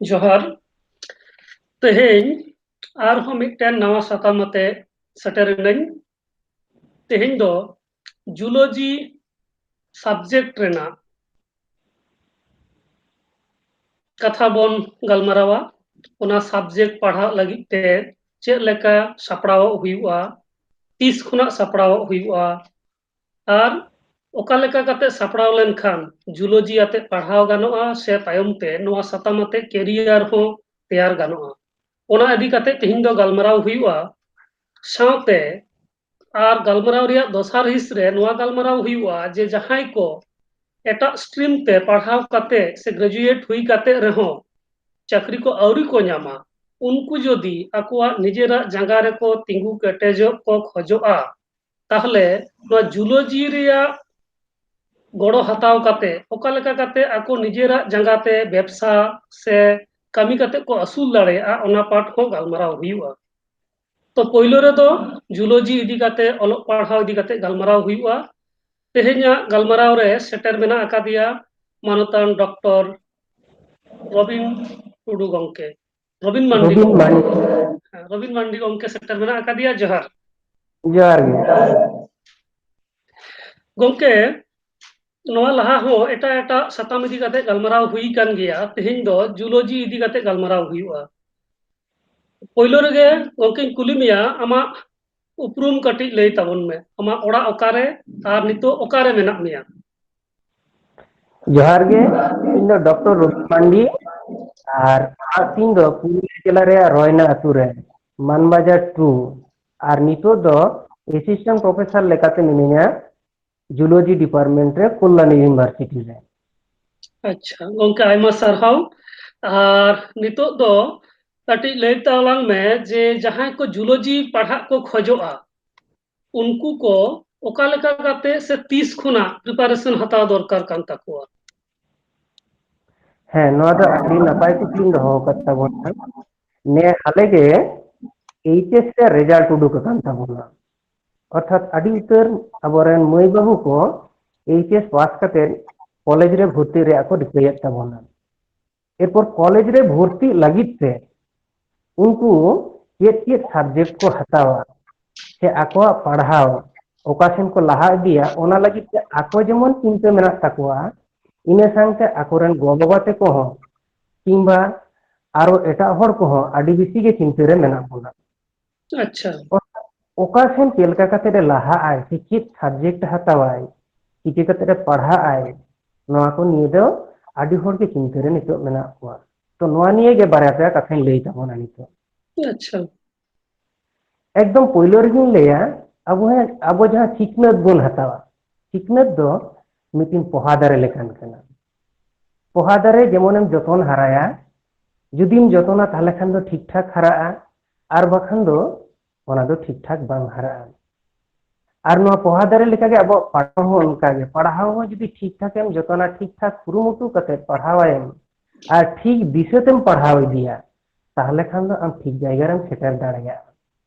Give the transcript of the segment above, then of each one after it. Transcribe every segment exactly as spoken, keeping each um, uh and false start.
ᱡᱚᱦᱟᱨ᱾ ᱛᱮᱦᱮᱧ ᱟᱨᱦᱚᱸ ᱢᱤᱫᱴᱮᱱ ᱱᱟᱣᱟ ᱥᱟᱛᱟᱢ ᱟᱛᱮ ᱥᱮᱴᱮᱨ ᱮᱱᱟᱹᱧ᱾ ᱛᱮᱦᱮᱧ ᱫᱚ ᱡᱩᱞᱚᱡᱤ ᱥᱟᱵᱡᱮᱠᱴ ᱨᱮᱱᱟᱜ ᱠᱟᱛᱷᱟ ᱵᱚᱱ ᱜᱟᱞᱢᱟᱨᱟᱣᱟ᱾ ᱚᱱᱟ ᱥᱟᱵᱡᱮᱠᱴ ᱯᱟᱲᱦᱟᱜ ᱞᱟᱹᱜᱤᱫ ᱛᱮ ᱪᱮᱫ ᱞᱮᱠᱟ ᱥᱟᱯᱲᱟᱣᱚᱜ ᱦᱩᱭᱩᱜᱼᱟ, ᱛᱤᱥ ᱠᱷᱚᱱᱟᱜ ᱥᱟᱯᱲᱟᱣᱚᱜ ᱦᱩᱭᱩᱜᱼᱟ, ᱟᱨ ᱚᱠᱟ ᱞᱮᱠᱟ ᱠᱟᱛᱮ ᱥᱟᱯᱲᱟᱣ ᱞᱮᱱᱠᱷᱟᱱ ᱡᱩᱞᱚᱡᱤ ᱟᱛᱮ ᱯᱟᱲᱦᱟᱣ ᱜᱟᱱᱚᱜᱼᱟ ᱥᱮ ᱛᱟᱭᱚᱢ ᱛᱮ ᱱᱚᱣᱟ ᱥᱟᱛᱟᱢ ᱟᱛᱮ ᱠᱮᱨᱤᱭᱟᱨ ᱦᱚᱸ ᱛᱮᱭᱟᱨ ᱜᱟᱱᱚᱜᱼᱟ, ᱚᱱᱟ ᱤᱫᱤ ᱠᱟᱛᱮ ᱛᱮᱦᱮᱧ ᱫᱚ ᱜᱟᱞᱢᱟᱨᱟᱣ ᱦᱩᱭᱩᱜᱼᱟ᱾ ᱥᱟᱶᱛᱮ ᱟᱨ ᱜᱟᱞᱢᱟᱨᱟᱣ ᱨᱮᱭᱟᱜ ᱫᱚᱥᱟᱨ ᱦᱤᱸᱥ ᱨᱮ ᱱᱚᱣᱟ ᱜᱟᱞᱢᱟᱨᱟᱣ ᱦᱩᱭᱩᱜᱼᱟ ᱡᱮ ᱡᱟᱦᱟᱸᱭ ᱠᱚ ᱮᱴᱟᱜ ᱥᱴᱨᱤᱢ ᱛᱮ ᱯᱟᱲᱦᱟᱣ ᱠᱟᱛᱮ ᱥᱮ ᱜᱨᱮᱡᱩᱭᱮᱴ ᱦᱩᱭ ᱠᱟᱛᱮ ᱨᱮᱦᱚᱸ ᱪᱟᱹᱠᱨᱤ ᱠᱚ ᱟᱹᱣᱨᱤ ᱠᱚ ᱧᱟᱢᱟ, ᱩᱱᱠᱩ ᱡᱚᱫᱤ ᱟᱠᱚᱣᱟᱜ ᱱᱤᱡᱮᱨᱟᱜ ᱡᱟᱸᱜᱟ ᱨᱮᱠᱚ ᱛᱤᱸᱜᱩ ᱠᱮᱴᱮᱡᱚᱜ ᱠᱚ ᱠᱷᱚᱡᱚᱜᱼᱟ, ᱛᱟᱦᱚᱞᱮ ᱱᱚᱣᱟ ᱡᱩᱞᱚᱡᱤ ᱨᱮᱭᱟᱜ ᱜᱚᱲᱚ ᱦᱟᱛᱟᱣ ᱠᱟᱛᱮ ᱚᱠᱟ ᱞᱮᱠᱟ ᱠᱟᱛᱮ ᱟᱠᱚ ᱱᱤᱡᱮᱨᱟᱜ ᱡᱟᱸᱜᱟ ᱛᱮ ᱵᱮᱵᱽᱥᱟ ᱥᱮ ᱠᱟᱹᱢᱤ ᱠᱟᱛᱮ ᱠᱚ ᱟᱹᱥᱩᱞ ᱫᱟᱲᱮᱭᱟᱜᱼᱟ, ᱚᱱᱟ ᱯᱟᱴ ᱦᱚᱸ ᱜᱟᱞᱢᱟᱨᱟᱣ ᱦᱩᱭᱩᱜᱼᱟ᱾ ᱛᱚ, ᱯᱳᱭᱞᱳ ᱨᱮᱫᱚ ᱡᱩᱞᱚᱡᱤ ᱤᱫᱤ ᱠᱟᱛᱮ, ᱚᱞᱚᱜ ᱯᱟᱲᱦᱟᱣ ᱤᱫᱤ ᱠᱟᱛᱮ ᱜᱟᱞᱢᱟᱨᱟᱣ ᱦᱩᱭᱩᱜᱼᱟ᱾ ᱛᱮᱦᱮᱧᱟᱜ ᱜᱟᱞᱢᱟᱨᱟᱣ ᱨᱮ ᱥᱮᱴᱮᱨ ᱢᱮᱱᱟᱜ ᱟᱠᱟᱫᱮᱭᱟ ᱢᱟᱱᱚᱛᱟᱱ ᱰᱚᱠᱴᱚᱨ ᱨᱚᱵᱤᱱ ᱴᱩᱰᱩ ᱜᱚᱢᱠᱮ, ᱨᱚᱵᱤᱱ ᱢᱟᱱᱰᱤ ᱨᱚᱵᱤᱱ ᱜᱚᱢᱠᱮ᱾ ᱢᱟᱱᱰᱤ᱾ ᱦᱮᱸ, ᱨᱚᱵᱤᱱ ᱢᱟᱱᱰᱤ ᱜᱚᱢᱠᱮ ᱥᱮᱴᱮᱨ ᱢᱮᱱᱟᱜ ᱟᱠᱟᱫᱮᱭᱟ᱾ ᱡᱚᱦᱟᱨ᱾ ᱡᱚᱦᱟᱨ ᱜᱮ᱾ ᱜᱚᱢᱠᱮ, ᱱᱚᱣᱟ ᱞᱟᱦᱟ ᱦᱚᱸ ᱮᱴᱟᱜ ᱮᱴᱟᱜ ᱥᱟᱛᱟᱢ ᱤᱫᱤ ᱠᱟᱛᱮ ᱜᱟᱞᱢᱟᱨᱟᱣ ᱦᱩᱭ ᱟᱠᱟᱱ ᱜᱮᱭᱟ, ᱛᱮᱦᱮᱧ ᱫᱚ ᱡᱩᱞᱚᱡᱤ ᱤᱫᱤ ᱠᱟᱛᱮ ᱜᱟᱞᱢᱟᱨᱟᱣ ᱦᱩᱭᱩᱜᱼᱟ᱾ ᱯᱳᱭᱞᱳ ᱨᱮᱜᱮ ᱜᱚᱢᱠᱮᱧ ᱠᱩᱞᱤ ᱢᱮᱭᱟ, ᱟᱢᱟᱜ ᱩᱯᱨᱩᱢ ᱠᱟᱹᱴᱤᱡ ᱞᱟᱹᱭ ᱛᱟᱵᱚᱱ ᱢᱮ, ᱟᱢᱟᱜ ᱚᱲᱟᱜ ᱚᱠᱟᱨᱮ ᱟᱨ ᱱᱤᱛᱚᱜ ᱚᱠᱟᱨᱮ ᱢᱮᱱᱟᱜ ᱢᱮᱭᱟ? ᱡᱚᱦᱟᱨ ᱜᱮ, ᱤᱧ ᱫᱚ ᱰᱚᱠᱴᱚᱨ ᱨᱚᱵᱤ ᱢᱟᱱᱰᱤ ᱟᱨ ᱚᱲᱟᱜ ᱛᱤᱧ ᱫᱚ ᱯᱩᱨᱩᱞᱤᱭᱟᱹ ᱡᱮᱞᱟ ᱨᱮᱭᱟᱜ ᱨᱚᱭᱱᱟ ᱟᱹᱛᱩ ᱨᱮ, ᱢᱟᱱᱵᱟᱡᱟᱨ ᱴᱩ, ᱟᱨ ᱱᱤᱛᱚᱜ ᱫᱚ ᱮᱥᱤᱥᱴᱮᱱᱴ ᱯᱨᱚᱯᱷᱮᱥᱚᱨ ᱞᱮᱠᱟᱛᱮ ᱢᱤᱱᱟᱹᱧᱟ ᱡᱩᱞᱚᱡᱤ ᱰᱤᱯᱟᱨᱴᱢᱮᱱᱴ ᱨᱮ ᱠᱚᱞᱞᱟᱱᱤ ᱤᱭᱩᱱᱤᱵᱷᱟᱨᱥᱤᱴᱤ ᱨᱮ᱾ ᱟᱪᱪᱷᱟ ᱜᱚᱢᱠᱮ, ᱟᱭᱢᱟ ᱥᱟᱨᱦᱟᱣ᱾ ᱟᱨ ᱱᱤᱛᱚᱜ ᱫᱚ ᱠᱟᱹᱴᱤᱡ ᱞᱟᱹᱭ ᱛᱟᱞᱟᱝ ᱢᱮ ᱡᱮ ᱡᱟᱦᱟᱸᱭ ᱠᱚ ᱡᱩᱞᱚᱡᱤ ᱯᱟᱲᱦᱟᱜ ᱠᱚ ᱠᱷᱚᱡᱚᱜᱼᱟ, ᱩᱱᱠᱩ ᱠᱚ ᱚᱠᱟ ᱞᱮᱠᱟ ᱠᱟᱛᱮ ᱥᱮ ᱛᱤᱥ ᱠᱷᱚᱱᱟᱜ ᱯᱨᱤᱯᱟᱨᱮᱥᱚᱱ ᱦᱟᱛᱟᱣ ᱫᱚᱨᱠᱟᱨ ᱠᱟᱱ ᱛᱟᱠᱚᱣᱟ? ᱦᱮᱸ, ᱱᱚᱣᱟ ᱫᱚ ᱟᱹᱰᱤ ᱱᱟᱯᱟᱭ ᱠᱩᱠᱞᱤᱢ ᱫᱚᱦᱚ ᱟᱠᱟᱫ ᱛᱟᱵᱚᱱᱟ᱾ ᱱᱮ ᱦᱟᱞᱮ ᱜᱮ ᱮᱭᱤᱪ ᱮᱥ ᱨᱮ ᱨᱮᱡᱟᱞᱴ ᱩᱰᱩᱠ ᱟᱠᱟᱱ ᱛᱟᱵᱚᱱᱟ, ᱚᱨᱛᱷᱟᱛ ᱟᱹᱰᱤ ᱩᱛᱟᱹᱨ ᱟᱵᱚᱨᱮᱱ ᱢᱟᱹᱭ ᱵᱟᱹᱵᱩ ᱠᱚ ᱮᱭᱤᱪ ᱮᱥ ᱯᱟᱥ ᱠᱟᱛᱮ ᱠᱚᱞᱮᱡᱽ ᱨᱮ ᱵᱷᱚᱨᱛᱤ ᱨᱮᱭᱟᱜ ᱠᱚ ᱨᱤᱠᱟᱹᱭᱮᱫ ᱛᱟᱵᱚᱱᱟ᱾ ᱮᱨᱯᱚᱨ ᱠᱚᱞᱮᱡᱽ ᱨᱮ ᱵᱷᱚᱨᱛᱤᱜ ᱞᱟᱹᱜᱤᱫ ᱛᱮ ᱩᱱᱠᱩ ᱪᱮᱫ ᱪᱮᱫ ᱥᱟᱵᱡᱮᱠᱴ ᱠᱚ ᱦᱟᱛᱟᱣᱟ ᱥᱮ ᱟᱠᱚᱣᱟᱜ ᱯᱟᱲᱦᱟᱣ ᱚᱠᱟ ᱥᱮᱱ ᱠᱚ ᱞᱟᱦᱟ ᱤᱫᱤᱭᱟ, ᱚᱱᱟ ᱞᱟᱹᱜᱤᱫ ᱛᱮ ᱟᱠᱚ ᱡᱮᱢᱚᱱ ᱪᱤᱱᱛᱟᱹ ᱢᱮᱱᱟᱜ ᱛᱟᱠᱚᱣᱟ, ᱤᱱᱟᱹ ᱥᱟᱶᱛᱮ ᱟᱠᱚᱨᱮᱱ ᱜᱚ-ᱵᱟᱵᱟ ᱛᱟᱠᱚ ᱦᱚᱸ ᱠᱤᱝᱵᱟ ᱟᱨᱚ ᱮᱴᱟᱜ ᱦᱚᱲ ᱠᱚᱦᱚᱸ ᱟᱹᱰᱤ ᱵᱮᱥᱤ ᱜᱮ ᱪᱤᱱᱛᱟᱹ ᱨᱮ ᱢᱮᱱᱟᱜ ᱵᱚᱱᱟ᱾ ᱟᱪᱪᱷᱟ᱾ ᱚᱠᱟ ᱥᱮᱱ ᱪᱮᱫ ᱞᱮᱠᱟ ᱠᱟᱛᱮ ᱮ ᱞᱟᱦᱟᱜ ᱟᱭ ᱥᱮ ᱪᱮᱫ ᱥᱟᱵᱡᱮᱠᱴ ᱦᱟᱛᱟᱣᱟᱭ, ᱪᱤᱠᱟᱹ ᱠᱟᱛᱮ ᱮ ᱯᱟᱲᱦᱟᱜ ᱟᱭ, ᱱᱚᱣᱟ ᱠᱚ ᱱᱤᱭᱮ ᱫᱚ ᱟᱹᱰᱤ ᱦᱚᱲ ᱜᱮ ᱪᱤᱱᱛᱟᱹ ᱨᱮ ᱱᱤᱛᱚᱜ ᱢᱮᱱᱟᱜ ᱠᱚᱣᱟ᱾ ᱛᱚ ᱱᱚᱣᱟ ᱱᱤᱭᱮ ᱜᱮ ᱵᱟᱨᱭᱟ ᱯᱮᱭᱟ ᱠᱟᱛᱷᱟᱧ ᱞᱟᱹᱭ ᱛᱟᱵᱚᱱᱟ ᱱᱤᱛᱚᱜ᱾ ᱟᱪᱪᱷᱟ᱾ ᱮᱠᱫᱚᱢ ᱯᱳᱭᱞᱳ ᱨᱮᱜᱤᱧ ᱞᱟᱹᱭᱟ, ᱟᱵᱚ ᱦᱮᱸ, ᱟᱵᱚ ᱡᱟᱦᱟᱸ ᱥᱤᱠᱷᱱᱟᱹᱛ ᱵᱚᱱ ᱦᱟᱛᱟᱣᱟ, ᱥᱤᱠᱷᱱᱟᱹᱛ ᱫᱚ ᱢᱤᱫᱴᱤᱱ ᱯᱚᱦᱟ ᱫᱟᱨᱮ ᱞᱮᱠᱟᱱ ᱠᱟᱱᱟ᱾ ᱯᱚᱦᱟ ᱫᱟᱨᱮ ᱡᱮᱢᱚᱱᱮᱢ ᱡᱚᱛᱚᱱ ᱦᱟᱨᱟᱭᱟ, ᱡᱩᱫᱤᱢ ᱡᱚᱛᱚᱱᱟ ᱛᱟᱦᱞᱮ ᱠᱷᱟᱱ ᱫᱚ ᱴᱷᱤᱠ ᱴᱷᱟᱠ ᱦᱟᱨᱟᱜᱼᱟ, ᱟᱨ ᱵᱟᱠᱷᱟᱱ ᱫᱚ ᱚᱱᱟ ᱫᱚ ᱴᱷᱤᱠ ᱴᱷᱟᱠ ᱵᱟᱝ ᱦᱟᱨᱟᱜᱼᱟ᱾ ᱟᱨ ᱱᱚᱣᱟ ᱯᱚᱦᱟ ᱫᱟᱨᱮ ᱞᱮᱠᱟᱜᱮ ᱟᱵᱚᱣᱟᱜ ᱯᱟᱲᱦᱟᱣ ᱦᱚᱸ ᱚᱱᱠᱟᱜᱮ, ᱯᱟᱲᱦᱟᱣ ᱦᱚᱸ ᱡᱩᱫᱤ ᱴᱷᱤᱠ ᱴᱷᱟᱠ ᱮᱢ ᱡᱚᱛᱚᱱᱟ, ᱴᱷᱤᱠ ᱴᱷᱟᱠ ᱠᱩᱨᱩᱢᱩᱴᱩ ᱠᱟᱛᱮ ᱯᱟᱲᱦᱟᱣᱟᱭᱮᱢ, ᱟᱨ ᱴᱷᱤᱠ ᱫᱤᱥᱟᱹ ᱛᱮᱢ ᱯᱟᱲᱦᱟᱣ ᱤᱫᱤᱭᱟ, ᱛᱟᱦᱞᱮ ᱠᱷᱟᱱ ᱫᱚ ᱟᱢ ᱴᱷᱤᱠ ᱡᱟᱭᱜᱟ ᱨᱮᱢ ᱥᱮᱴᱮᱨ ᱫᱟᱲᱮᱭᱟᱜᱼᱟ᱾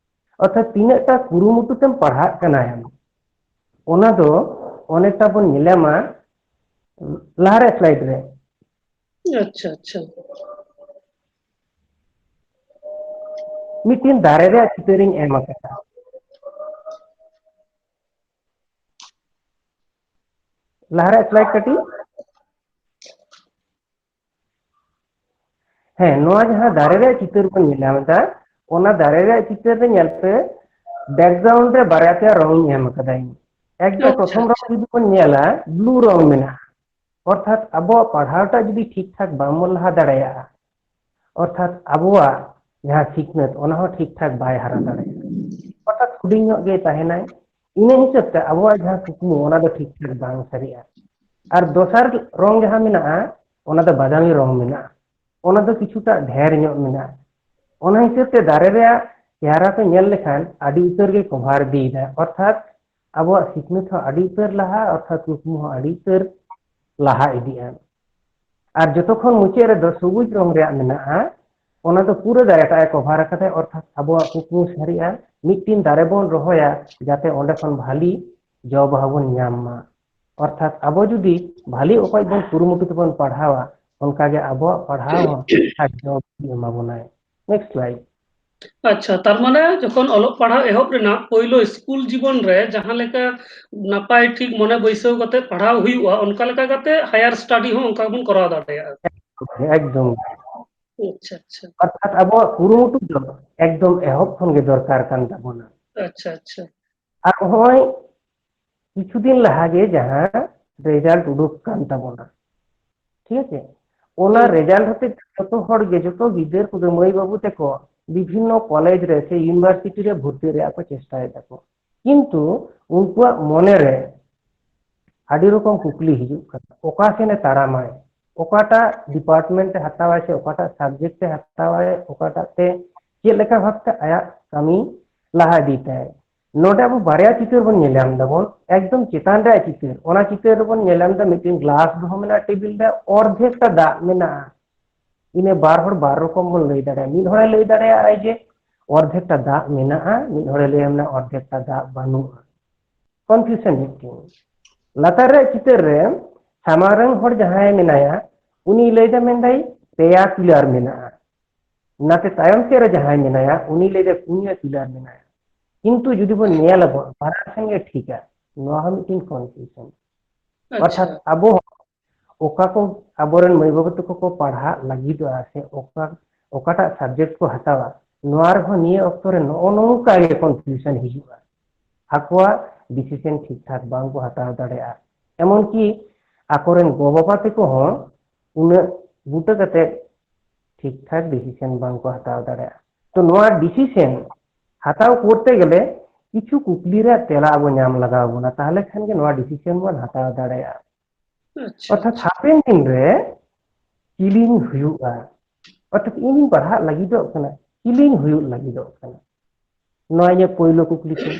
ᱚᱨᱛᱷᱟᱛ ᱛᱤᱱᱟᱹᱜ ᱴᱟ ᱠᱩᱨᱩᱢᱩᱴᱩ ᱛᱮᱢ ᱯᱟᱲᱦᱟᱜ ᱠᱟᱱᱟ ᱮᱢ, ᱚᱱᱟ ᱫᱚ ᱚᱱᱮᱠᱴᱟ ᱵᱚᱱ ᱧᱮᱞ ᱧᱟᱢᱟ ᱞᱟᱦᱟᱨᱮ ᱥᱞᱟᱭᱤᱰ ᱨᱮ᱾ ᱟᱪᱪᱷᱟ, ᱟᱪᱪᱷᱟ᱾ ᱢᱤᱫᱴᱮᱱ ᱫᱟᱨᱮ ᱨᱮᱭᱟᱜ ᱪᱤᱛᱟᱹᱨᱤᱧ ᱮᱢ ᱟᱠᱟᱫᱟ᱾ ᱞᱟᱦᱟᱨᱮ ᱥᱞᱟᱭᱤᱰ ᱠᱟᱹᱴᱤᱡ᱾ ᱦᱮᱸ, ᱱᱚᱣᱟ ᱡᱟᱦᱟᱸ ᱫᱟᱨᱮ ᱨᱮᱭᱟᱜ ᱪᱤᱛᱟᱹᱨ ᱵᱚᱱ ᱧᱮᱞ ᱧᱟᱢ ᱮᱫᱟ, ᱚᱱᱟ ᱫᱟᱨᱮ ᱨᱮᱭᱟᱜ ᱪᱤᱛᱟᱹᱨ ᱨᱮ ᱧᱮᱞ ᱯᱮ, ᱵᱮᱠᱜᱨᱟᱣᱩᱱᱰ ᱨᱮ ᱵᱟᱨᱭᱟ ᱯᱮᱭᱟ ᱨᱚᱝ ᱤᱧ ᱮᱢ ᱟᱠᱟᱫᱟ᱾ ᱮᱠᱫᱚᱢ ᱟᱪᱪᱷᱟ, ᱯᱨᱚᱛᱷᱚᱢ ᱨᱚᱝ ᱡᱩᱫᱤ ᱵᱚᱱ ᱧᱮᱞᱟ, ᱵᱞᱩ ᱨᱚᱝ ᱢᱮᱱᱟᱜᱼᱟ᱾ ᱚᱨᱛᱷᱟᱛ ᱟᱵᱚᱣᱟᱜ ᱯᱟᱲᱦᱟᱣ ᱴᱟᱜ ᱡᱩᱫᱤ ᱴᱷᱤᱠ ᱴᱷᱟᱠ ᱵᱟᱝ ᱵᱚᱱ ᱞᱟᱦᱟ ᱫᱟᱲᱮᱭᱟᱜᱼᱟ, ᱚᱨᱛᱷᱟᱛ ᱟᱵᱚᱣᱟᱜ ᱡᱟᱦᱟᱸ ᱥᱤᱠᱷᱱᱟᱹᱛ, ᱚᱱᱟ ᱦᱚᱸ ᱴᱷᱤᱠ ᱴᱷᱟᱠ ᱵᱟᱭ ᱦᱟᱨᱟ ᱫᱟᱲᱮᱭᱟᱜᱼᱟ, ᱚᱨᱛᱷᱟᱛ ᱦᱩᱰᱤᱧ ᱧᱚᱜ ᱜᱮ ᱛᱟᱦᱮᱱᱟᱭ᱾ ᱤᱱᱟᱹ ᱦᱤᱥᱟᱹᱵ ᱛᱮ ᱟᱵᱚᱣᱟᱜ ᱡᱟᱦᱟᱸ ᱠᱩᱠᱢᱩ, ᱚᱱᱟ ᱫᱚ ᱴᱷᱤᱠ ᱴᱷᱟᱠ ᱵᱟᱝ ᱥᱟᱹᱨᱤᱜᱼᱟ᱾ ᱟᱨ ᱫᱚᱥᱟᱨ ᱨᱚᱝ ᱡᱟᱦᱟᱸ ᱢᱮᱱᱟᱜᱼᱟ, ᱚᱱᱟ ᱫᱚ ᱵᱟᱫᱟᱢᱤ ᱨᱚᱝ ᱢᱮᱱᱟᱜᱼᱟ, ᱚᱱᱟ ᱫᱚ ᱠᱤᱪᱷᱩᱴᱟ ᱰᱷᱮᱨ ᱧᱚᱜ ᱢᱮᱱᱟᱜᱼᱟ᱾ ᱚᱱᱟ ᱦᱤᱥᱟᱹᱵ ᱛᱮ ᱫᱟᱨᱮ ᱨᱮᱭᱟᱜ ᱪᱮᱦᱨᱟ ᱠᱚ ᱧᱮᱞ ᱞᱮᱠᱷᱟᱱ ᱟᱹᱰᱤ ᱩᱛᱟᱹᱨ ᱜᱮ ᱠᱚᱵᱷᱟᱨ ᱤᱫᱤᱭᱮᱫᱟ, ᱚᱨᱛᱷᱟᱛ ᱟᱵᱚᱣᱟᱜ ᱥᱤᱠᱷᱱᱟᱹᱛ ᱦᱚᱸ ᱟᱹᱰᱤ ᱩᱛᱟᱹᱨ ᱞᱟᱦᱟ, ᱚᱨᱛᱷᱟᱛ ᱠᱩᱠᱢᱩ ᱦᱚᱸ ᱟᱹᱰᱤ ᱩᱛᱟᱹᱨ ᱞᱟᱦᱟ ᱤᱫᱤᱜᱼᱟ᱾ ᱟᱨ ᱡᱚᱛᱚ ᱠᱷᱚᱱ ᱢᱩᱪᱟᱹᱫ ᱨᱮᱫᱚ ᱥᱚᱵᱩᱡ ᱨᱚᱝ ᱨᱮᱭᱟᱜ ᱢᱮᱱᱟᱜᱼᱟ, ᱚᱱᱟ ᱫᱚ ᱯᱩᱨᱟᱹ ᱫᱟᱨᱮᱴᱟᱜ ᱮ ᱠᱚᱵᱷᱟᱨ ᱟᱠᱟᱫᱟᱭ, ᱚᱨᱛᱷᱟᱛ ᱟᱵᱚᱣᱟᱜ ᱠᱩᱠᱢᱩ ᱥᱟᱹᱨᱤᱜᱼᱟ, ᱢᱤᱫᱴᱤᱱ ᱫᱟᱨᱮ ᱵᱚᱱ ᱨᱚᱦᱚᱭᱟ ᱡᱟᱛᱮ ᱚᱸᱰᱮ ᱠᱷᱚᱱ ᱵᱷᱟᱞᱤ ᱡᱚ ᱵᱟᱦᱟ ᱵᱚᱱ ᱧᱟᱢ ᱢᱟ᱾ ᱚᱨᱛᱷᱟᱛ ᱟᱵᱚ ᱡᱩᱫᱤ ᱵᱷᱟᱞᱤ ᱚᱠᱚᱡ ᱵᱚᱱ ᱠᱩᱨᱩᱢᱩᱴᱩ ᱛᱮᱵᱚᱱ ᱯᱟᱲᱦᱟᱣᱟ, ᱚᱱᱠᱟᱜᱮ ᱟᱵᱚᱣᱟᱜ ᱯᱟᱲᱦᱟᱣ ᱦᱚᱸ ᱟᱡ ᱡᱚᱵ ᱮᱢᱟ ᱵᱚᱱᱟᱭ᱾ Next slide. ᱟᱪᱪᱷᱟ, ᱛᱟᱨ ᱢᱟᱱᱮ ᱡᱚᱠᱷᱚᱱ ᱚᱞᱚᱜ ᱯᱟᱲᱦᱟᱣ ᱮᱦᱚᱵ ᱨᱮᱱᱟᱜ ᱯᱳᱭᱞᱳ ᱥᱠᱩᱞ ᱡᱤᱵᱚᱱ ᱨᱮ ᱡᱟᱦᱟᱸ ᱞᱮᱠᱟ ᱱᱟᱯᱟᱭ ᱴᱷᱤᱠ ᱢᱚᱱᱮ ᱵᱟᱹᱭᱥᱟᱹᱣ ᱠᱟᱛᱮ ᱯᱟᱲᱦᱟᱣ ᱦᱩᱭᱩᱜᱼᱟ, ᱚᱱᱠᱟ ᱞᱮᱠᱟ ᱠᱟᱛᱮ ᱦᱟᱭᱟᱨ ᱥᱴᱟᱰᱤ ᱦᱚᱸ ᱚᱱᱠᱟ ᱵᱚᱱ ᱠᱚᱨᱟᱣ ᱫᱟᱲᱮᱭᱟᱜᱼᱟ᱾ ᱮᱠᱫᱚᱢ᱾ ᱟᱪᱪᱷᱟ, ᱟᱪᱪᱷᱟ᱾ ᱚᱨᱛᱷᱟᱛ ᱟᱵᱚᱣᱟᱜ ᱠᱩᱨᱩᱢᱩᱴᱩ ᱫᱚ ᱮᱠᱫᱚᱢ ᱮᱦᱚᱵ ᱠᱷᱚᱱ ᱜᱮ ᱫᱚᱨᱠᱟᱨ ᱠᱟᱱ ᱛᱟᱵᱚᱱᱟ᱾ ᱟᱪᱪᱷᱟ, ᱟᱪᱪᱷᱟ᱾ ᱟᱨ ᱱᱚᱜᱼᱚᱭ ᱠᱤᱪᱷᱩ ᱫᱤᱱ ᱞᱟᱦᱟ ᱜᱮ ᱡᱟᱦᱟᱸ ᱨᱮᱡᱟᱞᱴ ᱩᱰᱩᱠ ᱠᱟᱱ ᱛᱟᱵᱚᱱᱟ, ᱴᱷᱤᱠ ᱟᱪᱷᱮ, ᱚᱱᱟ ᱦᱩᱸ᱾ ᱨᱮᱡᱟᱞᱴ ᱦᱚᱛᱮᱡ ᱛᱮ ᱡᱚᱛᱚ ᱦᱚᱲ ᱜᱮ, ᱡᱚᱛᱚ ᱜᱤᱫᱟᱹᱨ ᱠᱚᱜᱮ, ᱢᱟᱹᱭ ᱵᱟᱹᱵᱩ ᱛᱟᱠᱚ ᱵᱤᱵᱷᱤᱱᱱᱚ ᱠᱚᱞᱮᱡᱽ ᱨᱮ ᱥᱮ ᱤᱭᱩᱱᱤᱵᱷᱟᱨᱥᱤᱴᱤ ᱨᱮ ᱵᱷᱚᱨᱛᱤ ᱨᱮᱭᱟᱜ ᱠᱚ ᱪᱮᱥᱴᱟᱭᱮᱫᱟ ᱠᱚ, ᱠᱤᱱᱛᱩ ᱩᱱᱠᱩᱣᱟᱜ ᱢᱚᱱᱮ ᱨᱮ ᱟᱹᱰᱤ ᱨᱚᱠᱚᱢ ᱠᱩᱠᱞᱤ ᱦᱤᱡᱩᱜ ᱠᱟᱱᱟ, ᱚᱠᱟ ᱥᱮᱱ ᱮ ᱛᱟᱲᱟᱢᱟᱭ, ᱚᱠᱟᱴᱟᱜ ᱰᱤᱯᱟᱨᱴᱢᱮᱱᱴ ᱮ ᱦᱟᱛᱟᱣᱟᱭ ᱥᱮ ᱚᱠᱟᱴᱟᱜ ᱥᱟᱵᱡᱮᱠᱴ ᱮ ᱦᱟᱛᱟᱣᱟᱭ, ᱚᱠᱟᱴᱟᱜ ᱛᱮ ᱪᱮᱫ ᱞᱮᱠᱟ ᱵᱷᱟᱵᱛᱮ ᱟᱭᱟᱜ ᱠᱟᱹᱢᱤ ᱞᱟᱦᱟ ᱤᱫᱤ ᱛᱟᱭ᱾ ᱱᱚᱰᱮ ᱟᱵᱚ ᱵᱟᱨᱭᱟ ᱪᱤᱛᱟᱹᱨ ᱵᱚᱱ ᱧᱮᱞ ᱧᱟᱢ ᱫᱟᱵᱚᱱ, ᱮᱠᱫᱚᱢ ᱪᱮᱛᱟᱱ ᱨᱮᱭᱟᱜ ᱪᱤᱛᱟᱹᱨ, ᱚᱱᱟ ᱪᱤᱛᱟᱹᱨ ᱨᱮᱵᱚᱱ ᱧᱮᱞ ᱧᱟᱢ ᱫᱟ ᱢᱤᱫᱴᱮᱱ ᱜᱞᱟᱥ ᱫᱚᱦᱚ ᱢᱮᱱᱟᱜᱼᱟ ᱴᱮᱵᱤᱞ ᱨᱮ, ᱚᱨᱫᱷᱮᱠᱴᱟ ᱫᱟᱜ ᱢᱮᱱᱟᱜᱼᱟ᱾ ᱤᱱᱟᱹ ᱵᱟᱨ ᱦᱚᱲ ᱵᱟᱨ ᱨᱚᱠᱚᱢ ᱵᱚᱱ ᱞᱟᱹᱭ ᱫᱟᱲᱮᱭᱟᱜᱼᱟ᱾ ᱢᱤᱫ ᱦᱚᱲᱮ ᱞᱟᱹᱭ ᱫᱟᱲᱮᱭᱟᱜᱼᱟ ᱡᱮ ᱚᱨᱫᱷᱮᱠᱴᱟ ᱫᱟᱜ ᱢᱮᱱᱟᱜᱼᱟ, ᱢᱤᱫ ᱦᱚᱲᱮ ᱞᱟᱹᱭᱟ ᱢᱮᱱᱟᱜᱼᱟ ᱚᱨᱫᱷᱮᱠᱴᱟ ᱫᱟᱜ ᱵᱟᱹᱱᱩᱜᱼᱟ᱾ ᱠᱚᱱᱯᱷᱤᱭᱩᱥᱚᱱ ᱢᱤᱫᱴᱮᱱ᱾ ᱞᱟᱛᱟᱨ ᱨᱮᱭᱟᱜ ᱪᱤᱛᱟᱹᱨ ᱨᱮ ᱥᱟᱢᱟᱝ ᱨᱮᱱ ᱦᱚᱲ ᱡᱟᱦᱟᱸᱭ ᱢᱮᱱᱟᱭᱟ, ᱩᱱᱤ ᱞᱟᱹᱭ ᱫᱟ ᱢᱮᱱᱫᱟᱭ ᱯᱮᱭᱟ ᱯᱤᱞᱟᱨ ᱢᱮᱱᱟᱜᱼᱟ᱾ ᱱᱟᱛᱮ ᱛᱟᱭᱚᱢ ᱥᱮᱫ ᱨᱮ ᱡᱟᱦᱟᱸᱭ ᱢᱮᱱᱟᱭᱟ, ᱩᱱᱤ ᱞᱟᱹᱭ ᱫᱟ ᱯᱩᱱᱭᱟᱹ ᱯᱤᱞᱟᱨ ᱢᱮᱱᱟᱭᱟ᱾ ᱠᱤᱱᱛᱩ ᱡᱩᱫᱤ ᱵᱚᱱ ᱧᱮᱞ ᱟᱵᱚᱱ, ᱵᱟᱱᱟᱨ ᱥᱮᱱ ᱜᱮ ᱴᱷᱤᱠᱟ, ᱱᱚᱣᱟ ᱦᱚᱸ ᱢᱤᱫᱴᱮᱱ ᱠᱚᱱᱯᱷᱤᱭᱩᱥᱚᱱ᱾ ᱟᱪᱪᱷᱟ᱾ ᱚᱨᱛᱷᱟᱛ ᱟᱵᱚ ᱚᱠᱟ ᱠᱚ ᱟᱵᱚᱨᱮᱱ ᱢᱟᱹᱭ ᱵᱟᱹᱵᱩ ᱛᱟᱠᱚ ᱠᱚ ᱯᱟᱲᱦᱟᱜ ᱞᱟᱹᱜᱤᱫᱚᱜᱼᱟ ᱥᱮ ᱚᱠᱟ, ᱚᱠᱟᱴᱟᱜ ᱥᱟᱵᱡᱮᱠᱴ ᱠᱚ ᱦᱟᱛᱟᱣᱟ, ᱱᱚᱣᱟ ᱨᱮᱦᱚᱸ ᱱᱤᱭᱟᱹ ᱚᱠᱛᱚ ᱨᱮ ᱱᱚᱜᱼᱚ ᱱᱚᱝᱠᱟ ᱜᱮ ᱠᱚᱱᱯᱷᱤᱭᱩᱥᱚᱱ ᱦᱤᱡᱩᱜᱼᱟ᱾ ᱟᱠᱚᱣᱟᱜ ᱰᱤᱥᱤᱥᱚᱱ ᱴᱷᱤᱠ ᱴᱷᱟᱠ ᱵᱟᱝ ᱠᱚ ᱦᱟᱛᱟᱣ ᱫᱟᱲᱮᱭᱟᱜᱼᱟ᱾ ᱮᱢᱚᱱᱠᱤ ᱟᱠᱚᱨᱮᱱ ᱜᱚ ᱵᱟᱵᱟ ᱛᱟᱠᱚ ᱦᱚᱸ ᱩᱱᱟᱹᱜ ᱵᱩᱴᱟᱹ ᱠᱟᱛᱮ ᱴᱷᱤᱠ ᱴᱷᱟᱠ ᱰᱤᱥᱤᱥᱚᱱ ᱵᱟᱝ ᱠᱚ ᱦᱟᱛᱟᱣ ᱫᱟᱲᱮᱭᱟᱜᱼᱟ᱾ ᱛᱚ ᱱᱚᱣᱟ ᱰᱤᱥᱤᱥᱚᱱ ᱦᱟᱛᱟᱣ ᱠᱚᱨᱛᱮ ᱜᱮᱞᱮ ᱠᱤᱪᱷᱩ ᱠᱩᱠᱞᱤ ᱨᱮᱭᱟᱜ ᱛᱮᱞᱟ ᱟᱵᱚ ᱧᱟᱢ ᱞᱟᱜᱟᱣ ᱵᱚᱱᱟ, ᱛᱟᱦᱚᱞᱮ ᱠᱷᱟᱱ ᱜᱮ ᱱᱚᱣᱟ ᱰᱤᱥᱤᱥᱚᱱ ᱵᱚᱱ ᱦᱟᱛᱟᱣ ᱫᱟᱲᱮᱭᱟᱜᱼᱟ᱾ ᱟᱪᱪᱷᱟ, ᱚᱨᱛᱷᱟᱛ ᱟᱪᱪᱷᱟ᱾ ᱦᱟᱯᱮᱱ ᱫᱤᱱ ᱨᱮ ᱠᱤᱞᱤᱧ ᱦᱩᱭᱩᱜᱼᱟ, ᱚᱨᱛᱷᱟᱛ ᱤᱧᱤᱧ ᱯᱟᱲᱦᱟᱜ ᱞᱟᱹᱜᱤᱫᱚᱜ ᱠᱟᱱᱟ, ᱠᱤᱞᱤᱧ ᱦᱩᱭᱩᱜ ᱞᱟᱹᱜᱤᱫᱚᱜ ᱠᱟᱱᱟ᱾ ᱱᱚᱣᱟ ᱤᱧᱟᱹᱜ ᱯᱳᱭᱞᱳ ᱠᱩᱠᱞᱤ ᱛᱤᱧ᱾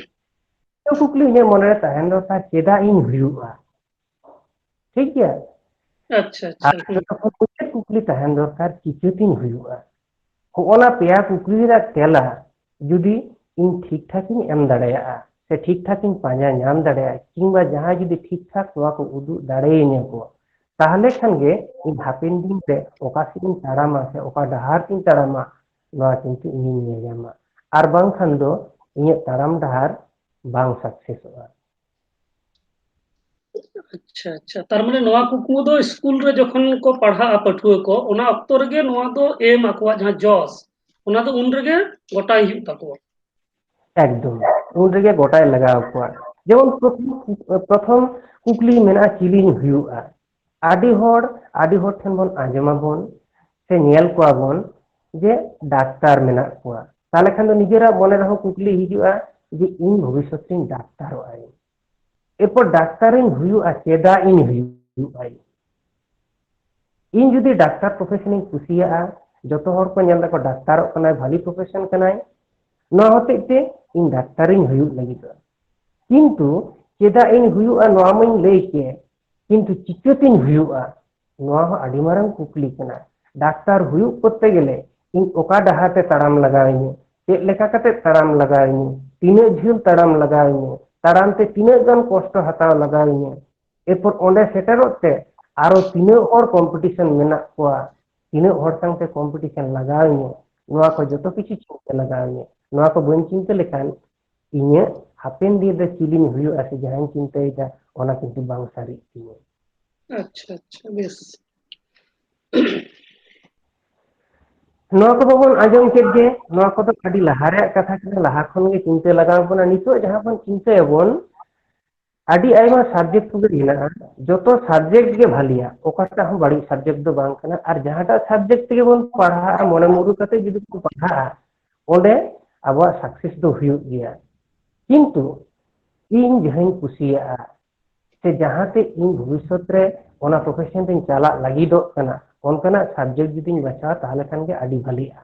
ᱯᱳᱭᱞᱳ ᱠᱩᱠᱞᱤ ᱤᱧᱟᱹᱜ ᱢᱚᱱᱮᱨᱮ ᱛᱟᱦᱮᱱ ᱫᱚᱨᱠᱟᱨ, ᱪᱮᱫᱟᱜ ᱤᱧ ᱦᱩᱭᱩᱜᱼᱟ? ᱴᱷᱤᱠ ᱜᱮᱭᱟ? ᱟᱪᱪᱷᱟ, ᱟᱨ ᱟᱪᱪᱷᱟ᱾ ᱡᱚᱛᱚ ᱠᱷᱚᱱ ᱢᱩᱪᱟᱹᱫ ᱠᱩᱠᱞᱤ ᱛᱟᱦᱮᱱ ᱫᱚᱨᱠᱟᱨ, ᱪᱤᱠᱟᱹᱛᱤᱧ ᱦᱩᱭᱩᱜᱼᱟ? ᱦᱚᱸᱜᱼᱚ ᱱᱟ ᱯᱮᱭᱟ ᱠᱩᱠᱞᱤ ᱨᱮᱭᱟᱜ ᱛᱮᱞᱟ ᱡᱩᱫᱤ ᱤᱧ ᱴᱷᱤᱠ ᱴᱷᱟᱠ ᱤᱧ ᱮᱢ ᱫᱟᱲᱮᱭᱟᱜᱼᱟ ᱥᱮ ᱴᱷᱤᱠ ᱴᱷᱟᱠ ᱤᱧ ᱯᱟᱸᱡᱟ ᱧᱟᱢ ᱫᱟᱲᱮᱭᱟᱜᱼᱟ, ᱠᱤᱝᱵᱟ ᱡᱟᱦᱟᱸᱭ ᱡᱩᱫᱤ ᱴᱷᱤᱠ ᱴᱷᱟᱠ ᱱᱚᱣᱟ ᱠᱚ ᱩᱫᱩᱜ ᱫᱟᱲᱮᱭᱟᱹᱧᱟ ᱠᱚ, ᱛᱟᱦᱚᱞᱮ ᱠᱷᱟᱱ ᱜᱮ ᱤᱧ ᱦᱟᱯᱮᱱ ᱫᱤᱱ ᱨᱮ ᱚᱠᱟ ᱥᱮᱫ ᱤᱧ ᱛᱟᱲᱟᱢᱟ ᱥᱮ ᱚᱠᱟ ᱰᱟᱦᱟᱨ ᱛᱤᱧ ᱛᱟᱲᱟᱢᱟ, ᱱᱚᱣᱟ ᱠᱤᱱᱛᱩ ᱤᱧᱤᱧ ᱧᱮᱞ ᱧᱟᱢᱟ᱾ ᱟᱨ ᱵᱟᱝᱠᱷᱟᱱ ᱫᱚ ᱤᱧᱟᱹᱜ ᱛᱟᱲᱟᱢ ᱰᱟᱦᱟᱨ ᱵᱟᱝ ᱥᱟᱠᱥᱮᱥᱚᱜᱼᱟ᱾ ᱟᱪᱪᱷᱟ ᱟᱪᱪᱷᱟ, ᱛᱟᱨ ᱢᱟᱱᱮ ᱱᱚᱣᱟ ᱠᱩᱠᱢᱩ ᱫᱚ ᱥᱠᱩᱞ ᱨᱮ ᱡᱚᱠᱷᱚᱱ ᱠᱚ ᱯᱟᱲᱦᱟᱜᱼᱟ ᱯᱟᱹᱴᱷᱩᱣᱟᱹ ᱠᱚ, ᱚᱱᱟ ᱚᱠᱛᱚ ᱨᱮᱜᱮ ᱱᱚᱣᱟ ᱫᱚ ᱮᱢ ᱟᱠᱚᱣᱟᱜ ᱡᱟᱦᱟᱸ ᱡᱚᱥ, ᱚᱱᱟ ᱫᱚ ᱩᱱ ᱨᱮᱜᱮ ᱜᱚᱴᱟᱭ ᱦᱩᱭᱩᱜ ᱛᱟᱠᱚᱣᱟ᱾ ᱮᱠᱫᱚᱢ, ᱩᱱ ᱨᱮᱜᱮ ᱜᱚᱴᱟᱭ ᱞᱟᱜᱟᱣ ᱠᱚᱣᱟ᱾ ᱡᱮᱢᱚᱱ ᱯᱨᱚᱛᱷᱚᱢ ᱯᱨᱚᱛᱷᱚᱢ ᱠᱩᱠᱞᱤ ᱢᱮᱱᱟᱜᱼᱟ, ᱪᱤᱞᱤᱧ ᱦᱩᱭᱩᱜᱼᱟ? ᱟᱹᱰᱤ ᱦᱚᱲ ᱟᱹᱰᱤ ᱦᱚᱲ ᱴᱷᱮᱱ ᱵᱚᱱ ᱟᱸᱡᱚᱢᱟᱵᱚᱱ ᱥᱮ ᱧᱮᱞ ᱠᱚᱣᱟ ᱵᱚᱱ ᱡᱮ ᱰᱟᱠᱛᱟᱨ ᱢᱮᱱᱟᱜ ᱠᱚᱣᱟ, ᱛᱟᱦᱚᱞᱮ ᱠᱷᱟᱱ ᱫᱚ ᱱᱤᱡᱮᱨᱟᱜ ᱢᱚᱱᱮ ᱨᱮᱦᱚᱸ ᱠᱩᱠᱞᱤ ᱦᱤᱡᱩᱜᱼᱟ ᱡᱮ ᱤᱧ ᱵᱷᱚᱵᱤᱥᱥᱚᱛ ᱨᱤᱧ ᱰᱟᱠᱛᱟᱨᱚᱜᱼᱟ᱾ ᱮᱨᱯᱚᱨ ᱰᱟᱠᱛᱟᱨᱤᱧ ᱦᱩᱭᱩᱜᱼᱟ, ᱪᱮᱫᱟᱜ ᱤᱧ ᱦᱩᱭᱩᱜᱼᱟ? ᱤᱧ ᱡᱩᱫᱤ ᱰᱟᱠᱛᱟᱨ ᱯᱨᱚᱯᱷᱮᱥᱚᱱᱤᱧ ᱠᱩᱥᱤᱭᱟᱜᱼᱟ, ᱡᱚᱛᱚ ᱦᱚᱲ ᱠᱚ ᱧᱮᱞ ᱫᱟᱠᱚ ᱰᱟᱠᱛᱟᱨᱚᱜ ᱠᱟᱱᱟᱭ, ᱵᱷᱟᱞᱤ ᱯᱨᱚᱯᱷᱮᱥᱚᱱ ᱠᱟᱱᱟᱭ, ᱱᱚᱣᱟ ᱦᱚᱛᱮᱡ ᱛᱮ ᱤᱧ ᱰᱟᱠᱛᱟᱨᱤᱧ ᱦᱩᱭᱩᱜ ᱞᱟᱹᱜᱤᱫᱚᱜᱼᱟ᱾ ᱠᱤᱱᱛᱩ ᱪᱮᱫᱟᱜ ᱤᱧ ᱦᱩᱭᱩᱜᱼᱟ ᱱᱚᱣᱟ ᱢᱟᱧ ᱞᱟᱹᱭ ᱠᱮᱫ, ᱠᱤᱱᱛᱩ ᱪᱤᱠᱟᱹᱛᱤᱧ ᱦᱩᱭᱩᱜᱼᱟ, ᱱᱚᱣᱟ ᱦᱚᱸ ᱟᱹᱰᱤ ᱢᱟᱨᱟᱝ ᱠᱩᱠᱞᱤ ᱠᱟᱱᱟ᱾ ᱰᱟᱠᱛᱟᱨ ᱦᱩᱭᱩᱜ ᱠᱚᱨᱛᱮ ᱜᱮᱞᱮ ᱤᱧ ᱚᱠᱟ ᱰᱟᱦᱟᱨ ᱛᱮ ᱛᱟᱲᱟᱢ ᱞᱟᱜᱟᱣᱤᱧᱟᱹ, ᱪᱮᱫ ᱞᱮᱠᱟ ᱠᱟᱛᱮ ᱛᱟᱲᱟᱢ ᱞᱟᱜᱟᱣᱤᱧᱟᱹ, ᱛᱤᱱᱟᱹᱜ ᱡᱷᱟᱹᱞ ᱛᱟᱲᱟᱢ ᱞᱟᱜᱟᱣᱤᱧᱟᱹ, ᱛᱟᱲᱟᱢ ᱛᱮ ᱛᱤᱱᱟᱹᱜ ᱜᱟᱱ ᱠᱚᱥᱴᱚ ᱦᱟᱛᱟᱣ ᱞᱟᱜᱟᱣᱤᱧᱟᱹ, ᱮᱨᱯᱚᱨ ᱚᱸᱰᱮ ᱥᱮᱴᱮᱨᱚᱜ ᱛᱮ ᱟᱨᱚ ᱛᱤᱱᱟᱹᱜ ᱦᱚᱲ ᱠᱚᱢᱯᱤᱴᱤᱥᱚᱱ ᱢᱮᱱᱟᱜ ᱠᱚᱣᱟ, ᱛᱤᱱᱟᱹᱜ ᱦᱚᱲ ᱥᱟᱶᱛᱮ ᱠᱚᱢᱯᱤᱴᱤᱥᱚᱱ ᱞᱟᱜᱟᱣᱤᱧᱟᱹ, ᱱᱚᱣᱟ ᱠᱚ ᱡᱚᱛᱚ ᱠᱤᱪᱷᱩ ᱪᱤᱱᱛᱟᱹ ᱞᱟᱜᱟᱣᱤᱧᱟᱹ᱾ ᱱᱚᱣᱟ ᱠᱚ ᱵᱟᱹᱧ ᱪᱤᱱᱛᱟᱹ ᱞᱮᱠᱷᱟᱱ ᱤᱧᱟᱹᱜ ᱦᱟᱯᱮᱱ ᱫᱤᱱ ᱨᱮ ᱪᱤᱞᱤᱧ ᱦᱩᱭᱩᱜᱼᱟ ᱥᱮ ᱡᱟᱦᱟᱸᱧ ᱪᱤᱱᱛᱟᱹᱭᱮᱫᱟ, ᱚᱱᱟ ᱠᱤᱱᱛᱩ ᱵᱟᱝ ᱥᱟᱹᱨᱤᱜ ᱛᱤᱧᱟᱹ᱾ ᱟᱪᱪᱷᱟ ᱟᱪᱪᱷᱟ, ᱵᱮᱥ᱾ ᱱᱚᱣᱟ ᱠᱚᱫᱚ ᱵᱚᱱ ᱟᱸᱡᱚᱢ ᱠᱮᱫ ᱜᱮ, ᱱᱚᱣᱟ ᱠᱚᱫᱚ ᱟᱹᱰᱤ ᱞᱟᱦᱟ ᱨᱮᱭᱟᱜ ᱠᱟᱛᱷᱟ ᱠᱟᱱᱟ, ᱞᱟᱦᱟ ᱠᱷᱚᱱ ᱜᱮ ᱪᱤᱱᱛᱟᱹ ᱞᱟᱜᱟᱣ ᱵᱚᱱᱟ᱾ ᱱᱤᱛᱚᱜ ᱡᱟᱦᱟᱸ ᱵᱚᱱ ᱪᱤᱱᱛᱟᱹᱭᱟᱵᱚᱱ, ᱟᱹᱰᱤ ᱟᱭᱢᱟ ᱥᱟᱵᱡᱮᱠᱴ ᱠᱚᱜᱮ ᱢᱮᱱᱟᱜᱼᱟ, ᱡᱚᱛᱚ ᱥᱟᱵᱡᱮᱠᱴ ᱜᱮ ᱵᱷᱟᱹᱞᱤᱭᱟ, ᱚᱠᱟᱴᱟᱜ ᱦᱚᱸ ᱵᱟᱹᱲᱤᱡ ᱥᱟᱵᱡᱮᱠᱴ ᱫᱚ ᱵᱟᱝ ᱠᱟᱱᱟ᱾ ᱟᱨ ᱡᱟᱦᱟᱸᱴᱟᱜ ᱥᱟᱵᱡᱮᱠᱴ ᱛᱮᱜᱮ ᱵᱚᱱ ᱯᱟᱲᱦᱟᱜᱼᱟ, ᱢᱚᱱᱮ ᱢᱩᱨᱩ ᱠᱟᱛᱮ ᱡᱩᱫᱤ ᱵᱚᱱ ᱯᱟᱲᱦᱟᱜᱼᱟ, ᱚᱸᱰᱮ ᱟᱵᱚᱣᱟᱜ ᱥᱟᱠᱥᱮᱥ ᱫᱚ ᱦᱩᱭᱩᱜ ᱜᱮᱭᱟ᱾ ᱠᱤᱱᱛᱩ ᱤᱧ ᱡᱟᱦᱟᱸᱧ ᱠᱩᱥᱤᱭᱟᱜᱼᱟ ᱥᱮ ᱡᱟᱦᱟᱸᱛᱮ ᱤᱧ ᱵᱷᱚᱵᱤᱥᱥᱚᱛ ᱨᱮ ᱚᱱᱟ ᱯᱨᱚᱯᱷᱮᱥᱚᱱ ᱨᱤᱧ ᱪᱟᱞᱟᱜ ᱞᱟᱹᱜᱤᱫᱚᱜ ᱠᱟᱱᱟ, ᱚᱱᱠᱟᱱᱟᱜ ᱥᱟᱵᱡᱮᱠᱴ ᱡᱩᱫᱤᱧ ᱵᱟᱪᱷᱟᱣᱟ, ᱛᱟᱦᱚᱞᱮ ᱠᱷᱟᱱ ᱜᱮ ᱟᱹᱰᱤ ᱵᱷᱟᱹᱞᱤᱜᱼᱟ᱾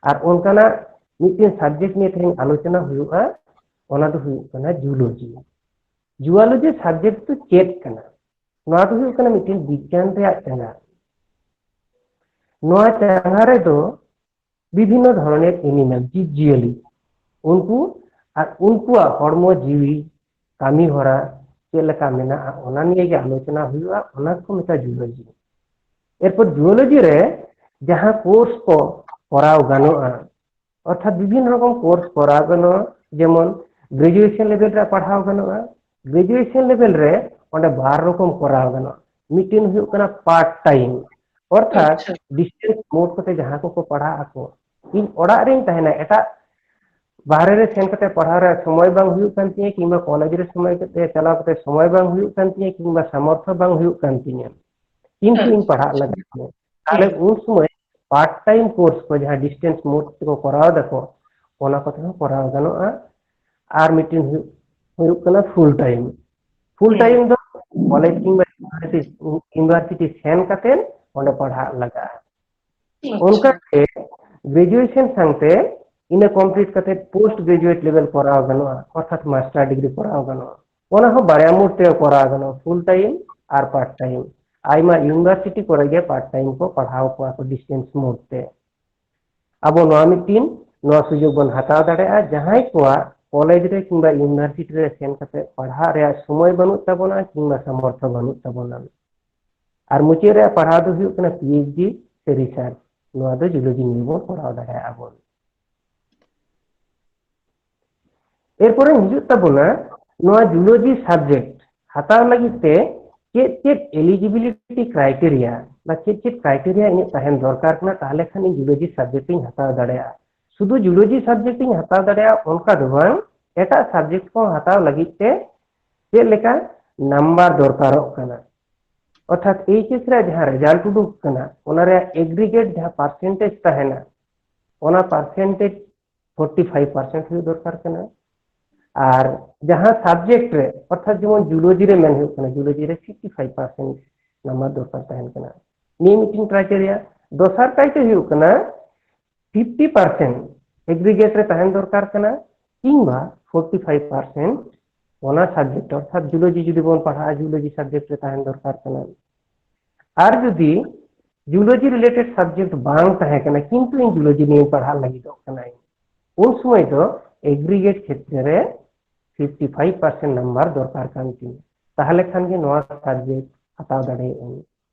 ᱟᱨ ᱚᱱᱠᱟᱱᱟᱜ ᱢᱤᱫᱴᱮᱱ ᱥᱟᱵᱡᱮᱠᱴ ᱱᱤᱭᱮ ᱛᱮᱦᱮᱧ ᱟᱞᱳᱪᱚᱱᱟ ᱦᱩᱭᱩᱜᱼᱟ, ᱚᱱᱟ ᱫᱚ ᱦᱩᱭᱩᱜ ᱠᱟᱱᱟ ᱡᱩᱞᱚᱡᱤ᱾ ᱡᱩᱣᱟᱞᱚᱡᱤ ᱥᱟᱵᱡᱮᱠᱴ ᱫᱚ ᱪᱮᱫ ᱠᱟᱱᱟ? ᱱᱚᱣᱟ ᱫᱚ ᱦᱩᱭᱩᱜ ᱠᱟᱱᱟ ᱢᱤᱫᱴᱮᱱ ᱵᱤᱜᱽᱜᱟᱱ ᱨᱮᱭᱟᱜ ᱪᱟᱸᱜᱟ᱾ ᱱᱚᱣᱟ ᱪᱟᱸᱜᱟ ᱨᱮᱫᱚ ᱵᱤᱵᱷᱤᱱᱱᱚ ᱫᱷᱚᱨᱚᱱᱮᱨ ᱮᱱᱤᱢᱮᱞ, ᱡᱤᱵᱽ ᱡᱤᱭᱟᱹᱞᱤ, ᱩᱱᱠᱩ ᱟᱨ ᱩᱱᱠᱩᱣᱟᱜ ᱦᱚᱲᱢᱚ ᱡᱤᱣᱤ, ᱠᱟᱹᱢᱤ ᱦᱚᱨᱟ, ᱪᱮᱫ ᱞᱮᱠᱟ ᱢᱮᱱᱟᱜᱼᱟ, ᱚᱱᱟ ᱱᱤᱭᱮ ᱜᱮ ᱟᱞᱳᱪᱚᱱᱟ ᱦᱩᱭᱩᱜᱼᱟ, ᱚᱱᱟ ᱠᱚ ᱢᱮᱛᱟᱜᱼᱟ ᱡᱩᱞᱚᱡᱤ᱾ ᱮᱨᱯᱚᱨ ᱡᱩᱞᱚᱡᱤ ᱨᱮ ᱡᱟᱦᱟᱸ ᱠᱳᱨᱥ ᱠᱚ ᱠᱚᱨᱟᱣ ᱜᱟᱱᱚᱜᱼᱟ, ᱚᱨᱛᱷᱟᱛ ᱵᱤᱵᱷᱤᱱᱱᱚ ᱨᱚᱠᱚᱢ ᱠᱳᱨᱥ ᱠᱚᱨᱟᱣ ᱜᱟᱱᱚᱜᱼᱟ, ᱡᱮᱢᱚᱱ ᱜᱨᱮᱡᱩᱭᱮᱥᱚᱱ ᱞᱮᱵᱮᱞ ᱨᱮ ᱯᱟᱲᱦᱟᱣ ᱜᱟᱱᱚᱜᱼᱟ᱾ ᱜᱨᱮᱡᱩᱭᱮᱥᱚᱱ ᱞᱮᱵᱮᱞ ᱨᱮ ᱚᱸᱰᱮ ᱵᱟᱨ ᱨᱚᱠᱚᱢ ᱠᱚᱨᱟᱣ ᱜᱟᱱᱚᱜᱼᱟ, ᱢᱤᱫᱴᱮᱱ ᱦᱩᱭᱩᱜ ᱠᱟᱱᱟ ᱯᱟᱨᱴ ᱴᱟᱭᱤᱢ, ᱚᱨᱛᱷᱟᱛ ᱟᱪᱪᱷᱟ᱾ ᱰᱤᱥᱴᱮᱱᱥ ᱢᱳᱰ ᱠᱟᱛᱮ ᱡᱟᱦᱟᱸ ᱠᱚᱠᱚ ᱯᱟᱲᱦᱟᱜ ᱟᱠᱚ, ᱤᱧ ᱚᱲᱟᱜ ᱨᱤᱧ ᱛᱟᱦᱮᱱᱟ, ᱮᱴᱟᱜ ᱵᱟᱦᱨᱮ ᱨᱮ ᱥᱮᱱ ᱠᱟᱛᱮ ᱯᱟᱲᱦᱟᱣ ᱨᱮᱭᱟᱜ ᱥᱚᱢᱚᱭ ᱵᱟᱝ ᱦᱩᱭᱩᱜ ᱠᱟᱱ ᱛᱤᱧᱟᱹ, ᱠᱤᱝᱵᱟ ᱠᱚᱞᱮᱡᱽ ᱨᱮ ᱥᱚᱢᱚᱭ ᱠᱟᱛᱮ ᱪᱟᱞᱟᱣ ᱠᱟᱛᱮ ᱥᱚᱢᱚᱭ ᱵᱟᱝ ᱦᱩᱭᱩᱜ ᱠᱟᱱ ᱛᱤᱧᱟᱹ, ᱠᱤᱝᱵᱟ ᱥᱟᱢᱚᱨᱛᱷᱚ ᱵᱟᱝ ᱦᱩᱭᱩᱜ ᱠᱟᱱ ᱛᱤᱧᱟᱹ, ᱠᱤᱱᱛᱩ ᱤᱧ ᱟᱪᱪᱷᱟ᱾ ᱯᱟᱲᱦᱟᱜ ᱞᱟᱜᱟᱜ ᱛᱤᱧᱟᱹ᱾ ᱛᱟᱦᱞᱮ ᱩᱱ ᱥᱚᱢᱚᱭ ᱯᱟᱨᱴ ᱴᱟᱭᱤᱢ ᱠᱳᱨᱥ ᱠᱚ ᱡᱟᱦᱟᱸ ᱰᱤᱥᱴᱮᱱᱥ ᱢᱳᱰ ᱛᱮᱠᱚ ᱠᱚᱨᱟᱣ ᱫᱟᱠᱚ, ᱚᱱᱟ ᱠᱚᱛᱮ ᱦᱚᱸ ᱠᱚᱨᱟᱣ ᱜᱟᱱᱚᱜᱼᱟ᱾ ᱟᱨ ᱢᱤᱫᱴᱮᱱ ᱦᱩᱭᱩᱜ, ᱦᱩᱭᱩᱜ ᱠᱟᱱᱟ ᱯᱷᱩᱞ ᱴᱟᱭᱤᱢ᱾ ᱯᱷᱩᱞ ᱦᱩᱸ᱾ ᱴᱟᱭᱤᱢ ᱫᱚ ᱠᱚᱞᱮᱡᱽ ᱠᱤᱝᱵᱟ ᱤᱭᱩᱱᱤᱵᱷᱟᱨᱥᱤᱴᱤ, ᱤᱭᱩᱱᱤᱵᱷᱟᱨᱥᱤᱴᱤ ᱥᱮᱱ ᱠᱟᱛᱮ ᱚᱸᱰᱮ ᱯᱟᱲᱦᱟᱜ ᱞᱟᱜᱟᱜᱼᱟ᱾ ᱟᱪᱪᱷᱟ᱾ ᱚᱱᱠᱟᱛᱮ ᱜᱨᱮᱡᱩᱭᱮᱥᱚᱱ ᱥᱟᱶᱛᱮ ᱤᱱᱟᱹ ᱠᱚᱢᱯᱞᱤᱴ ᱠᱟᱛᱮ ᱯᱳᱥᱴ ᱜᱨᱮᱡᱩᱭᱮᱴ ᱞᱮᱵᱮᱞ ᱠᱚᱨᱟᱣ ᱜᱟᱱᱚᱜᱼᱟ, ᱚᱨᱛᱷᱟᱛ ᱢᱟᱥᱴᱟᱨ ᱰᱤᱜᱽᱨᱤ ᱠᱚᱨᱟᱣ ᱜᱟᱱᱚᱜᱼᱟ᱾ ᱚᱱᱟ ᱦᱚᱸ ᱵᱟᱨᱭᱟ ᱢᱳᱰ ᱛᱮ ᱠᱚᱨᱟᱣ ᱜᱟᱱᱚᱜᱼᱟ, ᱯᱷᱩᱞ ᱴᱟᱭᱤᱢ ᱟᱨ ᱯᱟᱨᱴ ᱴᱟᱭᱤᱢ᱾ ᱟᱭᱢᱟ ᱤᱭᱩᱱᱤᱵᱷᱟᱨᱥᱤᱴᱤ ᱠᱚᱨᱮ ᱜᱮ ᱯᱟᱨᱴ ᱴᱟᱭᱤᱢ ᱠᱚ ᱯᱟᱲᱦᱟᱣ ᱠᱚᱣᱟ ᱠᱚ ᱰᱤᱥᱴᱮᱱᱥ ᱢᱳᱰ ᱛᱮ᱾ ᱟᱵᱚ ᱱᱚᱣᱟ ᱢᱤᱫᱴᱤᱱ, ᱱᱚᱣᱟ ᱥᱩᱡᱳᱜᱽ ᱵᱚᱱ ᱦᱟᱛᱟᱣ ᱫᱟᱲᱮᱭᱟᱜᱼᱟ, ᱡᱟᱦᱟᱸᱭ ᱠᱚᱣᱟᱜ ᱠᱚᱞᱮᱡᱽ ᱨᱮ ᱠᱤᱝᱵᱟ ᱤᱭᱩᱱᱤᱵᱷᱟᱨᱥᱤᱴᱤ ᱨᱮ ᱥᱮᱱ ᱠᱟᱛᱮ ᱯᱟᱲᱦᱟᱜ ᱨᱮᱭᱟᱜ ᱥᱚᱢᱚᱭ ᱵᱟᱹᱱᱩᱜ ᱛᱟᱵᱚᱱᱟ ᱠᱤᱝᱵᱟ ᱥᱟᱢᱚᱨᱛᱷᱚ ᱵᱟᱹᱱᱩᱜ ᱛᱟᱵᱚᱱᱟ᱾ ᱟᱨ ᱢᱩᱪᱟᱹᱫ ᱨᱮᱭᱟᱜ ᱯᱟᱲᱦᱟᱣ ᱫᱚ ᱦᱩᱭᱩᱜ ᱠᱟᱱᱟ ᱯᱤ ᱮᱭᱤᱪ ᱰᱤ ᱥᱮ ᱨᱤᱥᱟᱨᱪ᱾ ᱱᱚᱣᱟ ᱫᱚ ᱡᱩᱞᱚᱡᱤ ᱱᱤᱭᱮ ᱵᱚᱱ ᱠᱚᱨᱟᱣ ᱫᱟᱲᱮᱭᱟᱜᱼᱟ ᱵᱚᱱ᱾ ᱮᱨᱯᱚᱨᱮ ᱦᱤᱡᱩᱜ ᱛᱟᱵᱚᱱᱟ ᱱᱚᱣᱟ ᱡᱩᱞᱚᱡᱤ ᱥᱟᱵᱡᱮᱠᱴ ᱦᱟᱛᱟᱣ ᱞᱟᱹᱜᱤᱫ ᱛᱮ ᱪᱮᱫ ᱪᱮᱫ eligibility criteria ᱵᱟ ᱪᱮᱫ ᱪᱮᱫ criteria ᱤᱧᱟᱹᱜ ᱛᱟᱦᱮᱱ ᱫᱚᱨᱠᱟᱨ ᱠᱟᱱᱟ, ᱛᱟᱦᱞᱮ ᱠᱷᱟᱱ ᱤᱧ ᱡᱩᱞᱚᱡᱤ ᱥᱟᱵᱡᱮᱠᱴ ᱤᱧ ᱦᱟᱛᱟᱣ ᱫᱟᱲᱮᱭᱟᱜᱼᱟ᱾ ᱥᱩᱫᱷᱩ ᱡᱩᱞᱚᱡᱤ ᱥᱟᱵᱡᱮᱠᱴ ᱤᱧ ᱦᱟᱛᱟᱣ ᱫᱟᱲᱮᱭᱟᱜᱼᱟ ᱚᱱᱠᱟ ᱫᱚ ᱵᱟᱝ, ᱮᱴᱟᱜ ᱥᱟᱵᱡᱮᱠᱴ ᱠᱚ ᱦᱟᱛᱟᱣ ᱞᱟᱹᱜᱤᱫ ᱛᱮ ᱪᱮᱫ ᱞᱮᱠᱟ ᱱᱟᱢᱵᱟᱨ ᱫᱚᱨᱠᱟᱨᱚᱜ ᱠᱟᱱᱟ, ᱚᱨᱛᱷᱟᱛ ᱮᱭᱤᱪ ᱮᱥ ᱨᱮᱭᱟᱜ ᱡᱟᱦᱟᱸ ᱨᱮᱡᱟᱞᱴ ᱩᱰᱩᱠ ᱠᱟᱱᱟ, ᱚᱱᱟ ᱨᱮᱭᱟᱜ ᱮᱜᱽᱨᱤᱜᱮᱴ ᱡᱟᱦᱟᱸ ᱯᱟᱨᱥᱮᱱᱴᱮᱡᱽ ᱛᱟᱦᱮᱱᱟ, ᱚᱱᱟ ᱯᱟᱨᱥᱮᱱᱴᱮᱡᱽ ᱯᱷᱳᱨᱴᱤ ᱯᱷᱟᱭᱤᱵᱷ ᱯᱟᱨᱥᱮᱱᱴ ᱦᱩᱭᱩᱜ ᱫᱚᱨᱠᱟᱨ ᱠᱟᱱᱟ᱾ ᱟᱨ ᱡᱟᱦᱟᱸ ᱥᱟᱵᱡᱮᱠᱴ ᱨᱮ, ᱚᱨᱛᱷᱟᱛ ᱡᱮᱢᱚᱱ ᱡᱩᱞᱚᱡᱤ ᱨᱮ ᱢᱮᱱ ᱦᱩᱭᱩᱜ ᱠᱟᱱᱟ, ᱡᱩᱞᱚᱡᱤ ᱨᱮ ᱯᱷᱤᱯᱴᱤ ᱯᱷᱟᱭᱤᱵᱷ ᱯᱟᱨᱥᱮᱱᱴ ᱱᱟᱢᱵᱟᱨ ᱫᱚᱨᱠᱟᱨ ᱛᱟᱦᱮᱱ ᱠᱟᱱᱟ, ᱱᱤᱭᱟᱹ ᱢᱤᱫᱴᱤᱱ ᱠᱨᱟᱭᱴᱮᱨᱤᱭᱟ᱾ ᱫᱚᱥᱟᱨ ᱠᱟᱭᱛᱮ ᱦᱩᱭᱩᱜ ᱠᱟᱱᱟ ᱯᱷᱤᱯᱴᱤ ᱯᱟᱨᱥᱮᱱᱴ ᱮᱜᱽᱨᱤᱜᱮᱴ ᱨᱮ ᱛᱟᱦᱮᱱ ᱫᱚᱨᱠᱟᱨ ᱠᱟᱱᱟ, ᱠᱤᱝᱵᱟ ᱯᱷᱳᱨᱴᱤ ᱯᱷᱟᱭᱤᱵᱷ ᱯᱟᱨᱥᱮᱱᱴ ᱚᱱᱟ ᱥᱟᱵᱡᱮᱠᱴ, ᱚᱨᱛᱷᱟᱛ ᱡᱩᱞᱚᱡᱤ ᱡᱩᱫᱤ ᱵᱚᱱ ᱯᱟᱲᱦᱟᱜᱼᱟ, ᱡᱩᱞᱚᱡᱤ ᱥᱟᱵᱡᱮᱠᱴ ᱨᱮ ᱛᱟᱦᱮᱱ ᱫᱚᱨᱠᱟᱨ ᱠᱟᱱᱟ᱾ ᱟᱨ ᱡᱩᱫᱤ ᱡᱩᱞᱚᱡᱤ ᱨᱤᱞᱮᱴᱮᱰ ᱥᱟᱵᱡᱮᱠᱴ ᱵᱟᱝ ᱛᱟᱦᱮᱸ ᱠᱟᱱᱟ, ᱠᱤᱱᱛᱩ ᱤᱧ ᱡᱩᱞᱚᱡᱤ ᱱᱤᱭᱮ ᱯᱟᱲᱦᱟᱜ ᱞᱟᱹᱜᱤᱫᱚᱜ ᱠᱟᱱᱟᱧ, ᱩᱱ ᱥᱚᱢᱚᱭ ᱫᱚ ᱮᱜᱽᱨᱤᱜᱮᱴ ᱠᱷᱮᱛᱨᱮ ᱨᱮ ᱯᱷᱤᱯᱴᱤ ᱯᱷᱟᱭᱤᱵᱷ ᱯᱟᱨᱥᱮᱱᱴ ᱱᱟᱢᱵᱟᱨ ᱫᱚᱨᱠᱟᱨ ᱠᱟᱱ ᱛᱤᱧᱟᱹ, ᱛᱟᱦᱚᱞᱮ ᱠᱷᱟᱱ ᱜᱮ ᱱᱚᱣᱟ ᱥᱟᱵᱡᱮᱠᱴ ᱦᱟᱛᱟᱣ ᱫᱟᱲᱮᱭᱟᱜ ᱟᱹᱧ᱾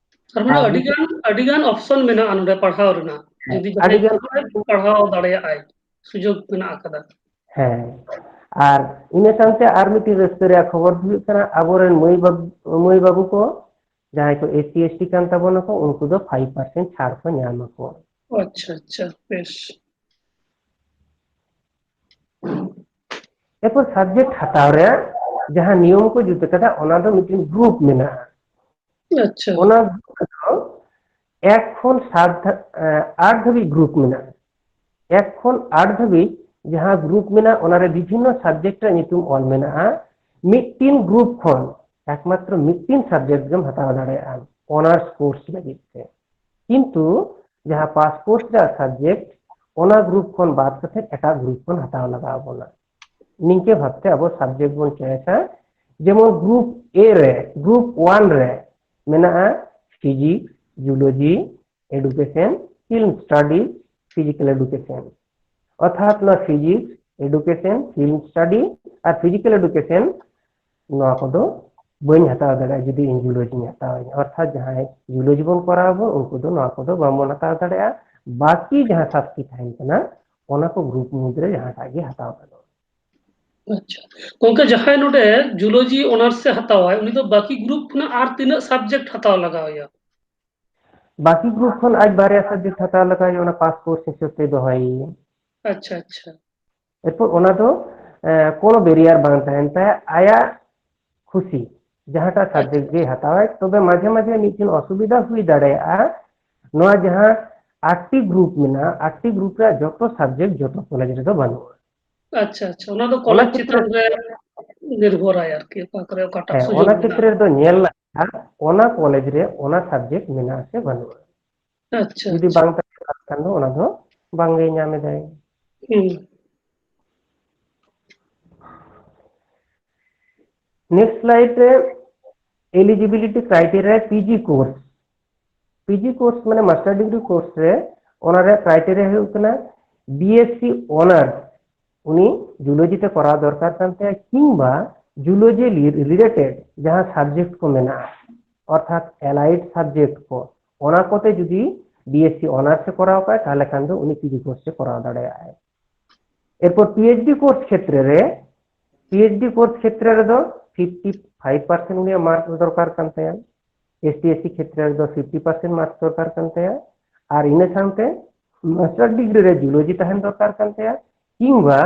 ᱛᱟᱨ ᱢᱟᱱᱮ ᱟᱨ ᱟᱹᱰᱤ ᱜᱟᱱ ᱟᱹᱰᱤ ᱜᱟᱱ ᱚᱯᱥᱚᱱ ᱢᱮᱱᱟᱜᱼᱟ ᱱᱚᱰᱮ ᱯᱟᱲᱦᱟᱣ ᱨᱮᱱᱟᱜ᱾ ᱦᱮᱸ, ᱡᱩᱫᱤ ᱟᱹᱰᱤ ᱡᱟᱦᱟᱸᱭ ᱜᱟᱱ ᱯᱟᱲᱦᱟᱣ ᱫᱟᱲᱮᱭᱟᱜᱼᱟᱭ, ᱥᱩᱡᱳᱜᱽ ᱢᱮᱱᱟᱜ ᱟᱠᱟᱫᱟ᱾ ᱦᱮᱸ, ᱟᱨ ᱤᱱᱟᱹ ᱥᱟᱶᱛᱮ ᱟᱨ ᱢᱤᱫᱴᱤᱡ ᱨᱟᱹᱥᱠᱟᱹ ᱨᱮᱭᱟᱜ ᱠᱷᱚᱵᱚᱨ ᱫᱚ ᱦᱩᱭᱩᱜ ᱠᱟᱱᱟ, ᱟᱵᱚᱨᱮᱱ ᱢᱟᱹᱭ ᱵᱟᱹᱵᱩ, ᱢᱟᱹᱭ ᱵᱟᱹᱵᱩ ᱠᱚ ᱡᱟᱦᱟᱸᱭ ᱠᱚ ᱮᱥ ᱥᱤ ᱮᱥ ᱴᱤ ᱠᱟᱱ ᱛᱟᱵᱚᱱᱟ ᱠᱚ, ᱩᱱᱠᱩ ᱫᱚ ᱯᱷᱟᱭᱤᱵᱷ ᱯᱟᱨᱥᱮᱱᱴ ᱪᱷᱟᱲ ᱠᱚ ᱧᱟᱢ ᱟᱠᱚ᱾ ᱟᱪᱪᱷᱟ, ᱟᱪᱪᱷᱟ, ᱵᱮᱥ᱾ ᱮᱨᱯᱚᱨ ᱥᱟᱵᱡᱮᱠᱴ ᱦᱟᱛᱟᱣ ᱨᱮᱭᱟᱜ ᱡᱟᱦᱟᱸ ᱱᱤᱭᱚᱢ ᱠᱚ ᱡᱩᱛ ᱟᱠᱟᱫᱟ, ᱚᱱᱟ ᱫᱚ ᱢᱤᱫᱴᱮᱱ ᱜᱨᱩᱯ ᱢᱮᱱᱟᱜᱼᱟ᱾ ᱟᱪᱪᱷᱟ, ᱚᱱᱟ ᱜᱨᱩᱯ ᱨᱮᱫᱚ ᱮᱠ ᱠᱷᱚᱱ ᱥᱟᱛ ᱫᱷᱟ-, ᱮ, ᱟᱴ ᱫᱷᱟᱹᱵᱤᱡ ᱜᱨᱩᱯ ᱢᱮᱱᱟᱜᱼᱟ᱾ ᱮᱠ ᱠᱷᱚᱱ ᱟᱴ ᱫᱷᱟᱹᱵᱤᱡ ᱡᱟᱦᱟᱸ ᱜᱨᱩᱯ ᱢᱮᱱᱟᱜᱼᱟ, ᱚᱱᱟᱨᱮ ᱵᱤᱵᱷᱤᱱᱱᱚ ᱥᱟᱵᱡᱮᱠᱴ ᱨᱮᱭᱟᱜ ᱧᱩᱛᱩᱢ ᱚᱞ ᱢᱮᱱᱟᱜᱼᱟ᱾ ᱢᱤᱫᱴᱤᱱ ᱜᱨᱩᱯ ᱠᱷᱚᱱ ᱮᱠᱢᱟᱛᱨᱚ ᱢᱤᱫᱴᱤᱱ ᱥᱟᱵᱡᱮᱠᱴ ᱜᱮᱢ ᱦᱟᱛᱟᱣ ᱫᱟᱲᱮᱭᱟᱜᱼᱟ ᱚᱱᱟᱨᱥ ᱠᱳᱨᱥ ᱞᱟᱹᱜᱤᱫ ᱛᱮ᱾ ᱠᱤᱱᱛᱩ ᱡᱟᱦᱟᱸ ᱯᱟᱥ ᱠᱳᱨᱥ ᱨᱮᱭᱟᱜ ᱥᱟᱵᱡᱮᱠᱴ, ᱚᱱᱟ ᱜᱨᱩᱯ ᱠᱷᱚᱱ ᱵᱟᱫ ᱠᱟᱛᱮ ᱮᱴᱟᱜ ᱜᱨᱩᱯ ᱠᱷᱚᱱ ᱦᱟᱛᱟᱣ ᱞᱟᱜᱟᱣ ᱵᱚᱱᱟ᱾ ᱱᱤᱝᱠᱟᱹ ᱵᱷᱟᱵᱛᱮ ᱟᱵᱚ ᱥᱟᱵᱡᱮᱠᱴ ᱵᱚᱱ ᱪᱚᱭᱮᱥᱟ᱾ ᱡᱮᱢᱚᱱ ᱜᱨᱩᱯ ᱮ ᱨᱮ, ᱜᱨᱩᱯ ᱚᱣᱟᱱ ᱨᱮ ᱢᱮᱱᱟᱜᱼᱟ physics, zoology, education, film study, physical education. ᱚᱨᱛᱷᱟᱛ ᱱᱚᱣᱟ ᱯᱷᱤᱡᱤᱠᱥ, ᱮᱰᱩᱠᱮᱥᱚᱱ, ᱯᱷᱤᱞᱢ ᱥᱴᱟᱰᱤ ᱟᱨ ᱯᱷᱤᱡᱤᱠᱮᱞ ᱮᱰᱩᱠᱮᱥᱚᱱ, ᱱᱚᱣᱟ ᱠᱚᱫᱚ ᱵᱟᱹᱧ ᱦᱟᱛᱟᱣ ᱫᱟᱲᱮᱭᱟᱜᱼᱟ ᱡᱩᱫᱤ ᱤᱧ ᱡᱩᱞᱚᱡᱤᱧ ᱦᱟᱛᱟᱣᱟ᱾ ᱚᱨᱛᱷᱟᱛ ᱡᱟᱦᱟᱸᱭ ᱡᱩᱞᱚᱡᱤ ᱵᱚᱱ ᱠᱚᱨᱟᱣ ᱟᱵᱚᱱ, ᱩᱱᱠᱩ ᱫᱚ ᱱᱚᱣᱟ ᱠᱚᱫᱚ ᱵᱟᱵᱚᱱ ᱦᱟᱛᱟᱣ ᱫᱟᱲᱮᱭᱟᱜᱼᱟ᱾ ᱵᱟᱹᱠᱤ ᱡᱟᱦᱟᱸ ᱥᱟᱛᱴᱤ ᱛᱟᱦᱮᱱ ᱠᱟᱱᱟ, ᱚᱱᱟ ᱠᱚ ᱜᱨᱩᱯ ᱢᱩᱫᱽᱨᱮ ᱡᱟᱦᱟᱸᱴᱟᱜ ᱜᱮ ᱦᱟᱛᱟᱣ ᱜᱟᱱᱚᱜᱼᱟ᱾ ᱟᱪᱪᱷᱟ ᱜᱚᱝᱠᱮ, ᱡᱟᱦᱟᱸᱭ ᱱᱚᱰᱮ ᱡᱩᱞᱚᱡᱤ ᱚᱱᱟᱨᱥ ᱮ ᱦᱟᱛᱟᱣᱟᱭ, ᱩᱱᱤ ᱫᱚ ᱵᱟᱹᱠᱤ ᱜᱨᱩᱯ ᱠᱷᱚᱱᱟᱜ ᱟᱨ ᱛᱤᱱᱟᱹᱜ ᱥᱟᱵᱡᱮᱠᱴ ᱦᱟᱛᱟᱣ ᱞᱟᱜᱟᱣ ᱮᱭᱟ? ᱵᱟᱹᱠᱤ ᱜᱨᱩᱯ ᱠᱷᱚᱱ ᱟᱡ ᱵᱟᱨᱭᱟ ᱥᱟᱵᱡᱮᱠᱴ ᱦᱟᱛᱟᱣ ᱞᱟᱜᱟᱣ ᱮᱭᱟ, ᱚᱱᱟ ᱯᱟᱥ ᱠᱳᱨᱥ ᱦᱤᱥᱟᱹᱵ ᱛᱮ ᱫᱚᱦᱚᱭᱮᱭᱟ᱾ ᱟᱪᱪᱷᱟ, ᱟᱪᱪᱷᱟ᱾ ᱮᱨᱯᱚᱨ ᱚᱱᱟ ᱫᱚ, ᱮ, ᱠᱳᱱᱳ ᱵᱮᱨᱤᱭᱟᱨ ᱵᱟᱝ ᱛᱟᱦᱮᱱ ᱛᱟᱭᱟ, ᱟᱭᱟᱜ ᱠᱷᱩᱥᱤ ᱡᱟᱦᱟᱸᱴᱟᱜ ᱥᱟᱵᱡᱮᱠᱴ ᱜᱮ ᱦᱟᱛᱟᱣᱟᱭ᱾ ᱛᱚᱵᱮ ᱢᱟᱡᱷᱮ ᱢᱟᱡᱷᱮ ᱢᱤᱫᱴᱮᱱ ᱚᱥᱩᱵᱤᱫᱷᱟ ᱦᱩᱭ ᱫᱟᱲᱮᱭᱟᱜᱼᱟ, ᱱᱚᱣᱟ ᱡᱟᱦᱟᱸ ᱟᱴᱴᱤ ᱜᱨᱩᱯ ᱢᱮᱱᱟᱜᱼᱟ, ᱟᱴᱴᱤ ᱜᱨᱩᱯ ᱨᱮᱭᱟᱜ ᱡᱚᱛᱚ ᱥᱟᱵᱡᱮᱠᱴ ᱡᱚᱛᱚ ᱠᱚᱞᱮᱡᱽ ᱨᱮᱫᱚ ᱵᱟᱹᱱᱩᱜᱼᱟ᱾ ᱟᱪᱪᱷᱟ, ᱟᱪᱪᱷᱟ, ᱚᱱᱟ ᱫᱚ ᱚᱱᱟ ᱠᱚᱞᱮᱡᱽ ᱠᱷᱮᱛᱨᱮ ᱪᱮᱛᱟᱱ ᱨᱮ ᱱᱤᱨᱵᱷᱚᱨᱟᱭ ᱟᱨᱠᱤ, ᱚᱠᱟ ᱠᱚᱨᱮ ᱚᱠᱟᱴᱟᱜ ᱦᱮᱸ, ᱥᱩᱡᱳᱜᱽ ᱚᱱᱟ ᱢᱮᱱᱟᱜᱼᱟ᱾ ᱠᱷᱮᱛᱨᱮ ᱨᱮᱫᱚ ᱧᱮᱞ ᱞᱟᱜᱟᱜᱼᱟ ᱚᱱᱟ ᱠᱚᱞᱮᱡᱽ ᱨᱮ ᱚᱱᱟ ᱥᱟᱵᱡᱮᱠᱴ ᱢᱮᱱᱟᱜᱼᱟ ᱥᱮ ᱵᱟᱹᱱᱩᱜᱼᱟ᱾ ᱟᱪᱪᱷᱟ, ᱡᱩᱫᱤ ᱟᱪᱪᱷᱟ᱾ ᱵᱟᱝ ᱛᱟᱦᱮᱸ ᱠᱷᱟᱱ ᱫᱚ ᱚᱱᱟ ᱫᱚ ᱵᱟᱝᱜᱮ ᱧᱟᱢ ᱮᱫᱟᱭ᱾ ᱦᱩᱸ᱾ ᱱᱮᱠᱥᱴ ᱥᱞᱟᱭᱤᱰ ᱨᱮ eligibility criteria ᱨᱮ ᱯᱤᱡᱤ ᱠᱳᱨᱥ, ᱯᱤᱡᱤ ᱠᱳᱨᱥ ᱢᱟᱱᱮ ᱢᱟᱥᱴᱟᱨ ᱰᱤᱜᱽᱨᱤ ᱠᱳᱨᱥ ᱨᱮ, ᱚᱱᱟ ᱨᱮᱭᱟᱜ ᱠᱨᱟᱭᱴᱮᱨᱤᱭᱟ ᱦᱩᱭᱩᱜ ᱠᱟᱱᱟ ᱵᱤᱮᱥᱥᱤ ᱚᱱᱟᱨᱥ ᱩᱱᱤ ᱡᱩᱞᱚᱡᱤ ᱛᱮ ᱠᱚᱨᱟᱣ ᱫᱚᱨᱠᱟᱨ ᱠᱟᱱ ᱛᱟᱭᱟ, ᱠᱤᱝᱵᱟ ᱡᱩᱞᱚᱡᱤ ᱨᱤᱞᱮᱴᱮᱰ ᱡᱟᱦᱟᱸ ᱥᱟᱵᱡᱮᱠᱴ ᱠᱚ ᱢᱮᱱᱟᱜᱼᱟ, ᱚᱨᱛᱷᱟᱛ ᱮᱞᱟᱭᱤᱰ ᱥᱟᱵᱡᱮᱠᱴ ᱠᱚ, ᱚᱱᱟ ᱠᱚᱛᱮ ᱡᱩᱫᱤ ᱵᱤᱮᱥᱥᱤ ᱚᱱᱟᱨᱥ ᱮ ᱠᱚᱨᱟᱣ ᱠᱷᱟᱡ, ᱛᱟᱦᱚᱞᱮ ᱠᱷᱟᱱ ᱫᱚ ᱩᱱᱤ ᱯᱤᱡᱤ ᱠᱳᱨᱥ ᱮ ᱠᱚᱨᱟᱣ ᱫᱟᱲᱮᱭᱟᱜᱼᱟᱭ᱾ ᱮᱨᱯᱚᱨ ᱯᱤᱮᱭᱤᱪᱰᱤ ᱠᱳᱨᱥ ᱠᱷᱮᱛᱨᱮ ᱨᱮ, ᱯᱤᱮᱭᱤᱪᱰᱤ ᱠᱳᱨᱥ ᱠᱷᱮᱛᱨᱮ ᱨᱮᱫᱚ ᱯᱷᱤᱯᱴᱤ ᱯᱷᱟᱭᱤᱵᱷ ᱯᱟᱨᱥᱮᱱᱴ ᱩᱱᱤᱭᱟᱜ ᱢᱟᱨᱠᱥ ᱫᱚᱨᱠᱟᱨ ᱠᱟᱱ ᱛᱟᱭᱟ᱾ ᱮᱥᱴᱤ ᱮᱥᱥᱤ ᱠᱷᱮᱛᱨᱮ ᱨᱮᱫᱚ ᱯᱷᱤᱯᱴᱤ ᱯᱟᱨᱥᱮᱱᱴ ᱢᱟᱨᱠᱥ ᱫᱚᱨᱠᱟᱨ ᱠᱟᱱ ᱛᱟᱭᱟ᱾ ᱟᱨ ᱤᱱᱟᱹ ᱥᱟᱶᱛᱮ ᱢᱟᱥᱴᱟᱨ ᱰᱤᱜᱽᱨᱤ ᱨᱮ ᱡᱩᱞᱚᱡᱤ ᱛᱟᱦᱮᱱ ᱫᱚᱨᱠᱟᱨ ᱠᱟᱱ ᱛᱟᱭᱟ, ᱠᱤᱝᱵᱟ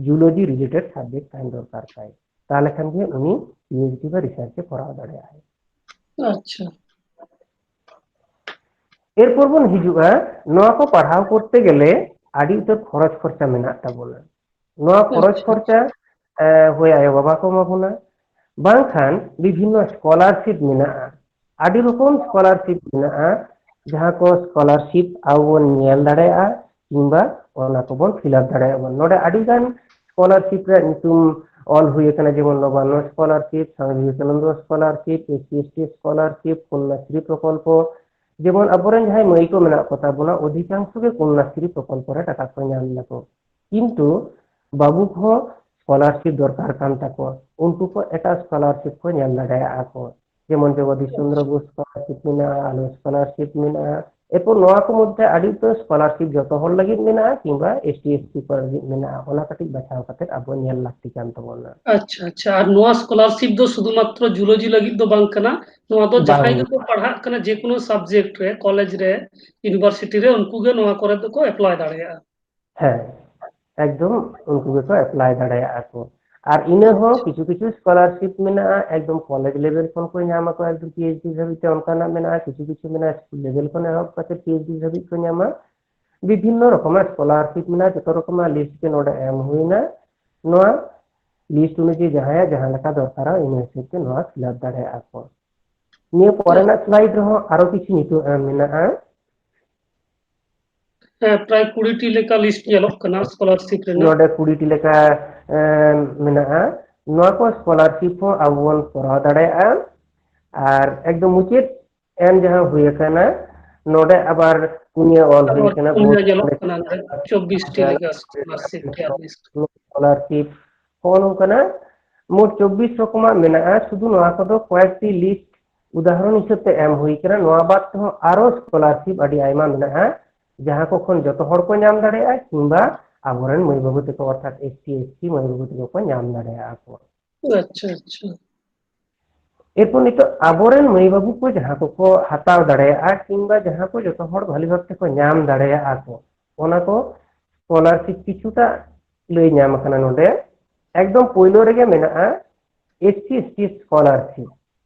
ᱡᱩᱞᱚᱡᱤ ᱨᱤᱞᱮᱴᱮᱰ ᱥᱟᱵᱡᱮᱠᱴ ᱛᱟᱦᱮᱱ ᱫᱚᱨᱠᱟᱨ ᱛᱟᱭ᱾ ᱛᱟᱦᱚᱞᱮ ᱠᱷᱟᱱ ᱜᱮ ᱩᱱᱤ ᱯᱤᱮᱭᱤᱪᱰᱤ ᱵᱟ ᱨᱤᱥᱟᱨᱪ ᱮ ᱠᱚᱨᱟᱣ ᱫᱟᱲᱮᱭᱟᱜᱼᱟᱭ᱾ ᱟᱪᱪᱷᱟ᱾ ᱮᱨᱯᱚᱨ ᱵᱚᱱ ᱦᱤᱡᱩᱜᱼᱟ, ᱱᱚᱣᱟ ᱠᱚ ᱯᱟᱲᱦᱟᱣ ᱠᱚᱨᱛᱮ ᱜᱮᱞᱮ ᱟᱹᱰᱤ ᱩᱛᱟᱹᱨ ᱠᱷᱚᱨᱚᱪ ᱠᱷᱚᱨᱪᱟ ᱢᱮᱱᱟᱜ ᱛᱟᱵᱚᱱᱟ᱾ ᱱᱚᱣᱟ ᱠᱷᱚᱨᱚᱪ ᱟᱪᱪᱷᱟ᱾ ᱠᱷᱚᱨᱪᱟ, ᱮ, ᱦᱳᱭ, ᱟᱭᱳ ᱵᱟᱵᱟ ᱠᱚ ᱮᱢᱟ ᱵᱚᱱᱟ, ᱵᱟᱝᱠᱷᱟᱱ ᱵᱤᱵᱷᱤᱱᱱᱚ ᱥᱠᱚᱞᱟᱨᱥᱤᱯ ᱢᱮᱱᱟᱜᱼᱟ᱾ ᱟᱹᱰᱤ ᱨᱚᱠᱚᱢ ᱥᱠᱚᱞᱟᱨᱥᱤᱯ ᱢᱮᱱᱟᱜᱼᱟ, ᱡᱟᱦᱟᱸ ᱠᱚ ᱥᱠᱚᱞᱟᱨᱥᱤᱯ ᱟᱵᱚ ᱵᱚᱱ ᱧᱮᱞ ᱫᱟᱲᱮᱭᱟᱜᱼᱟ, ᱠᱤᱝᱵᱟ ᱚᱱᱟ ᱠᱚᱵᱚᱱ ᱯᱷᱤᱞᱟᱯ ᱫᱟᱲᱮᱭᱟᱜᱼᱟ ᱵᱚᱱ᱾ ᱱᱚᱰᱮ ᱟᱹᱰᱤ ᱜᱟᱱ ᱥᱠᱚᱞᱟᱨᱥᱤᱯ ᱨᱮᱭᱟᱜ ᱧᱩᱛᱩᱢ ᱚᱞ ᱦᱩᱭ ᱟᱠᱟᱱᱟ, ᱡᱮᱢᱚᱱ Nabanna scholarship, Swami Vivekananda scholarship, S C S T scholarship, Kanyashree Prakalpa. ᱡᱮᱢᱚᱱ ᱟᱵᱚᱨᱮᱱ ᱡᱟᱦᱟᱸᱭ ᱢᱟᱹᱭ ᱠᱚ ᱢᱮᱱᱟᱜ ᱠᱚ ᱛᱟᱵᱚᱱᱟ, ᱚᱫᱷᱤᱠᱟᱝᱥᱚ ᱜᱮ ᱠᱚᱱᱱᱟᱥᱨᱤ ᱯᱨᱚᱠᱚᱞᱯᱚ ᱨᱮ ᱴᱟᱠᱟ ᱠᱚ ᱧᱟᱢ ᱫᱟᱠᱚ, ᱠᱤᱱᱛᱩ ᱵᱟᱹᱵᱩ ᱠᱚᱦᱚᱸ ᱥᱠᱚᱞᱟᱨᱥᱤᱯ ᱫᱚᱨᱠᱟᱨ ᱠᱟᱱ ᱛᱟᱠᱚᱣᱟ, ᱩᱱᱠᱩ ᱠᱚ ᱮᱴᱟᱜ ᱥᱠᱚᱞᱟᱨᱥᱤᱯ ᱠᱚ ᱧᱮᱞ ᱫᱟᱲᱮᱭᱟᱜᱼᱟ ᱠᱚ᱾ ᱡᱮᱢᱚᱱ ᱡᱚᱜᱚᱫᱤᱥ ᱪᱚᱱᱫᱨᱚ ᱵᱳᱥ ᱥᱠᱚᱞᱟᱨᱥᱤᱯ ᱢᱮᱱᱟᱜᱼᱟ, ᱟᱞᱚ ᱥᱠᱚᱞᱟᱨᱥᱤᱯ ᱢᱮᱱᱟᱜᱼᱟ᱾ ᱮᱨᱯᱚᱨ ᱱᱚᱣᱟ ᱠᱚ ᱢᱚᱫᱽᱫᱷᱮ ᱟᱹᱰᱤ ᱩᱛᱟᱹᱨ ᱥᱠᱚᱞᱟᱨᱥᱤᱯ ᱡᱚᱛᱚ ᱦᱚᱲ ᱞᱟᱹᱜᱤᱫ ᱢᱮᱱᱟᱜᱼᱟ, ᱠᱤᱝᱵᱟ ᱮᱥ ᱴᱤ ᱮᱥ ᱥᱤ ᱠᱚ ᱞᱟᱹᱜᱤᱫ ᱢᱮᱱᱟᱜᱼᱟ, ᱚᱱᱟ ᱠᱟᱹᱴᱤᱡ ᱵᱟᱪᱷᱟᱣ ᱠᱟᱛᱮ ᱟᱵᱚ ᱧᱮᱞ ᱞᱟᱹᱠᱛᱤ ᱠᱟᱱ ᱛᱟᱵᱚᱱᱟ᱾ ᱟᱪᱪᱷᱟ, ᱟᱪᱪᱷᱟ᱾ ᱟᱨ ᱱᱚᱣᱟ ᱥᱠᱚᱞᱟᱨᱥᱤᱯ ᱫᱚ ᱥᱩᱫᱷᱩᱢᱟᱛᱨᱚ ᱡᱩᱞᱚᱡᱤ ᱞᱟᱹᱜᱤᱫ ᱫᱚ ᱵᱟᱝ ᱠᱟᱱᱟ, ᱱᱚᱣᱟ ᱫᱚ ᱡᱟᱦᱟᱸᱭ ᱵᱟᱝ᱾ ᱜᱮᱠᱚ ᱯᱟᱲᱦᱟᱜ ᱠᱟᱱᱟ, ᱡᱮ ᱠᱳᱱᱳ ᱥᱟᱵᱡᱮᱠᱴ ᱨᱮ, ᱠᱚᱞᱮᱡᱽ ᱨᱮ, ᱤᱭᱩᱱᱤᱵᱷᱟᱨᱥᱤᱴᱤ ᱨᱮ, ᱩᱱᱠᱩ ᱜᱮ ᱱᱚᱣᱟ ᱠᱚᱨᱮ ᱫᱚᱠᱚ ᱮᱯᱞᱟᱭ ᱫᱟᱲᱮᱭᱟᱜᱼᱟ᱾ ᱦᱮᱸ, ᱮᱠᱫᱚᱢ ᱩᱱᱠᱩ ᱜᱮᱠᱚ ᱮᱯᱞᱟᱭ ᱫᱟᱲᱮᱭᱟᱜᱼᱟ ᱠᱚ᱾ ᱟᱨ ᱤᱱᱟᱹ ᱦᱚᱸ ᱠᱤᱪᱷᱩ ᱠᱤᱪᱷᱩ ᱥᱠᱚᱞᱟᱨᱥᱤᱯ ᱢᱮᱱᱟᱜᱼᱟ, ᱮᱠᱫᱚᱢ ᱠᱚᱞᱮᱡᱽ ᱞᱮᱵᱮᱞ ᱠᱷᱚᱱ ᱠᱚ ᱧᱟᱢ ᱟᱠᱚ, ᱮᱠᱫᱚᱢ ᱯᱤ ᱮᱭᱤᱪ ᱰᱤ ᱫᱷᱟᱹᱵᱤᱡ ᱛᱮ ᱚᱱᱠᱟᱱᱟᱜ ᱢᱮᱱᱟᱜᱼᱟ, ᱠᱤᱪᱷᱩ ᱠᱤᱪᱷᱩ ᱢᱮᱱᱟᱜᱼᱟ ᱥᱠᱩᱞ ᱞᱮᱵᱮᱞ ᱠᱷᱚᱱ ᱮᱦᱚᱵ ᱠᱟᱛᱮ ᱯᱤ ᱮᱭᱤᱪ ᱰᱤ ᱫᱷᱟᱹᱵᱤᱡ ᱠᱚ ᱧᱟᱢᱟ᱾ ᱵᱤᱵᱷᱤᱱᱱᱚ ᱨᱚᱠᱚᱢᱟᱜ ᱥᱠᱚᱞᱟᱨᱥᱤᱯ ᱢᱮᱱᱟᱜᱼᱟ, ᱡᱚᱛᱚ ᱨᱚᱠᱚᱢᱟᱜ ᱞᱤᱥᱴ ᱜᱮ ᱱᱚᱰᱮ ᱮᱢ ᱦᱩᱭᱱᱟ᱾ ᱱᱚᱣᱟ ᱞᱤᱥᱴ ᱚᱱᱩᱡᱟᱭᱤ ᱡᱟᱦᱟᱸᱭᱟᱜ ᱡᱟᱦᱟᱸ ᱞᱮᱠᱟ ᱫᱚᱨᱠᱟᱨᱟ, ᱤᱱᱟᱹ ᱦᱤᱥᱟᱹᱵ ᱛᱮ ᱱᱚᱣᱟ ᱯᱷᱤᱞᱟᱯ ᱫᱟᱲᱮᱭᱟᱜᱼᱟ ᱠᱚ᱾ ᱱᱤᱭᱟᱹ ᱯᱚᱨᱮᱱᱟᱜ ᱥᱞᱟᱭᱤᱰ ᱨᱮᱦᱚᱸ ᱟᱨᱚ ᱠᱤᱪᱷᱩ ᱧᱩᱛᱩᱢ ᱮᱢ ᱢᱮᱱᱟᱜᱼᱟ᱾ ᱦᱮᱸ, ᱯᱨᱟᱭ ᱠᱩᱲᱤ ᱴᱤ ᱞᱮᱠᱟ ᱞᱤᱥᱴ ᱧᱮᱞᱚᱜ ᱠᱟᱱᱟ ᱥᱠᱚᱞᱟᱨᱥᱤᱯ ᱨᱮᱱᱟᱜ᱾ ᱱᱚᱰᱮ ᱠᱩᱲᱤ ᱴᱤ ᱞᱮᱠᱟ, ᱮᱸ, ᱢᱮᱱᱟᱜᱼᱟ᱾ ᱱᱚᱣᱟ ᱠᱚ ᱥᱠᱚᱞᱟᱨᱥᱤᱯ ᱦᱚᱸ ᱟᱵᱚ ᱵᱚᱱ ᱠᱚᱨᱟᱣ ᱫᱟᱲᱮᱭᱟᱜᱼᱟ᱾ ᱟᱨ ᱮᱠᱫᱚᱢ ᱢᱩᱪᱟᱹᱫ ᱮᱢ ᱡᱟᱦᱟᱸ ᱦᱩᱭ ᱟᱠᱟᱱᱟ, ᱱᱚᱰᱮ ᱟᱵᱟᱨ ᱯᱩᱱᱭᱟᱹ ᱚᱞ ᱦᱩᱭ ᱠᱟᱱᱟ᱾ ᱯᱩᱱᱭᱟᱹ ᱧᱮᱞᱚᱜ ᱠᱟᱱᱟ, ᱪᱚᱵᱵᱤᱥ ᱴᱤ ᱞᱮᱠᱟ ᱥᱠᱚᱞᱟᱨᱥᱤᱯ ᱜᱮ ᱟᱨ ᱢᱤᱫ ᱥᱠᱚᱞᱟᱨᱥᱤᱯ ᱦᱚᱸ ᱱᱚᱝᱠᱟᱱᱟ᱾ ᱢᱳᱴ ᱪᱚᱵᱵᱤᱥ ᱨᱚᱠᱚᱢᱟᱜ ᱢᱮᱱᱟᱜᱼᱟ᱾ ᱥᱩᱫᱷᱩ ᱱᱚᱣᱟ ᱠᱚᱫᱚ ᱠᱚᱭᱮᱠᱴᱤ ᱞᱤᱥᱴ ᱩᱫᱟᱦᱚᱨᱚᱱ ᱦᱤᱥᱟᱹᱵ ᱛᱮ ᱮᱢ ᱦᱩᱭ ᱠᱟᱱᱟ᱾ ᱱᱚᱣᱟ ᱵᱟᱫ ᱛᱮᱦᱚᱸ ᱟᱨᱚ ᱥᱠᱚᱞᱟᱨᱥᱤᱯ ᱟᱹᱰᱤ ᱟᱭᱢᱟ ᱢᱮᱱᱟᱜᱼᱟ, ᱡᱟᱦᱟᱸ ᱠᱚ ᱠᱷᱚᱱ ᱡᱚᱛᱚ ᱦᱚᱲ ᱠᱚ ᱧᱟᱢ ᱫᱟᱲᱮᱭᱟᱜᱼᱟ, ᱠᱤᱝᱵᱟ ᱟᱵᱚᱨᱮᱱ ᱢᱟᱹᱭ ᱵᱟᱹᱵᱩ ᱛᱟᱠᱚ, ᱚᱨᱛᱷᱟᱛ ᱮᱥ ᱴᱤ, ᱮᱥ ᱥᱤ ᱢᱟᱹᱭ ᱵᱟᱹᱵᱩ ᱛᱟᱠᱚ ᱠᱚ ᱧᱟᱢ ᱫᱟᱲᱮᱭᱟᱜᱼᱟ ᱠᱚ᱾ ᱟᱪᱪᱷᱟ, ᱟᱪᱪᱷᱟ᱾ ᱮᱨᱯᱚᱨ ᱱᱤᱛᱚᱜ ᱟᱵᱚᱨᱮᱱ ᱢᱟᱹᱭ ᱵᱟᱹᱵᱩ ᱠᱚ ᱡᱟᱦᱟᱸ ᱠᱚᱠᱚ ᱦᱟᱛᱟᱣ ᱫᱟᱲᱮᱭᱟᱜᱼᱟ, ᱠᱤᱝᱵᱟ ᱡᱟᱦᱟᱸ ᱠᱚ ᱡᱚᱛᱚ ᱦᱚᱲ ᱵᱷᱟᱞᱤ ᱵᱷᱟᱵ ᱛᱮᱠᱚ ᱧᱟᱢ ᱫᱟᱲᱮᱭᱟᱜᱼᱟ ᱠᱚ, ᱚᱱᱟ ᱠᱚ ᱥᱠᱚᱞᱟᱨᱥᱤᱯ ᱠᱤᱪᱷᱩᱴᱟ ᱞᱟᱹᱭ ᱧᱟᱢ ᱟᱠᱟᱱᱟ ᱱᱚᱰᱮ᱾ ᱮᱠᱫᱚᱢ ᱯᱳᱭᱞᱳ ᱨᱮᱜᱮ ᱢᱮᱱᱟᱜᱼᱟ S C S T scholarship.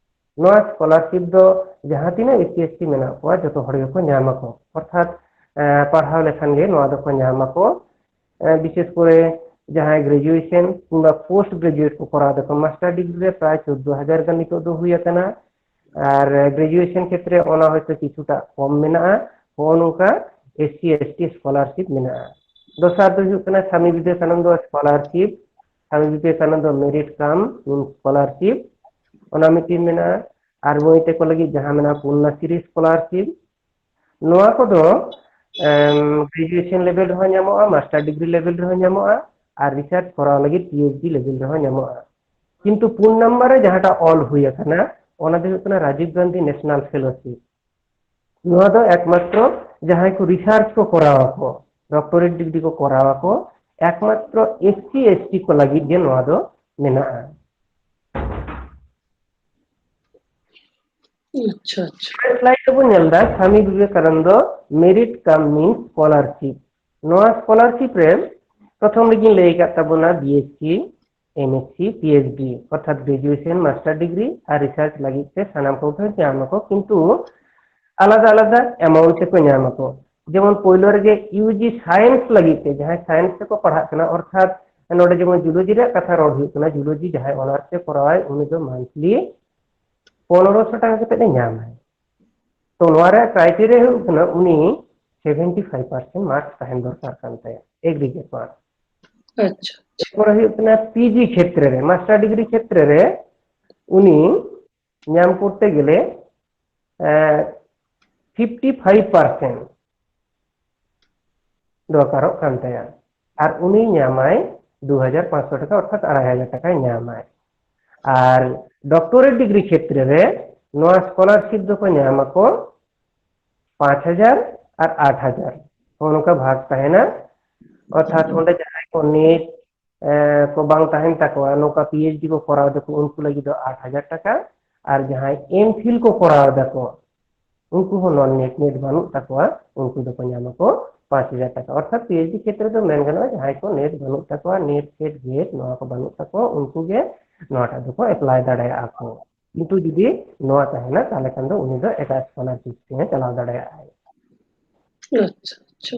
ᱱᱚᱣᱟ ᱥᱠᱚᱞᱟᱨᱥᱤᱯ ᱫᱚ ᱡᱟᱦᱟᱸ ᱛᱤᱱᱟᱹᱜ ᱮᱥ ᱥᱤ ᱮᱥ ᱴᱤ ᱢᱮᱱᱟᱜ ᱠᱚᱣᱟ, ᱡᱚᱛᱚ ᱦᱚᱲ ᱜᱮᱠᱚ ᱧᱟᱢ ᱟᱠᱚ, ᱚᱨᱛᱷᱟᱛ, ᱮ, ᱯᱟᱲᱦᱟᱣ ᱞᱮᱠᱷᱟᱱ ᱜᱮ ᱱᱚᱣᱟ ᱫᱚᱠᱚ ᱧᱟᱢ ᱟᱠᱚ᱾ ᱮ, ᱵᱤᱥᱮᱥ ᱠᱚᱨᱮ ᱡᱟᱦᱟᱸᱭ ᱜᱨᱮᱡᱩᱭᱮᱥᱚᱱ ᱠᱤᱝᱵᱟ ᱯᱳᱥᱴ ᱜᱨᱮᱡᱩᱭᱮᱴ ᱠᱚ ᱠᱚᱨᱟᱣ ᱫᱟᱠᱚ, ᱢᱟᱥᱴᱟᱨ ᱰᱤᱜᱽᱨᱤ ᱨᱮ ᱯᱨᱟᱭ ᱪᱳᱫᱽᱫᱳ ᱦᱟᱡᱟᱨ ᱜᱟᱱ ᱱᱤᱛᱚᱜ ᱫᱚ ᱦᱩᱭ ᱟᱠᱟᱱᱟ᱾ ᱟᱨ ᱜᱨᱮᱡᱩᱭᱮᱥᱚᱱ ᱠᱷᱮᱛᱨᱮ ᱚᱱᱟ ᱦᱚᱭᱛᱳ ᱠᱤᱪᱷᱩᱴᱟ ᱠᱚᱢ ᱢᱮᱱᱟᱜᱼᱟ᱾ ᱦᱚᱸᱜᱼᱚ ᱱᱚᱝᱠᱟ S C S T scholarship ᱢᱮᱱᱟᱜᱼᱟ᱾ ᱫᱚᱥᱟᱨ ᱫᱚ ᱦᱩᱭᱩᱜ ᱠᱟᱱᱟ ᱥᱟᱢᱤ ᱵᱤᱵᱮᱠᱟᱱᱚᱱᱫᱚ ᱥᱠᱚᱞᱟᱨᱥᱤᱯ, ᱥᱟᱢᱤ ᱵᱤᱵᱮᱠᱟᱱᱚᱱᱫᱚ ᱢᱮᱨᱤᱴ ᱠᱟᱢ ᱢᱤᱱᱥ ᱥᱠᱚᱞᱟᱨᱥᱤᱯ, ᱚᱱᱟ ᱢᱤᱫᱴᱤᱱ ᱢᱮᱱᱟᱜᱼᱟ᱾ ᱟᱨ ᱢᱟᱹᱭ ᱛᱟᱠᱚ ᱞᱟᱹᱜᱤᱫ ᱡᱟᱦᱟᱸ ᱢᱮᱱᱟᱜᱼᱟ ᱠᱚᱱᱱᱟᱥᱨᱤ ᱥᱠᱚᱞᱟᱨᱥᱤᱯ, ᱱᱚᱣᱟ ᱠᱚᱫᱚ ᱜᱨᱮᱡᱩᱭᱮᱥᱚᱱ ᱞᱮᱵᱮᱞ ᱨᱮᱦᱚᱸ ᱧᱟᱢᱚᱜᱼᱟ, ᱢᱟᱥᱴᱟᱨ ᱰᱤᱜᱽᱨᱤ ᱞᱮᱵᱮᱞ ᱨᱮᱦᱚᱸ ᱧᱟᱢᱚᱜᱼᱟ, ᱟᱨ ᱨᱤᱥᱟᱨᱪ ᱠᱚᱨᱟᱣ ᱞᱟᱹᱜᱤᱫ ᱯᱤ ᱮᱭᱤᱪ ᱰᱤ ᱞᱮᱵᱮᱞ ᱨᱮᱦᱚᱸ ᱧᱟᱢᱚᱜᱼᱟ᱾ ᱠᱤᱱᱛᱩ ᱯᱩᱱ ᱱᱟᱢᱵᱟᱨ ᱨᱮ ᱡᱟᱦᱟᱸᱴᱟᱜ ᱚᱞ ᱦᱩᱭ ᱟᱠᱟᱱᱟ, ᱚᱱᱟ ᱫᱚ ᱦᱩᱭᱩᱜ ᱠᱟᱱᱟ ᱨᱟᱡᱤᱵᱽ ᱜᱟᱱᱫᱷᱤ ᱱᱮᱥᱱᱟᱞ ᱯᱷᱮᱞᱳᱥᱤᱯ᱾ ᱱᱚᱣᱟ ᱫᱚ ᱮᱠᱢᱟᱛᱨᱚ ᱡᱟᱦᱟᱸᱭ ᱠᱚ ᱨᱤᱥᱟᱨᱪ ᱠᱚ ᱠᱚᱨᱟᱣ ᱟᱠᱚ, ᱰᱚᱠᱴᱚᱨᱮᱴ ᱰᱤᱜᱽᱨᱤ ᱠᱚ ᱠᱚᱨᱟᱣ ᱟᱠᱚ, ᱮᱠᱢᱟᱛᱨᱚ ᱮᱥ ᱥᱤ ᱮᱥ ᱴᱤ ᱠᱚ ᱞᱟᱹᱜᱤᱫ ᱜᱮ ᱱᱚᱣᱟ ᱫᱚ ᱢᱮᱱᱟᱜᱼᱟ᱾ ᱟᱪᱪᱷᱟ, ᱟᱪᱪᱷᱟ᱾ ᱯᱷᱟᱨᱥᱴ ᱞᱟᱭᱤᱱ ᱨᱮᱵᱚᱱ ᱧᱮᱞ ᱮᱫᱟ ᱥᱟᱢᱤ ᱵᱤᱵᱮᱠᱟᱱᱚᱱᱫᱚ ᱢᱮᱨᱤᱴ ᱠᱟᱢ ᱢᱤᱱᱥ ᱥᱠᱚᱞᱟᱨᱥᱤᱯ᱾ ᱱᱚᱣᱟ ᱥᱠᱚᱞᱟᱨᱥᱤᱯ ᱨᱮ ᱯᱨᱚᱛᱷᱚᱢ ᱨᱮᱜᱤᱧ ᱞᱟᱹᱭ ᱟᱠᱟᱫ ᱛᱟᱵᱚᱱᱟ B S C, M S C, P H D, ᱚᱨᱛᱷᱟᱛ ᱜᱨᱮᱡᱩᱭᱮᱥᱚᱱ, ᱢᱟᱥᱴᱟᱨ ᱰᱤᱜᱽᱨᱤ ᱟᱨ ᱨᱤᱥᱟᱨᱪ ᱞᱟᱹᱜᱤᱫ ᱛᱮ ᱥᱟᱱᱟᱢ ᱠᱚᱜᱮ ᱧᱟᱢ ᱟᱠᱚ, ᱠᱤᱱᱛᱩ ᱟᱞᱟᱫᱟ ᱟᱞᱟᱫᱟ ᱮᱢᱟᱣᱩᱱᱴ ᱛᱮᱠᱚ ᱧᱟᱢ ᱟᱠᱚ᱾ ᱡᱮᱢᱚᱱ ᱯᱳᱭᱞᱳ ᱨᱮᱜᱮ ᱤᱭᱩ ᱡᱤ ᱥᱟᱭᱮᱱᱥ ᱞᱟᱹᱜᱤᱫ ᱛᱮ ᱡᱟᱦᱟᱸᱭ ᱥᱟᱭᱮᱱᱥ ᱛᱮᱠᱚ ᱯᱟᱲᱦᱟᱜ ᱠᱟᱱᱟ, ᱚᱨᱛᱷᱟᱛ ᱱᱚᱰᱮ ᱡᱮᱢᱚᱱ ᱡᱩᱞᱚᱡᱤ ᱨᱮᱭᱟᱜ ᱠᱟᱛᱷᱟ ᱨᱚᱲ ᱦᱩᱭᱩᱜ ᱠᱟᱱᱟ, ᱡᱩᱞᱚᱡᱤ ᱡᱟᱦᱟᱸᱭ ᱚᱱᱟᱨᱥ ᱛᱮ ᱠᱚᱨᱟᱣᱟᱭ ᱩᱱᱤ ᱫᱚ ᱢᱟᱱᱛᱷᱞᱤ ᱯᱚᱱᱨᱚᱥᱚ ᱴᱟᱠᱟ ᱠᱟᱛᱮ ᱮ ᱧᱟᱢᱟᱭ᱾ ᱛᱚ ᱱᱚᱣᱟ ᱨᱮᱭᱟᱜ ᱠᱨᱟᱭᱴᱮᱨᱤᱭᱟ ᱦᱩᱭᱩᱜ ᱠᱟᱱᱟ ᱩᱱᱤ ᱥᱮᱵᱷᱮᱱᱴᱤ ᱯᱷᱟᱭᱤᱵᱷ ᱯᱟᱨᱥᱮᱱᱴ ᱢᱟᱨᱠᱥ ᱛᱟᱦᱮᱱ ᱫᱚᱨᱠᱟᱨ ᱠᱟᱱ ᱛᱟᱭᱟ, ᱮᱜᱽᱨᱤᱜᱮᱴ ᱢᱟᱨᱠᱥ᱾ ᱟᱪᱪᱷᱟ᱾ ᱮᱨᱯᱚᱨᱮ ᱦᱩᱭᱩᱜ ᱠᱟᱱᱟ ᱯᱤ ᱡᱤ ᱠᱷᱮᱛᱨᱮ ᱨᱮ, ᱢᱟᱥᱴᱟᱨ ᱰᱤᱜᱽᱨᱤ ᱠᱷᱮᱛᱨᱮ ᱨᱮ ᱩᱱᱤ ᱧᱟᱢ ᱠᱚᱨᱛᱮ ᱜᱮᱞᱮ ᱯᱷᱤᱯᱴᱤ ᱯᱷᱟᱭᱤᱵᱷ ᱯᱟᱨᱥᱮᱱᱴ ᱫᱚᱨᱠᱟᱨᱚᱜ ᱠᱟᱱ ᱛᱟᱭᱟ᱾ ᱟᱨ ᱩᱱᱤ ᱧᱟᱢᱟᱭ ᱫᱩ ᱦᱟᱡᱟᱨ ᱯᱟᱸᱪᱥᱚ ᱴᱟᱠᱟ, ᱚᱨᱛᱷᱟᱛ ᱟᱲᱟᱭ ᱦᱟᱡᱟᱨ ᱴᱟᱠᱟᱭ ᱧᱟᱢᱟᱭ᱾ ᱟᱨ ᱰᱚᱠᱴᱚᱨᱮᱴ ᱰᱤᱜᱽᱨᱤ ᱠᱷᱮᱛᱨᱮ ᱨᱮ ᱱᱚᱣᱟ ᱥᱠᱚᱞᱟᱨᱥᱤᱯ ᱫᱚᱠᱚ ᱧᱟᱢ ᱟᱠᱚ ᱯᱟᱸᱪ ᱦᱟᱡᱟᱨ ᱟᱨ ᱟᱴ ᱦᱟᱡᱟᱨ᱾ ᱱᱚᱜᱼᱚ ᱱᱚᱝᱠᱟ ᱵᱷᱟᱜᱽ ᱛᱟᱦᱮᱱᱟ᱾ ᱚᱨᱛᱷᱟᱛ ᱚᱸᱰᱮ ᱡᱟᱦᱟᱸᱭ ᱠᱚ ᱱᱮᱴ ᱮ, ᱠᱚ ᱵᱟᱝ ᱛᱟᱦᱮᱱ ᱛᱟᱠᱚᱣᱟ, ᱱᱚᱝᱠᱟ ᱯᱤ ᱮᱭᱤᱪ ᱰᱤ ᱠᱚ ᱠᱚᱨᱟᱣ ᱫᱟᱠᱚ, ᱩᱱᱠᱩ ᱞᱟᱹᱜᱤᱫ ᱫᱚ ᱟᱴ ᱦᱟᱡᱟᱨ ᱴᱟᱠᱟ, ᱟᱨ ᱡᱟᱦᱟᱸᱭ ᱮᱢ ᱯᱷᱤᱞ ᱠᱚ ᱠᱚᱨᱟᱣ ᱫᱟᱠᱚ, ᱩᱱᱠᱩ ᱦᱚᱸ ᱱᱚᱱ ᱱᱮᱴ ᱱᱮᱴ ᱵᱟᱹᱱᱩᱜ ᱛᱟᱠᱚᱣᱟ, ᱩᱱᱠᱩ ᱫᱚᱠᱚ ᱧᱟᱢ ᱟᱠᱚ ᱯᱟᱸᱪ ᱦᱟᱡᱟᱨ ᱴᱟᱠᱟ᱾ ᱚᱨᱛᱷᱟᱛ ᱯᱤ ᱮᱭᱤᱪ ᱰᱤ ᱠᱷᱮᱛᱨᱮ ᱫᱚ ᱢᱮᱱ ᱜᱟᱱᱚᱜᱼᱟ, ᱡᱟᱦᱟᱸᱭ ᱠᱚ ᱱᱮᱴ ᱵᱟᱹᱱᱩᱜ ᱛᱟᱠᱚᱣᱟ, ᱱᱮᱴ ᱥᱮᱴ ᱜᱮᱴ ᱱᱚᱣᱟ ᱠᱚ ᱵᱟᱹᱱᱩᱜ ᱛᱟᱠᱚᱣᱟ, ᱩᱱᱠᱩ ᱜᱮ ᱱᱚᱣᱟᱴᱟᱜ ᱫᱚᱠᱚ ᱮᱯᱞᱟᱭ ᱫᱟᱲᱮᱭᱟᱜᱼᱟ ᱠᱚ᱾ ᱠᱤᱱᱛᱩ ᱡᱩᱫᱤ ᱱᱚᱣᱟ ᱛᱟᱦᱮᱱᱟ, ᱛᱟᱦᱚᱞᱮ ᱠᱷᱟᱱ ᱫᱚ ᱩᱱᱤ ᱫᱚ ᱮᱴᱟᱜ ᱥᱠᱚᱞᱟᱨᱥᱤᱯ ᱛᱮ ᱪᱟᱞᱟᱣ ᱫᱟᱲᱮᱭᱟᱜᱼᱟᱭ᱾ ᱟᱪᱪᱷᱟ, ᱟᱪᱪᱷᱟ᱾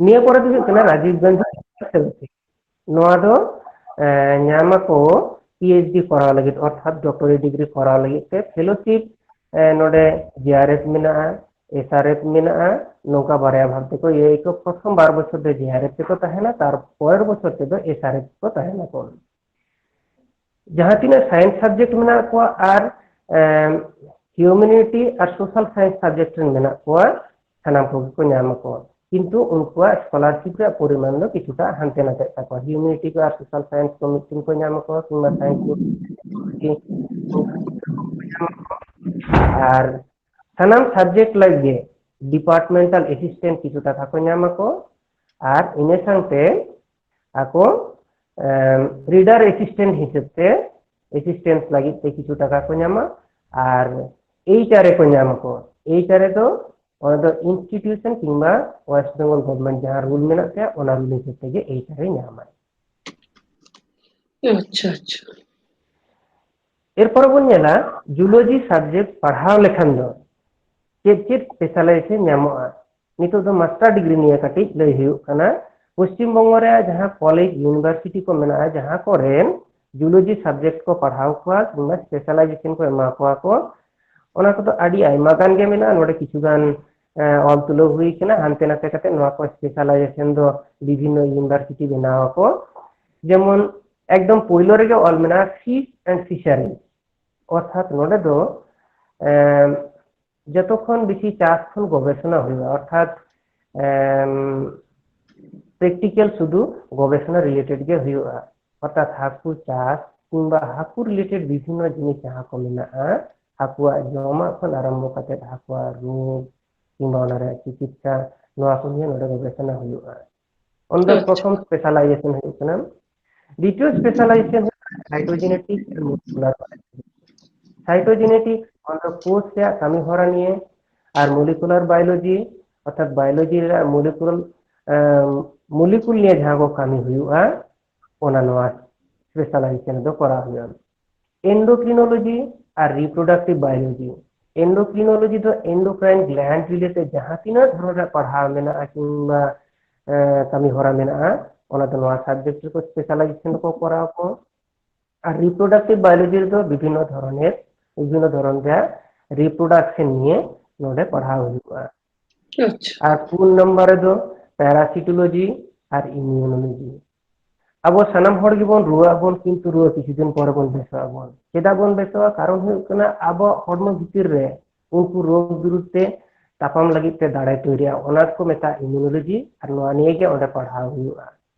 ᱱᱤᱭᱟᱹ ᱯᱚᱨᱮ ᱫᱚ ᱦᱩᱭᱩᱜ ᱠᱟᱱᱟ ᱨᱟᱡᱤᱵᱽ ᱜᱟᱱᱫᱷᱤ ᱯᱷᱮᱞᱳᱥᱤᱯ᱾ ᱱᱚᱣᱟ ᱫᱚ, ᱮ, ᱧᱟᱢ ᱟᱠᱚ ᱯᱤ ᱮᱭᱤᱪ ᱰᱤ ᱠᱚᱨᱟᱣ ᱞᱟᱹᱜᱤᱫ, ᱚᱨᱛᱷᱟᱛ ᱰᱚᱠᱴᱚᱨᱮᱴ ᱰᱤᱜᱽᱨᱤ ᱠᱚᱨᱟᱣ ᱞᱟᱹᱜᱤᱫ ᱛᱮ ᱯᱷᱮᱞᱳᱥᱤᱯ, ᱮ, ᱱᱚᱰᱮ ᱡᱮ ᱟᱨ ᱮᱯᱷ ᱢᱮᱱᱟᱜᱼᱟ, ᱮᱥ ᱟᱨ ᱮᱯᱷ ᱢᱮᱱᱟᱜᱼᱟ, ᱱᱚᱝᱠᱟ ᱵᱟᱨᱭᱟ ᱵᱷᱟᱜᱽ ᱛᱮᱠᱚ ᱤᱭᱟᱹᱭᱟᱠᱚ᱾ ᱯᱨᱚᱛᱷᱚᱢ ᱵᱟᱨ ᱵᱚᱪᱷᱚᱨ ᱫᱚ ᱡᱮ ᱟᱨ ᱮᱯᱷ ᱛᱮᱠᱚ ᱛᱟᱦᱮᱱᱟ, ᱛᱟᱨ ᱯᱚᱨᱮᱨ ᱵᱚᱪᱷᱚᱨ ᱛᱮᱫᱚ ᱮᱥ ᱟᱨ ᱮᱯᱷ ᱠᱚ ᱛᱟᱦᱮᱱᱟᱠᱚ᱾ ᱡᱟᱦᱟᱸ ᱛᱤᱱᱟᱹᱜ ᱥᱟᱭᱮᱱᱥ ᱥᱟᱵᱡᱮᱠᱴ ᱢᱮᱱᱟᱜ ᱠᱚᱣᱟ ᱟᱨ ᱦᱤᱭᱩᱢᱮᱱᱤᱴᱤ ᱟᱨ ᱥᱳᱥᱟᱞ ᱥᱟᱭᱮᱱᱥ ᱥᱟᱵᱡᱮᱠᱴ ᱨᱮᱱ ᱢᱮᱱᱟᱜ ᱠᱚᱣᱟ, ᱥᱟᱱᱟᱢ ᱠᱚᱜᱮ ᱠᱚ ᱧᱟᱢ ᱟᱠᱚ, ᱠᱤᱱᱛᱩ ᱩᱱᱠᱩᱣᱟᱜ ᱥᱠᱚᱞᱟᱨᱥᱤᱯ ᱨᱮᱭᱟᱜ ᱯᱚᱨᱤᱢᱟᱱ ᱫᱚ ᱠᱤᱪᱷᱩᱴᱟ ᱦᱟᱱᱛᱮ ᱱᱟᱛᱮᱜ ᱛᱟᱠᱚᱣᱟ᱾ ᱦᱤᱭᱩᱢᱮᱱᱤᱴᱤ ᱠᱚ ᱟᱨ ᱥᱳᱥᱟᱞ ᱥᱟᱭᱮᱱᱥ ᱠᱚ ᱢᱤᱫᱴᱮᱱ ᱠᱚ ᱧᱟᱢ ᱟᱠᱚ, ᱠᱤᱝᱵᱟ ᱥᱟᱭᱮᱱᱥ ᱠᱚ ᱟᱨ ᱥᱟᱱᱟᱢ ᱥᱟᱵᱡᱮᱠᱴ ᱞᱟᱹᱜᱤᱫ ᱜᱮ ᱰᱤᱯᱟᱨᱴᱢᱮᱱᱴᱟᱞ ᱮᱥᱤᱥᱴᱮᱱᱴ ᱠᱤᱪᱷᱩ ᱴᱟᱠᱟ ᱠᱚ ᱧᱟᱢ ᱟᱠᱚ, ᱟᱨ ᱤᱱᱟᱹ ᱥᱟᱶᱛᱮ ᱟᱠᱚ ᱨᱤᱰᱟᱨ ᱮᱥᱤᱥᱴᱮᱱᱴ ᱦᱤᱥᱟᱹᱵ ᱛᱮ, ᱮᱥᱤᱥᱴᱮᱱᱴ ᱞᱟᱹᱜᱤᱫ ᱛᱮ ᱠᱤᱪᱷᱩ ᱴᱟᱠᱟ ᱠᱚ ᱧᱟᱢᱟ, ᱟᱨ ᱮᱭᱤᱪ ᱟᱨ ᱮ ᱠᱚ ᱧᱟᱢ ᱟᱠᱚ᱾ ᱮᱭᱤᱪ ᱟᱨ ᱮ ᱫᱚ ᱚᱱᱟ ᱫᱚ ᱤᱱᱥᱴᱤᱴᱤᱭᱩᱥᱚᱱ ᱠᱤᱝᱵᱟ ᱳᱭᱮᱥᱴ ᱵᱮᱝᱜᱚᱞ ᱜᱚᱵᱷᱚᱨᱱᱢᱮᱱᱴ ᱡᱟᱦᱟᱸ ᱨᱩᱞ ᱢᱮᱱᱟᱜ ᱛᱟᱭᱟ, ᱚᱱᱟ ᱨᱩᱞ ᱦᱤᱥᱟᱹᱵ ᱛᱮᱜᱮ ᱮᱭᱤᱪ ᱟᱨ ᱮ ᱧᱟᱢᱟᱭ᱾ ᱟᱪᱪᱷᱟ, ᱟᱪᱪᱷᱟ᱾ ᱮᱨᱯᱚᱨᱮ ᱵᱚᱱ ᱧᱮᱞᱟ, ᱡᱩᱞᱚᱡᱤ ᱥᱟᱵᱡᱮᱠᱴ ᱯᱟᱲᱦᱟᱣ ᱞᱮᱠᱷᱟᱱ ᱫᱚ ᱪᱮᱫ ᱪᱮᱫ ᱥᱯᱮᱥᱟᱞᱟᱭᱡᱮᱥᱚᱱ ᱧᱟᱢᱚᱜᱼᱟ? ᱱᱤᱛᱚᱜ ᱫᱚ ᱢᱟᱥᱴᱟᱨ ᱰᱤᱜᱽᱨᱤ ᱱᱤᱭᱮ ᱠᱟᱹᱴᱤᱡ ᱞᱟᱹᱭ ᱦᱩᱭᱩᱜ ᱠᱟᱱᱟ᱾ ᱯᱚᱥᱪᱤᱢ ᱵᱚᱝᱜᱚ ᱨᱮ ᱡᱟᱦᱟᱸ ᱠᱚᱞᱮᱡᱽ, ᱤᱭᱩᱱᱤᱵᱷᱟᱨᱥᱤᱴᱤ ᱠᱚ ᱢᱮᱱᱟᱜᱼᱟ, ᱡᱟᱦᱟᱸ ᱠᱚᱨᱮᱱ ᱡᱩᱞᱚᱡᱤ ᱥᱟᱵᱡᱮᱠᱴ ᱠᱚ ᱯᱟᱲᱦᱟᱣ ᱠᱚᱣᱟ ᱠᱤᱝᱵᱟ ᱥᱯᱮᱥᱟᱞᱟᱭᱡᱮᱥᱚᱱ ᱠᱚ ᱮᱢᱟ ᱠᱚᱣᱟ ᱠᱚ, ᱚᱱᱟ ᱠᱚᱫᱚ ᱟᱹᱰᱤ ᱟᱭᱢᱟ ᱜᱟᱱ ᱜᱮ ᱢᱮᱱᱟᱜᱼᱟ᱾ ᱱᱚᱰᱮ ᱠᱤᱪᱷᱩ ᱜᱟᱱ, ᱮ, ᱚᱞ ᱛᱩᱞᱟᱹᱣ ᱦᱩᱭ ᱠᱟᱱᱟ᱾ ᱦᱟᱱᱛᱮ ᱱᱟᱛᱮ ᱠᱟᱛᱮ ᱱᱚᱣᱟ ᱠᱚ ᱥᱯᱮᱥᱟᱞᱟᱭᱡᱮᱥᱚᱱ ᱫᱚ ᱵᱤᱵᱷᱤᱱᱱᱚ ᱤᱭᱩᱱᱤᱵᱷᱟᱨᱥᱤᱴᱤ ᱵᱮᱱᱟᱣ ᱟᱠᱚ᱾ ᱡᱮᱢᱚᱱ ᱮᱠᱫᱚᱢ ᱯᱳᱭᱞᱳ ᱨᱮᱜᱮ ᱚᱞ ᱢᱮᱱᱟᱜᱼᱟ ᱯᱷᱤᱥ ᱮᱱᱰ ᱯᱷᱤᱥᱟᱨᱤᱡ, ᱚᱨᱛᱷᱟᱛ ᱱᱚᱰᱮ ᱫᱚ, ᱮ, ᱡᱚᱛᱚ ᱠᱷᱚᱱ ᱵᱮᱥᱤ ᱪᱟᱥ ᱠᱷᱚᱱ ᱜᱚᱵᱮᱥᱚᱱᱟ ᱦᱩᱭᱩᱜᱼᱟ, ᱚᱨᱛᱷᱟᱛ ᱯᱨᱮᱠᱴᱤᱠᱮᱞ ᱥᱩᱫᱷᱩ ᱜᱚᱵᱮᱥᱚᱱᱟ ᱨᱤᱞᱮᱴᱮᱰ ᱜᱮ ᱦᱩᱭᱩᱜᱼᱟ᱾ ᱚᱨᱛᱷᱟᱛ ᱦᱟᱹᱠᱩ ᱪᱟᱥ ᱠᱤᱝᱵᱟ ᱦᱟᱹᱠᱩ ᱨᱤᱞᱮᱴᱮᱰ ᱵᱤᱵᱷᱤᱱᱱᱚ ᱡᱤᱱᱤᱥ ᱡᱟᱦᱟᱸ ᱠᱚ ᱢᱮᱱᱟᱜᱼᱟ, ᱦᱟᱹᱠᱩᱣᱟᱜ ᱡᱚᱢᱟᱜ ᱠᱷᱚᱱ ᱟᱨᱟᱢᱵᱷᱚ ᱠᱟᱛᱮ ᱦᱟᱹᱠᱩᱣᱟᱜ ᱨᱳᱜᱽ ᱠᱤᱝᱵᱟ ᱚᱱᱟ ᱨᱮᱭᱟᱜ ᱪᱤᱠᱤᱛᱥᱟ, ᱱᱚᱣᱟ ᱠᱚ ᱱᱤᱭᱮ ᱱᱚᱰᱮ ᱜᱚᱵᱮᱥᱚᱱᱟ ᱦᱩᱭᱩᱜᱼᱟ᱾ ᱚᱱᱟ ᱫᱚ ᱟᱪᱪᱷᱟ᱾ ᱯᱨᱚᱛᱷᱚᱢ ᱥᱯᱮᱥᱟᱞᱟᱭᱡᱮᱥᱚᱱ ᱦᱩᱭᱩᱜ ᱠᱟᱱᱟ᱾ ᱫᱤᱛᱤᱭᱚ ᱥᱯᱮᱥᱟᱞᱟᱭᱡᱮᱥᱚᱱ ᱦᱩᱭᱩᱜ ᱠᱟᱱᱟ ᱥᱟᱭᱴᱳᱡᱮᱱᱮᱴᱤᱠ ᱟᱨ ᱢᱚᱞᱤᱠᱩᱞᱟᱨ ᱵᱟᱭᱳᱞᱚᱡᱤ᱾ ᱥᱟᱭᱴᱳᱡᱮᱱᱮᱴᱤᱠ ᱚᱱᱟ ᱫᱚ ᱠᱳᱥ ᱨᱮᱭᱟᱜ ᱠᱟᱹᱢᱤ ᱦᱚᱨᱟ ᱱᱤᱭᱮ, ᱟᱨ ᱢᱚᱞᱤᱠᱩᱞᱟᱨ ᱵᱟᱭᱳᱞᱚᱡᱤ ᱚᱨᱛᱷᱟᱛ ᱵᱟᱭᱳᱞᱚᱡᱤ ᱨᱮᱭᱟᱜ ᱢᱚᱞᱤᱠᱩᱞ ᱢᱚᱞᱤᱠᱩᱞ ᱱᱤᱭᱮ ᱡᱟᱦᱟᱸ ᱠᱚ ᱠᱟᱹᱢᱤ ᱦᱩᱭᱩᱜᱼᱟ, ᱚᱱᱟ ᱱᱚᱣᱟ ᱥᱯᱮᱥᱟᱞᱟᱭᱡᱮᱥᱚᱱ ᱨᱮᱫᱚ ᱠᱚᱨᱟᱣ ᱦᱩᱭᱩᱜᱼᱟ᱾ ᱮᱱᱰᱳᱠᱨᱤᱱᱳᱞᱚᱡᱤ ᱟᱨ ᱨᱤᱯᱨᱳᱰᱟᱠᱴᱤᱵᱷ ᱵᱟᱭᱳᱞᱚᱡᱤ᱾ ᱮᱱᱰᱳᱠᱨᱤᱱᱳᱞᱚᱡᱤ ᱫᱚ ᱮᱱᱰᱳᱠᱨᱟᱭᱤᱱ ᱜᱞᱮᱱᱰ ᱨᱤᱞᱮᱴᱮᱰ ᱡᱟᱦᱟᱸ ᱛᱤᱱᱟᱹᱜ ᱫᱷᱚᱨᱚᱱ ᱨᱮᱭᱟᱜ ᱯᱟᱲᱦᱟᱣ ᱢᱮᱱᱟᱜᱼᱟ ᱠᱤᱝᱵᱟ ᱮ, ᱠᱟᱹᱢᱤ ᱦᱚᱨᱟ ᱢᱮᱱᱟᱜᱼᱟ, ᱚᱱᱟ ᱫᱚ ᱱᱚᱣᱟ ᱥᱟᱵᱡᱮᱠᱴ ᱨᱮᱠᱚ ᱥᱯᱮᱥᱟᱞᱟᱭᱡᱮᱥᱚᱱ ᱠᱚ ᱠᱚᱨᱟᱣ ᱟᱠᱚ᱾ ᱟᱨ ᱨᱤᱯᱨᱳᱰᱟᱠᱴᱤᱵᱷ ᱵᱟᱭᱳᱞᱚᱡᱤ ᱨᱮᱫᱚ ᱵᱤᱵᱷᱤᱱᱱᱚ ᱫᱷᱚᱨᱚᱱᱮᱨ ᱵᱤᱵᱷᱤᱱᱱᱚ ᱫᱷᱚᱨᱚᱱ ᱨᱮᱭᱟᱜ ᱨᱤᱯᱨᱳᱰᱟᱠᱥᱚᱱ ᱱᱤᱭᱮ ᱱᱚᱰᱮ ᱯᱟᱲᱦᱟᱣ ᱦᱩᱭᱩᱜᱼᱟ᱾ ᱟᱪᱪᱷᱟ᱾ ᱟᱨ ᱯᱩᱱ ᱱᱟᱢᱵᱟᱨ ᱨᱮᱫᱚ ᱯᱮᱨᱟᱥᱤᱴᱳᱞᱚᱡᱤ ᱟᱨ ᱤᱢᱤᱭᱩᱱᱳᱞᱚᱡᱤ᱾ ᱟᱵᱚ ᱥᱟᱱᱟᱢ ᱦᱚᱲ ᱜᱮᱵᱚᱱ ᱨᱩᱣᱟᱹᱜ ᱟᱵᱚᱱ, ᱠᱤᱱᱛᱩ ᱨᱩᱣᱟᱹ ᱠᱤᱪᱷᱩ ᱫᱤᱱ ᱯᱚᱨᱮ ᱵᱚᱱ ᱵᱮᱥᱚᱜ ᱟᱵᱚᱱ᱾ ᱪᱮᱫᱟᱜ ᱵᱚᱱ ᱵᱮᱥᱚᱜᱼᱟ? ᱠᱟᱨᱚᱱ ᱦᱩᱭᱩᱜ ᱠᱟᱱᱟ ᱟᱵᱚᱣᱟᱜ ᱦᱚᱲᱢᱚ ᱵᱷᱤᱛᱤᱨ ᱨᱮ ᱩᱱᱠᱩ ᱨᱳᱜᱽ ᱵᱤᱨᱩᱫᱷ ᱛᱮ ᱛᱟᱯᱟᱢ ᱞᱟᱹᱜᱤᱫ ᱛᱮ ᱫᱟᱲᱮ ᱛᱚᱭᱨᱤᱜᱼᱟ, ᱚᱱᱟ ᱠᱚ ᱢᱮᱛᱟᱜᱼᱟ ᱤᱢᱤᱭᱩᱱᱳᱞᱚᱡᱤ᱾ ᱟᱨ ᱱᱚᱣᱟ ᱱᱤᱭᱮ ᱜᱮ ᱚᱸᱰᱮ ᱯᱟᱲᱦᱟᱣ ᱦᱩᱭᱩᱜᱼᱟ᱾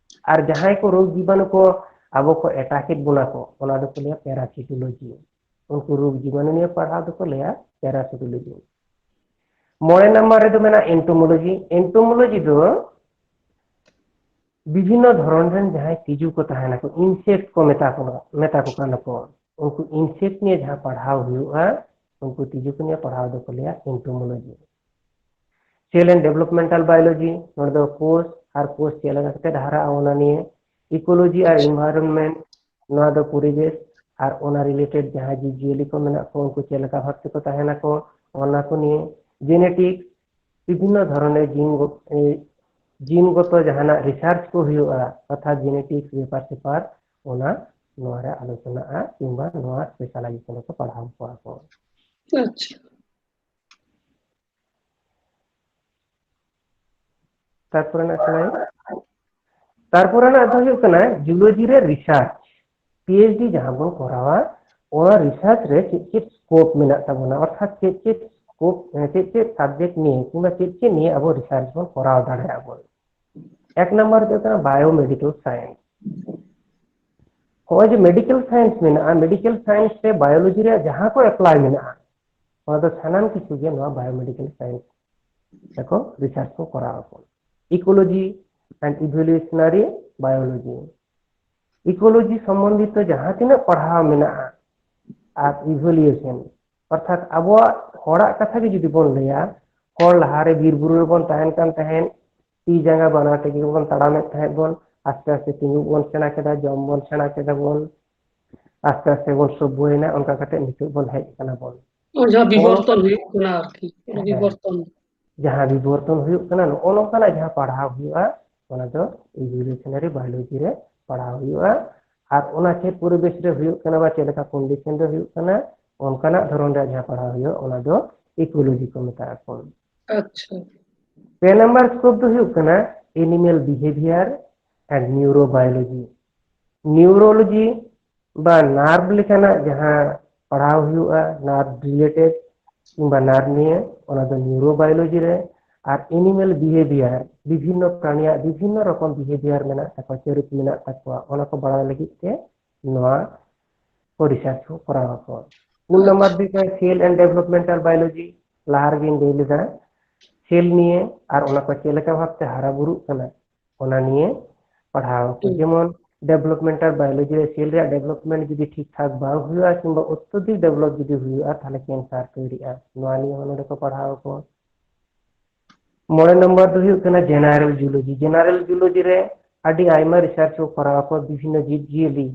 ᱟᱨ ᱡᱟᱦᱟᱸᱭ ᱠᱚ ᱨᱳᱜᱽ ᱡᱤᱵᱟᱱᱩ ᱠᱚ ᱟᱵᱚ ᱠᱚ ᱮᱴᱟᱠᱮᱫ ᱵᱚᱱᱟ ᱠᱚ, ᱚᱱᱟ ᱫᱚᱠᱚ ᱞᱟᱹᱭᱟ ᱯᱮᱨᱟᱥᱤᱴᱳᱞᱚᱡᱤ᱾ ᱩᱱᱠᱩ ᱨᱳᱜᱽ ᱡᱤᱵᱟᱱᱩ ᱱᱤᱭᱮ ᱯᱟᱲᱦᱟᱣ ᱫᱚᱠᱚ ᱞᱟᱹᱭᱟ ᱯᱮᱨᱟᱥᱤᱴᱳᱞᱚᱡᱤ᱾ ᱢᱚᱬᱮ ᱱᱟᱢᱵᱟᱨ ᱨᱮᱫᱚ ᱢᱮᱱᱟᱜᱼᱟ ᱮᱱᱴᱳᱢᱳᱞᱚᱡᱤ᱾ ᱮᱱᱴᱳᱢᱳᱞᱚᱡᱤ ᱫᱚ ᱵᱤᱵᱷᱤᱱᱱᱚ ᱫᱷᱚᱨᱚᱱ ᱨᱮᱱ ᱡᱟᱦᱟᱸᱭ ᱛᱤᱡᱩ ᱠᱚ ᱛᱟᱦᱮᱱᱟᱠᱚ, ᱤᱱᱥᱮᱠᱴ ᱠᱚ ᱢᱮᱛᱟ ᱠᱚ, ᱢᱮᱛᱟ ᱠᱚ ᱠᱟᱱᱟ ᱠᱚ, ᱩᱱᱠᱩ ᱤᱱᱥᱮᱠᱴ ᱱᱤᱭᱮ ᱡᱟᱦᱟᱸ ᱯᱟᱲᱦᱟᱣ ᱦᱩᱭᱩᱜᱼᱟ, ᱩᱱᱠᱩ ᱛᱤᱡᱩ ᱠᱚ ᱱᱤᱭᱮ ᱯᱟᱲᱦᱟᱣ ᱫᱚᱠᱚ ᱞᱟᱹᱭᱟ ᱮᱱᱴᱳᱢᱳᱞᱚᱡᱤ᱾ ᱥᱮᱞ ᱮᱱᱰ ᱰᱮᱵᱷᱞᱚᱯᱢᱮᱱᱴᱟᱞ ᱵᱟᱭᱳᱞᱚᱡᱤ, ᱱᱚᱰᱮ ᱫᱚ ᱠᱳᱥ ᱟᱨ ᱠᱳᱥ ᱪᱮᱫ ᱞᱮᱠᱟ ᱠᱟᱛᱮ ᱦᱟᱨᱟᱜᱼᱟ ᱚᱱᱟ ᱱᱤᱭᱮ᱾ ᱤᱠᱳᱞᱚᱡᱤ ᱟᱨ ᱮᱱᱵᱷᱟᱭᱨᱚᱱᱢᱮᱱᱴ, ᱱᱚᱣᱟ ᱫᱚ ᱯᱚᱨᱤᱵᱮᱥ ᱟᱨ ᱚᱱᱟ ᱨᱤᱞᱮᱴᱮᱰ ᱡᱟᱦᱟᱸ ᱡᱤᱵᱽ ᱡᱤᱭᱟᱹᱞᱤ ᱠᱚ ᱢᱮᱱᱟᱜ ᱠᱚ, ᱩᱱᱠᱩ ᱪᱮᱫ ᱞᱮᱠᱟ ᱵᱷᱟᱵ ᱛᱮᱠᱚ ᱛᱟᱦᱮᱱᱟᱠᱚ, ᱚᱱᱟ ᱠᱚ ᱱᱤᱭᱮ᱾ ᱡᱮᱱᱮᱴᱤᱠ, ᱵᱤᱵᱷᱤᱱᱱᱚ ᱫᱷᱚᱨᱚᱱᱮᱨ ᱡᱤᱱ ᱜᱚ-, ᱮ, ᱡᱤᱱ ᱜᱚᱛᱚ ᱡᱟᱦᱟᱱᱟᱜ ᱨᱤᱥᱟᱨᱪ ᱠᱚ ᱦᱩᱭᱩᱜᱼᱟ, ᱚᱨᱛᱷᱟᱛ ᱡᱮᱱᱮᱴᱤᱠ ᱵᱮᱯᱟᱨ ᱥᱮᱯᱟᱨ, ᱚᱱᱟ ᱱᱚᱣᱟ ᱨᱮ ᱟᱞᱳᱪᱚᱱᱟᱜᱼᱟ ᱠᱤᱝᱵᱟ ᱱᱚᱣᱟ ᱥᱯᱮᱥᱟᱞᱟᱭᱡᱮᱥᱚᱱ ᱨᱮᱠᱚ ᱯᱟᱲᱦᱟᱣ ᱠᱚᱣᱟ ᱠᱚ᱾ ᱟᱪᱪᱷᱟ᱾ ᱛᱟᱨᱯᱚᱨᱮ ᱱᱟᱜ ᱠᱟᱱᱟ, ᱛᱟᱨᱯᱚᱨᱮ ᱱᱟᱜ ᱫᱚ ᱦᱩᱭᱩᱜ ᱠᱟᱱᱟ ᱡᱩᱞᱚᱡᱤ ᱨᱮ ᱨᱤᱥᱟᱨᱪ, ᱯᱤ ᱮᱭᱤᱪ ᱰᱤ ᱡᱟᱦᱟᱸ ᱵᱚᱱ ᱠᱚᱨᱟᱣᱟ, ᱚᱱᱟ ᱨᱤᱥᱟᱨᱪ ᱨᱮ ᱪᱮᱫ ᱪᱮᱫ ᱥᱠᱳᱯ ᱢᱮᱱᱟᱜ ᱛᱟᱵᱚᱱᱟ, ᱚᱨᱛᱷᱟᱛ ᱪᱮᱫ ᱪᱮᱫ ᱠᱚ ᱪᱮᱫ ᱪᱮᱫ ᱥᱟᱵᱡᱮᱠᱴ ᱱᱤᱭᱮ ᱠᱤᱝᱵᱟ ᱪᱮᱫ ᱪᱮᱫ ᱱᱤᱭᱮ ᱟᱵᱚ ᱨᱤᱥᱟᱨᱪ ᱵᱚᱱ ᱠᱚᱨᱟᱣ ᱫᱟᱲᱮᱭᱟᱜᱼᱟ ᱵᱚᱱ᱾ ᱮᱠ ᱱᱟᱢᱵᱟᱨ ᱫᱚ ᱦᱩᱭᱩᱜ ᱠᱟᱱᱟ ᱵᱟᱭᱳᱢᱮᱰᱤᱠᱮᱞ ᱥᱟᱭᱮᱱᱥ᱾ ᱱᱚᱜᱼᱚᱭ ᱡᱮ ᱢᱮᱰᱤᱠᱮᱞ ᱥᱟᱭᱮᱱᱥ ᱢᱮᱱᱟᱜᱼᱟ, ᱢᱮᱰᱤᱠᱮᱞ ᱥᱟᱭᱮᱱᱥ ᱨᱮ ᱵᱟᱭᱳᱞᱚᱡᱤ ᱨᱮᱭᱟᱜ ᱡᱟᱦᱟᱸ ᱠᱚ ᱮᱯᱞᱟᱭ ᱢᱮᱱᱟᱜᱼᱟ, ᱚᱱᱟ ᱫᱚ ᱥᱟᱱᱟᱢ ᱠᱤᱪᱷᱩ ᱜᱮ ᱱᱚᱣᱟ ᱵᱟᱭᱳᱢᱮᱰᱤᱠᱮᱞ ᱥᱟᱭᱮᱱᱥ ᱨᱮᱠᱚ ᱨᱤᱥᱟᱨᱪ ᱠᱚ ᱠᱚᱨᱟᱣ ᱟᱠᱚ᱾ ᱤᱠᱳᱞᱚᱡᱤ ᱮᱱᱰ ᱤᱵᱷᱳᱞᱩᱥᱚᱱᱟᱨᱤ ᱵᱟᱭᱳᱞᱚᱡᱤ, ᱤᱠᱳᱞᱚᱡᱤ ᱥᱚᱢᱵᱚᱱᱫᱷᱤᱛᱚ ᱡᱟᱦᱟᱸ ᱛᱤᱱᱟᱹᱜ ᱯᱟᱲᱦᱟᱣ ᱢᱮᱱᱟᱜᱼᱟ, ᱟᱨ ᱤᱵᱷᱳᱞᱩᱭᱮᱥᱚᱱ, ᱚᱨᱛᱷᱟᱛ ᱟᱵᱚᱣᱟᱜ ᱦᱚᱲᱟᱜ ᱠᱟᱛᱷᱟ ᱜᱮ ᱡᱩᱫᱤ ᱵᱚᱱ ᱞᱟᱹᱭᱟ, ᱦᱚᱲ ᱞᱟᱦᱟᱨᱮ ᱵᱤᱨ ᱵᱩᱨᱩ ᱨᱮᱵᱚᱱ ᱛᱟᱦᱮᱱ ᱠᱟᱱ ᱛᱟᱦᱮᱸᱫ, ᱛᱤ ᱡᱟᱸᱜᱟ ᱵᱟᱱᱟᱨ ᱛᱮᱜᱮ ᱵᱚᱱ ᱛᱟᱲᱟᱢᱮᱫ ᱛᱟᱦᱮᱸᱫ ᱵᱚᱱ, ᱟᱥᱛᱮ ᱟᱥᱛᱮ ᱛᱤᱸᱜᱩ ᱵᱚᱱ ᱥᱮᱬᱟ ᱠᱮᱫᱟ, ᱡᱚᱢ ᱵᱚᱱ ᱥᱮᱬᱟ ᱠᱮᱫᱟ ᱵᱚᱱ, ᱟᱥᱛᱮ ᱟᱥᱛᱮ ᱵᱚᱱ ᱥᱚᱵᱵᱚᱭᱮᱱᱟ, ᱚᱱᱠᱟ ᱠᱟᱛᱮ ᱱᱤᱛᱚᱜ ᱵᱚᱱ ᱦᱮᱡ ᱟᱠᱟᱱᱟ ᱵᱚᱱ᱾ ᱡᱟᱦᱟᱸ ᱵᱤᱵᱚᱨᱛᱚᱱ ᱦᱩᱭᱩᱜ ᱠᱟᱱᱟ ᱟᱨᱠᱤ, ᱚᱱᱟ ᱦᱮᱸ᱾ ᱵᱤᱵᱚᱨᱛᱚᱱ᱾ ᱡᱟᱦᱟᱸ ᱵᱤᱵᱚᱨᱛᱚᱱ ᱦᱩᱭᱩᱜ ᱠᱟᱱᱟ, ᱱᱚᱜᱼᱚ ᱱᱚᱝᱠᱟᱱᱟᱜ ᱡᱟᱦᱟᱸ ᱯᱟᱲᱦᱟᱣ ᱦᱩᱭᱩᱜᱼᱟ, ᱚᱱᱟ ᱫᱚ ᱤᱵᱷᱳᱞᱩᱥᱚᱱᱟᱨᱤ ᱵᱟᱭᱳᱞᱚᱡᱤ ᱨᱮ ᱯᱟᱲᱦᱟᱣ ᱦᱩᱭᱩᱜᱼᱟ᱾ ᱟᱨ ᱚᱱᱟ ᱪᱮᱫ ᱯᱚᱨᱤᱵᱮᱥ ᱨᱮ ᱦᱩᱭᱩᱜ ᱠᱟᱱᱟ ᱵᱟ ᱪᱮᱫ ᱞᱮᱠᱟ ᱠᱚᱱᱰᱤᱥᱚᱱ ᱨᱮ ᱦᱩᱭᱩᱜ ᱠᱟᱱᱟ, ᱚᱱᱠᱟᱱᱟᱜ ᱫᱷᱚᱨᱚᱱ ᱨᱮᱭᱟᱜ ᱡᱟᱦᱟᱸ ᱯᱟᱲᱦᱟᱣ ᱦᱩᱭᱩᱜᱼᱟ, ᱚᱱᱟ ᱫᱚ ᱤᱠᱳᱞᱚᱡᱤ ᱠᱚ ᱢᱮᱛᱟᱜ ᱟᱠᱚ᱾ ᱟᱪᱪᱷᱟ᱾ ᱯᱮ ᱱᱟᱢᱵᱟᱨ ᱥᱠᱳᱯ ᱫᱚ ᱦᱩᱭᱩᱜ ᱠᱟᱱᱟ ᱮᱱᱤᱢᱮᱞ ᱵᱤᱦᱮᱵᱤᱭᱟᱨ ᱮᱱᱰ ᱱᱤᱭᱩᱨᱳᱵᱟᱭᱳᱞᱚᱡᱤ᱾ ᱱᱤᱭᱩᱨᱳᱞᱚᱡᱤ ᱵᱟ ᱱᱟᱨᱵᱷ ᱞᱮᱠᱟᱱᱟᱜ ᱡᱟᱦᱟᱸ ᱯᱟᱲᱦᱟᱣ ᱦᱩᱭᱩᱜᱼᱟ, ᱱᱟᱨᱵᱷ ᱨᱤᱞᱮᱴᱮᱰ ᱠᱤᱝᱵᱟ ᱱᱟᱨᱵᱷ ᱱᱤᱭᱮ, ᱚᱱᱟ ᱫᱚ ᱱᱤᱭᱩᱨᱳᱵᱟᱭᱳᱞᱚᱡᱤ ᱨᱮ᱾ ᱟᱨ ᱮᱱᱤᱢᱮᱞ ᱵᱤᱦᱮᱵᱤᱭᱟᱨ, ᱵᱤᱵᱷᱤᱱᱱᱚ ᱯᱨᱟᱱᱤᱭᱟᱜ ᱵᱤᱵᱷᱤᱱᱱᱚ ᱨᱚᱠᱚᱢ ᱵᱤᱦᱮᱵᱤᱭᱟᱨ ᱢᱮᱱᱟᱜ ᱛᱟᱠᱚᱣᱟ, ᱪᱚᱨᱤᱛ ᱢᱮᱱᱟᱜ ᱛᱟᱠᱚᱣᱟ, ᱚᱱᱟ ᱠᱚ ᱵᱟᱲᱟᱭ ᱞᱟᱹᱜᱤᱫ ᱛᱮ ᱱᱚᱣᱟ ᱠᱚ ᱨᱤᱥᱟᱨᱪ ᱠᱚ ᱠᱚᱨᱟᱣ ᱟᱠᱚ᱾ ᱯᱩᱱ ᱱᱟᱢᱵᱟᱨ ᱫᱚ ᱦᱩᱭᱩᱜ ᱠᱟᱱᱟ ᱥᱮᱞ ᱮᱱᱰ ᱰᱮᱵᱷᱞᱚᱯᱢᱮᱱᱴᱟᱞ ᱵᱟᱭᱳᱞᱚᱡᱤ, ᱞᱟᱦᱟ ᱨᱮᱜᱮᱧ ᱞᱟᱹᱭ ᱞᱮᱫᱟ, ᱥᱮᱞ ᱱᱤᱭᱮ ᱟᱨ ᱚᱱᱟ ᱠᱚ ᱪᱮᱫ ᱞᱮᱠᱟ ᱵᱷᱟᱵᱛᱮ ᱦᱟᱨᱟ ᱵᱩᱨᱩᱜ ᱠᱟᱱᱟ, ᱚᱱᱟ ᱱᱤᱭᱮ ᱯᱟᱲᱦᱟᱣ ᱟᱠᱚ᱾ ᱦᱩᱸ᱾ ᱡᱮᱢᱚᱱ ᱰᱮᱵᱷᱞᱚᱯᱢᱮᱱᱴᱟᱞ ᱵᱟᱭᱳᱞᱚᱡᱤ ᱨᱮ ᱥᱮᱞ ᱨᱮᱭᱟᱜ ᱰᱮᱵᱷᱞᱚᱯᱢᱮᱱᱴ ᱡᱩᱫᱤ ᱴᱷᱤᱠ ᱴᱷᱟᱠ ᱵᱟᱝ ᱦᱩᱭᱩᱜᱼᱟ ᱠᱤᱝᱵᱟ ᱚᱛᱛᱚᱫᱷᱤᱠ ᱰᱮᱵᱷᱞᱚᱯ ᱡᱩᱫᱤ ᱦᱩᱭᱩᱜᱼᱟ, ᱛᱟᱦᱞᱮ ᱠᱮᱱᱥᱟᱨ ᱛᱳᱭᱨᱤᱜᱼᱟ᱾ ᱱᱚᱣᱟ ᱱᱤᱭᱮ ᱦᱚᱸ ᱱᱚᱰᱮ ᱠᱚ ᱯᱟᱲᱦᱟᱣ ᱟᱠᱚ᱾ ᱢᱚᱬᱮ ᱱᱚᱢᱵᱚᱨ ᱫᱚ ᱦᱩᱭᱩᱜ ᱠᱟᱱᱟ ᱡᱮᱱᱟᱨᱮᱞ ᱡᱩᱞᱚᱡᱤ᱾ ᱡᱮᱱᱟᱨᱮᱞ ᱡᱩᱞᱚᱡᱤ ᱨᱮ ᱟᱹᱰᱤ ᱟᱭᱢᱟ ᱨᱤᱥᱟᱨᱪ ᱠᱚ ᱠᱚᱨᱟᱣ ᱟᱠᱚ, ᱵᱤᱵᱷᱤᱱᱱᱚ ᱡᱤᱵᱽ ᱡᱤᱭᱟᱹᱞᱤ,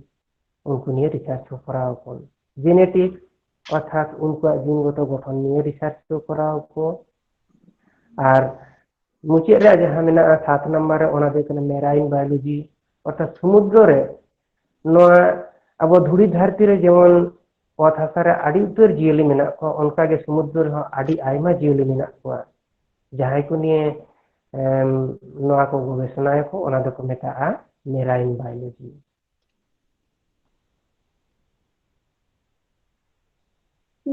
ᱩᱱᱠᱩ ᱱᱤᱭᱮ ᱨᱤᱥᱟᱨᱪ ᱠᱚ ᱠᱚᱨᱟᱣ ᱟᱠᱚ᱾ ᱡᱮᱱᱮᱴᱤᱠ, ᱚᱨᱛᱷᱟᱛ ᱩᱱᱠᱩᱣᱟᱜ ᱡᱤᱱᱜᱚᱛᱚ ᱜᱚᱴᱷᱚᱱ ᱱᱤᱭᱮ ᱨᱤᱥᱟᱨᱪ ᱠᱚ ᱠᱚᱨᱟᱣ ᱟᱠᱚ᱾ ᱟᱨ ᱢᱩᱪᱟᱹᱫ ᱨᱮᱭᱟᱜ ᱡᱟᱦᱟᱸ ᱢᱮᱱᱟᱜᱼᱟ ᱥᱟᱛ ᱱᱟᱢᱵᱟᱨ ᱨᱮ, ᱚᱱᱟ ᱫᱚ ᱦᱩᱭᱩᱜ ᱠᱟᱱᱟ ᱢᱮᱨᱟᱭᱤᱱ ᱵᱟᱭᱳᱞᱚᱡᱤ, ᱚᱨᱛᱷᱟᱛ ᱥᱚᱢᱩᱫᱨᱚ ᱨᱮ ᱱᱚᱣᱟ ᱟᱵᱚ ᱫᱷᱩᱲᱤ ᱫᱷᱟᱹᱨᱛᱤ ᱨᱮ ᱡᱮᱢᱚᱱ ᱚᱛ ᱦᱟᱥᱟ ᱨᱮ ᱟᱹᱰᱤ ᱩᱛᱟᱹᱨ ᱡᱤᱭᱟᱹᱞᱤ ᱢᱮᱱᱟᱜ ᱠᱚᱣᱟ, ᱚᱱᱠᱟᱜᱮ ᱥᱚᱢᱩᱫᱨᱚ ᱨᱮᱦᱚᱸ ᱟᱹᱰᱤ ᱟᱭᱢᱟ ᱡᱤᱭᱟᱹᱞᱤ ᱢᱮᱱᱟᱜ ᱠᱚᱣᱟ, ᱡᱟᱦᱟᱸᱭ ᱠᱚ ᱱᱤᱭᱮ, ᱮᱢ, ᱱᱚᱣᱟ ᱠᱚ ᱜᱚᱵᱮᱥᱚᱱᱟᱭᱟᱠᱚ, ᱚᱱᱟ ᱫᱚᱠᱚ ᱢᱮᱛᱟᱜᱼᱟ ᱢᱮᱨᱟᱭᱤᱱ ᱵᱟᱭᱳᱞᱚᱡᱤ᱾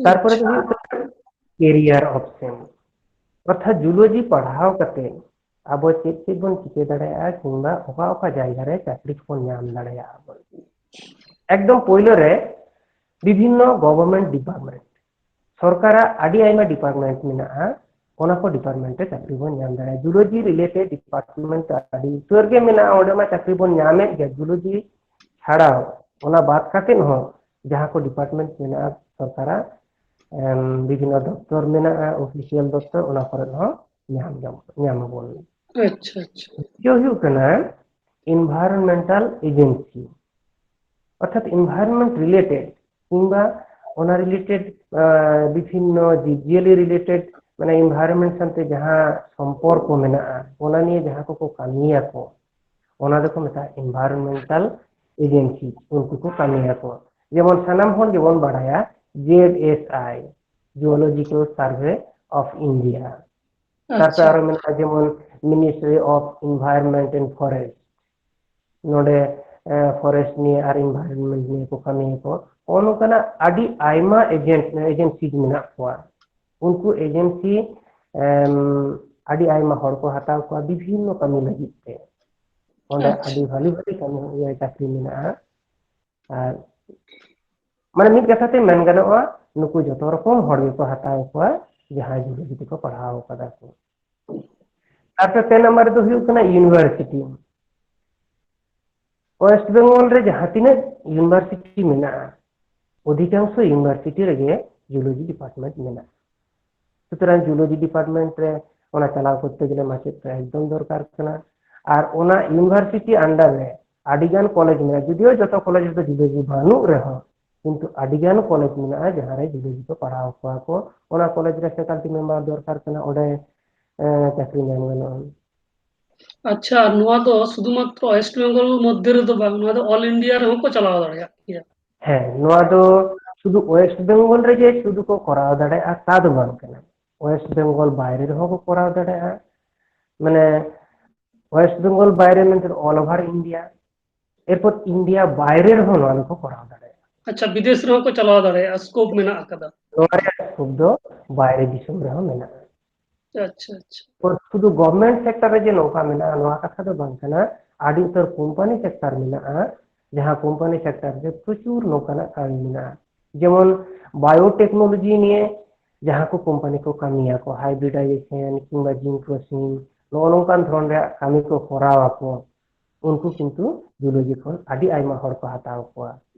ᱛᱟᱨᱯᱚᱨᱮ ᱫᱚ ᱦᱩᱭᱩᱜ ᱠᱟᱱᱟ career option, ᱚᱨᱛᱷᱟᱛ ᱡᱩᱞᱳᱡᱤ ᱯᱟᱲᱦᱟᱣ ᱠᱟᱛᱮ ᱟᱵᱚ ᱪᱮᱫ ᱪᱮᱫ ᱵᱚᱱ ᱪᱤᱠᱟᱹ ᱫᱟᱲᱮᱭᱟᱜᱼᱟ ᱠᱤᱝᱵᱟ ᱚᱠᱟ ᱚᱠᱟ ᱡᱟᱭᱜᱟ ᱨᱮ ᱪᱟᱹᱠᱨᱤ ᱠᱚᱵᱚᱱ ᱧᱟᱢ ᱫᱟᱲᱮᱭᱟᱜᱼᱟ ᱵᱚᱱ᱾ ᱮᱠᱫᱚᱢ ᱯᱳᱭᱞᱳ ᱨᱮ ᱵᱤᱵᱷᱤᱱᱱᱚ government department, ᱥᱚᱨᱠᱟᱨᱟᱜ ᱟᱹᱰᱤ ᱟᱭᱢᱟ department ᱢᱮᱱᱟᱜᱼᱟ, ᱚᱱᱟ ᱠᱚ department ᱨᱮ ᱪᱟᱹᱠᱨᱤ ᱵᱚᱱ ᱧᱟᱢ ᱫᱟᱲᱮᱭᱟᱜᱼᱟ᱾ ᱡᱩᱞᱳᱡᱤ related department ᱟᱹᱰᱤ ᱩᱛᱟᱹᱨ ᱜᱮ ᱢᱮᱱᱟᱜᱼᱟ, ᱚᱸᱰᱮ ᱢᱟ ᱪᱟᱹᱠᱨᱤ ᱵᱚᱱ ᱧᱟᱢᱮᱫ ᱜᱮᱭᱟ᱾ ᱡᱩᱞᱳᱡᱤ ᱪᱷᱟᱲᱟᱣ ᱚᱱᱟ ᱵᱟᱫ ᱠᱟᱛᱮ ᱦᱚᱸ ᱡᱟᱦᱟᱸ ᱠᱚ department ᱢᱮᱱᱟᱜᱼᱟ ᱥᱚᱨᱠᱟᱨᱟᱜ, ᱮᱢ, ᱵᱤᱵᱷᱤᱱᱱᱚ ᱫᱚᱯᱛᱚᱨ ᱢᱮᱱᱟᱜᱼᱟ, official ᱫᱚᱯᱛᱚᱨ, ᱚᱱᱟ ᱠᱚᱨᱮ ᱦᱚᱸ ᱧᱟᱢ ᱧᱟᱢ ᱧᱟᱢ ᱟᱵᱚᱱ᱾ ᱟᱪᱪᱷᱟ ᱟᱪᱪᱷᱟ᱾ ᱫᱤᱛᱤᱭᱚ ᱦᱩᱭᱩᱜ ᱠᱟᱱᱟ environmental agency, ᱚᱨᱛᱷᱟᱛ environment related ᱠᱤᱝᱵᱟ ᱚᱱᱟ related, ᱟᱸ, ᱵᱤᱵᱷᱤᱱᱱᱚ ᱡᱤᱵᱽᱡᱤᱭᱟᱹᱞᱤ related, ᱢᱟᱱᱮ environment ᱥᱟᱶᱛᱮ ᱡᱟᱦᱟᱸ ᱥᱚᱢᱯᱚᱨᱠᱚ ᱢᱮᱱᱟᱜᱼᱟ, ᱚᱱᱟ ᱱᱤᱭᱮ ᱡᱟᱦᱟᱸ ᱠᱚᱠᱚ ᱠᱟᱹᱢᱤᱭᱟᱠᱚ, ᱚᱱᱟ ᱫᱚᱠᱚ ᱢᱮᱛᱟᱜᱼᱟ environmental agency, ᱩᱱᱠᱩ ᱠᱚ ᱠᱟᱹᱢᱤᱭᱟᱠᱚ᱾ ᱡᱮᱢᱚᱱ ᱥᱟᱱᱟᱢ ᱦᱚᱲ ᱜᱮᱵᱚᱱ ᱵᱟᱲᱟᱭᱟ Z S I, Geological Survey of India, ᱛᱟᱨᱯᱚᱨᱮ ᱟᱪᱪᱷᱟ᱾ ᱟᱨᱚ ᱢᱮᱱᱟᱜᱼᱟ ᱡᱮᱢᱚᱱ Ministry of Environment and Forest, ᱱᱚᱰᱮ, ᱮ, forest ᱱᱤᱭᱮ ᱟᱨ environment ᱱᱤᱭᱮ ᱠᱚ ᱠᱟᱹᱢᱤᱭᱟᱠᱚ᱾ ᱱᱚᱜᱼᱚ ᱱᱚᱝᱠᱟᱱᱟᱜ ᱟᱹᱰᱤ ᱟᱭᱢᱟ agent, agency ᱢᱮᱱᱟᱜ ᱠᱚᱣᱟ᱾ ᱩᱱᱠᱩ agency, ᱮᱢ, ᱟᱹᱰᱤ ᱟᱭᱢᱟ ᱦᱚᱲ ᱠᱚ ᱦᱟᱛᱟᱣ ᱠᱚᱣᱟ ᱵᱤᱵᱷᱤᱱᱱᱚ ᱠᱟᱹᱢᱤ ᱞᱟᱹᱜᱤᱫ ᱛᱮ᱾ ᱚᱸᱰᱮ ᱟᱪᱪᱷᱟ᱾ ᱟᱹᱰᱤ ᱵᱷᱟᱞᱤ ᱵᱷᱟᱞᱤ ᱠᱟᱹᱢᱤ, ᱤᱭᱟᱹ, ᱪᱟᱹᱠᱨᱤ ᱢᱮᱱᱟᱜᱼᱟ᱾ ᱟᱨ ᱢᱟᱱᱮ ᱢᱤᱫ ᱠᱟᱛᱷᱟ ᱛᱮ ᱢᱮᱱ ᱜᱟᱱᱚᱜᱼᱟ, ᱱᱩᱠᱩ ᱡᱚᱛᱚ ᱨᱚᱠᱚᱢ ᱦᱚᱲ ᱜᱮᱠᱚ ᱦᱟᱛᱟᱣ ᱠᱚᱣᱟ, ᱡᱟᱦᱟᱸᱭ ᱡᱩᱫᱤ ᱡᱩᱫᱤ ᱠᱚ ᱯᱟᱲᱦᱟᱣ ᱠᱟᱫᱟ ᱠᱚ᱾ ᱛᱟᱨᱯᱚᱨᱮ ᱯᱮ ᱱᱟᱢᱵᱟᱨ ᱨᱮᱫᱚ ᱦᱩᱭᱩᱜ ᱠᱟᱱᱟ university᱾ West Bengal ᱨᱮ ᱡᱟᱦᱟᱸ ᱛᱤᱱᱟᱹᱜ university ᱢᱮᱱᱟᱜᱼᱟ, ᱚᱫᱷᱤᱠᱟᱝᱥᱚ university ᱨᱮᱜᱮ geology department ᱢᱮᱱᱟᱜᱼᱟ᱾ ᱥᱩᱛᱚᱨᱟᱝ geology department ᱨᱮ ᱚᱱᱟ ᱪᱟᱞᱟᱣ ᱠᱚᱨᱛᱮ ᱜᱮᱞᱮ ᱢᱟᱪᱮᱫ ᱫᱚ ᱮᱠᱫᱚᱢ ᱫᱚᱨᱠᱟᱨ ᱠᱟᱱᱟ᱾ ᱟᱨ ᱚᱱᱟ university under ᱨᱮ ᱟᱹᱰᱤᱜᱟᱱ college ᱢᱮᱱᱟᱜᱼᱟ, ᱡᱩᱫᱤᱭᱳ ᱡᱚᱛᱚ college ᱨᱮᱫᱚ geology ᱵᱟᱹᱱᱩᱜ ᱨᱮᱦᱚᱸ, ᱠᱤᱱᱛᱩ ᱟᱹᱰᱤᱜᱟᱱ college ᱢᱮᱱᱟᱜᱼᱟ ᱡᱟᱦᱟᱸ ᱨᱮ geology ᱠᱚ ᱯᱟᱲᱦᱟᱣ ᱠᱚᱣᱟ ᱠᱚ, ᱚᱱᱟ college ᱨᱮ faculty member ᱫᱚᱨᱠᱟᱨ ᱠᱟᱱᱟ, ᱚᱸᱰᱮ, ᱮ, ᱪᱟᱹᱠᱨᱤ ᱧᱟᱢ ᱜᱟᱱᱚᱜᱼᱟ᱾ ᱟᱪᱪᱷᱟ, ᱱᱚᱣᱟ ᱫᱚ ᱥᱩᱫᱷᱩᱢᱟᱛᱨᱚ West Bengal ᱢᱚᱫᱽᱫᱷᱮ ᱨᱮᱫᱚ ᱵᱟᱝ, ᱱᱚᱣᱟ ᱫᱚ all India ᱨᱮᱦᱚᱸ ᱠᱚ ᱪᱟᱞᱟᱣ ᱫᱟᱲᱮᱭᱟᱜ ᱜᱮᱭᱟ᱾ ᱦᱮᱸ, ᱱᱚᱣᱟ ᱫᱚ ᱥᱩᱫᱷᱩ West Bengal ᱨᱮᱜᱮ ᱥᱩᱫᱷᱩ ᱠᱚ ᱠᱚᱨᱟᱣ ᱫᱟᱲᱮᱭᱟᱜᱼᱟ ᱛᱟ ᱫᱚ ᱵᱟᱝ ᱠᱟᱱᱟ, West Bengal ᱵᱟᱭᱨᱮ ᱨᱮᱦᱚᱸ ᱠᱚ ᱠᱚᱨᱟᱣ ᱫᱟᱲᱮᱭᱟᱜᱼᱟ᱾ ᱢᱟᱱᱮ West Bengal ᱵᱟᱭᱨᱮ ᱢᱮᱱᱛᱮ all over India, ᱮᱨᱯᱚᱨ India ᱵᱟᱭᱨᱮ ᱨᱮᱦᱚᱸ ᱱᱚᱣᱟ ᱫᱚᱠᱚ ᱠᱚᱨᱟᱣ ᱫᱟᱲᱮᱭᱟᱜᱼᱟ᱾ ᱟᱪᱪᱷᱟ, ᱵᱤᱫᱮᱥ ᱨᱮᱦᱚᱸ ᱠᱚ ᱪᱟᱞᱟᱣ ᱫᱟᱲᱮᱭᱟᱜᱼᱟ, scope ᱢᱮᱱᱟᱜ ᱟᱠᱟᱫᱟ᱾ ᱱᱚᱣᱟ ᱨᱮᱭᱟᱜ ᱠᱷᱩᱵ ᱫᱚ ᱵᱟᱭᱨᱮ ᱫᱤᱥᱚᱢ ᱨᱮᱦᱚᱸ ᱢᱮᱱᱟᱜᱼᱟ᱾ ᱟᱪᱪᱷᱟ ᱟᱪᱪᱷᱟ᱾ ᱛᱚ ᱥᱩᱫᱷᱩ ᱜᱚᱵᱷᱚᱨᱱᱢᱮᱱᱴ ᱥᱮᱠᱴᱚᱨ ᱨᱮ ᱡᱮ ᱱᱚᱝᱠᱟ ᱢᱮᱱᱟᱜᱼᱟ, ᱱᱚᱣᱟ ᱠᱟᱛᱷᱟ ᱫᱚ ᱵᱟᱝ ᱠᱟᱱᱟ᱾ ᱟᱹᱰᱤ ᱩᱛᱟᱹᱨ ᱠᱳᱢᱯᱟᱱᱤ ᱥᱮᱠᱴᱚᱨ ᱢᱮᱱᱟᱜᱼᱟ, ᱡᱟᱦᱟᱸ ᱠᱳᱢᱯᱟᱱᱤ ᱥᱮᱠᱴᱚᱨ ᱨᱮ ᱯᱨᱚᱪᱩᱨ ᱱᱚᱝᱠᱟᱱᱟᱜ ᱠᱟᱹᱢᱤ ᱢᱮᱱᱟᱜᱼᱟ᱾ ᱡᱮᱢᱚᱱ ᱵᱟᱭᱳᱴᱮᱠᱱᱳᱞᱚᱡᱤ ᱱᱤᱭᱮ ᱡᱟᱦᱟᱸ ᱠᱚ ᱠᱳᱢᱯᱟᱱᱤ ᱠᱚ ᱠᱟᱹᱢᱤᱭᱟᱠᱚ, ᱦᱟᱭᱵᱨᱤᱰᱟᱭᱡᱮᱥᱚᱱ ᱠᱤᱝᱵᱟ ᱡᱤᱱ ᱯᱨᱚᱥᱮᱥᱤᱝ, ᱱᱚᱜᱼᱚ ᱱᱚᱝᱠᱟᱱ ᱫᱷᱚᱨᱚᱱ ᱨᱮᱭᱟᱜ ᱠᱟᱹᱢᱤ ᱠᱚ ᱠᱚᱨᱟᱣ ᱟᱠᱚ, ᱩᱱᱠᱩ ᱠᱤᱱᱛᱩ ᱡᱩᱞᱚᱡᱤ ᱠᱷᱚᱱ ᱟᱹᱰᱤ ᱟᱭᱢᱟ ᱦᱚᱲ ᱠᱚ ᱦᱟᱛᱟᱣ ᱠᱚᱣᱟ᱾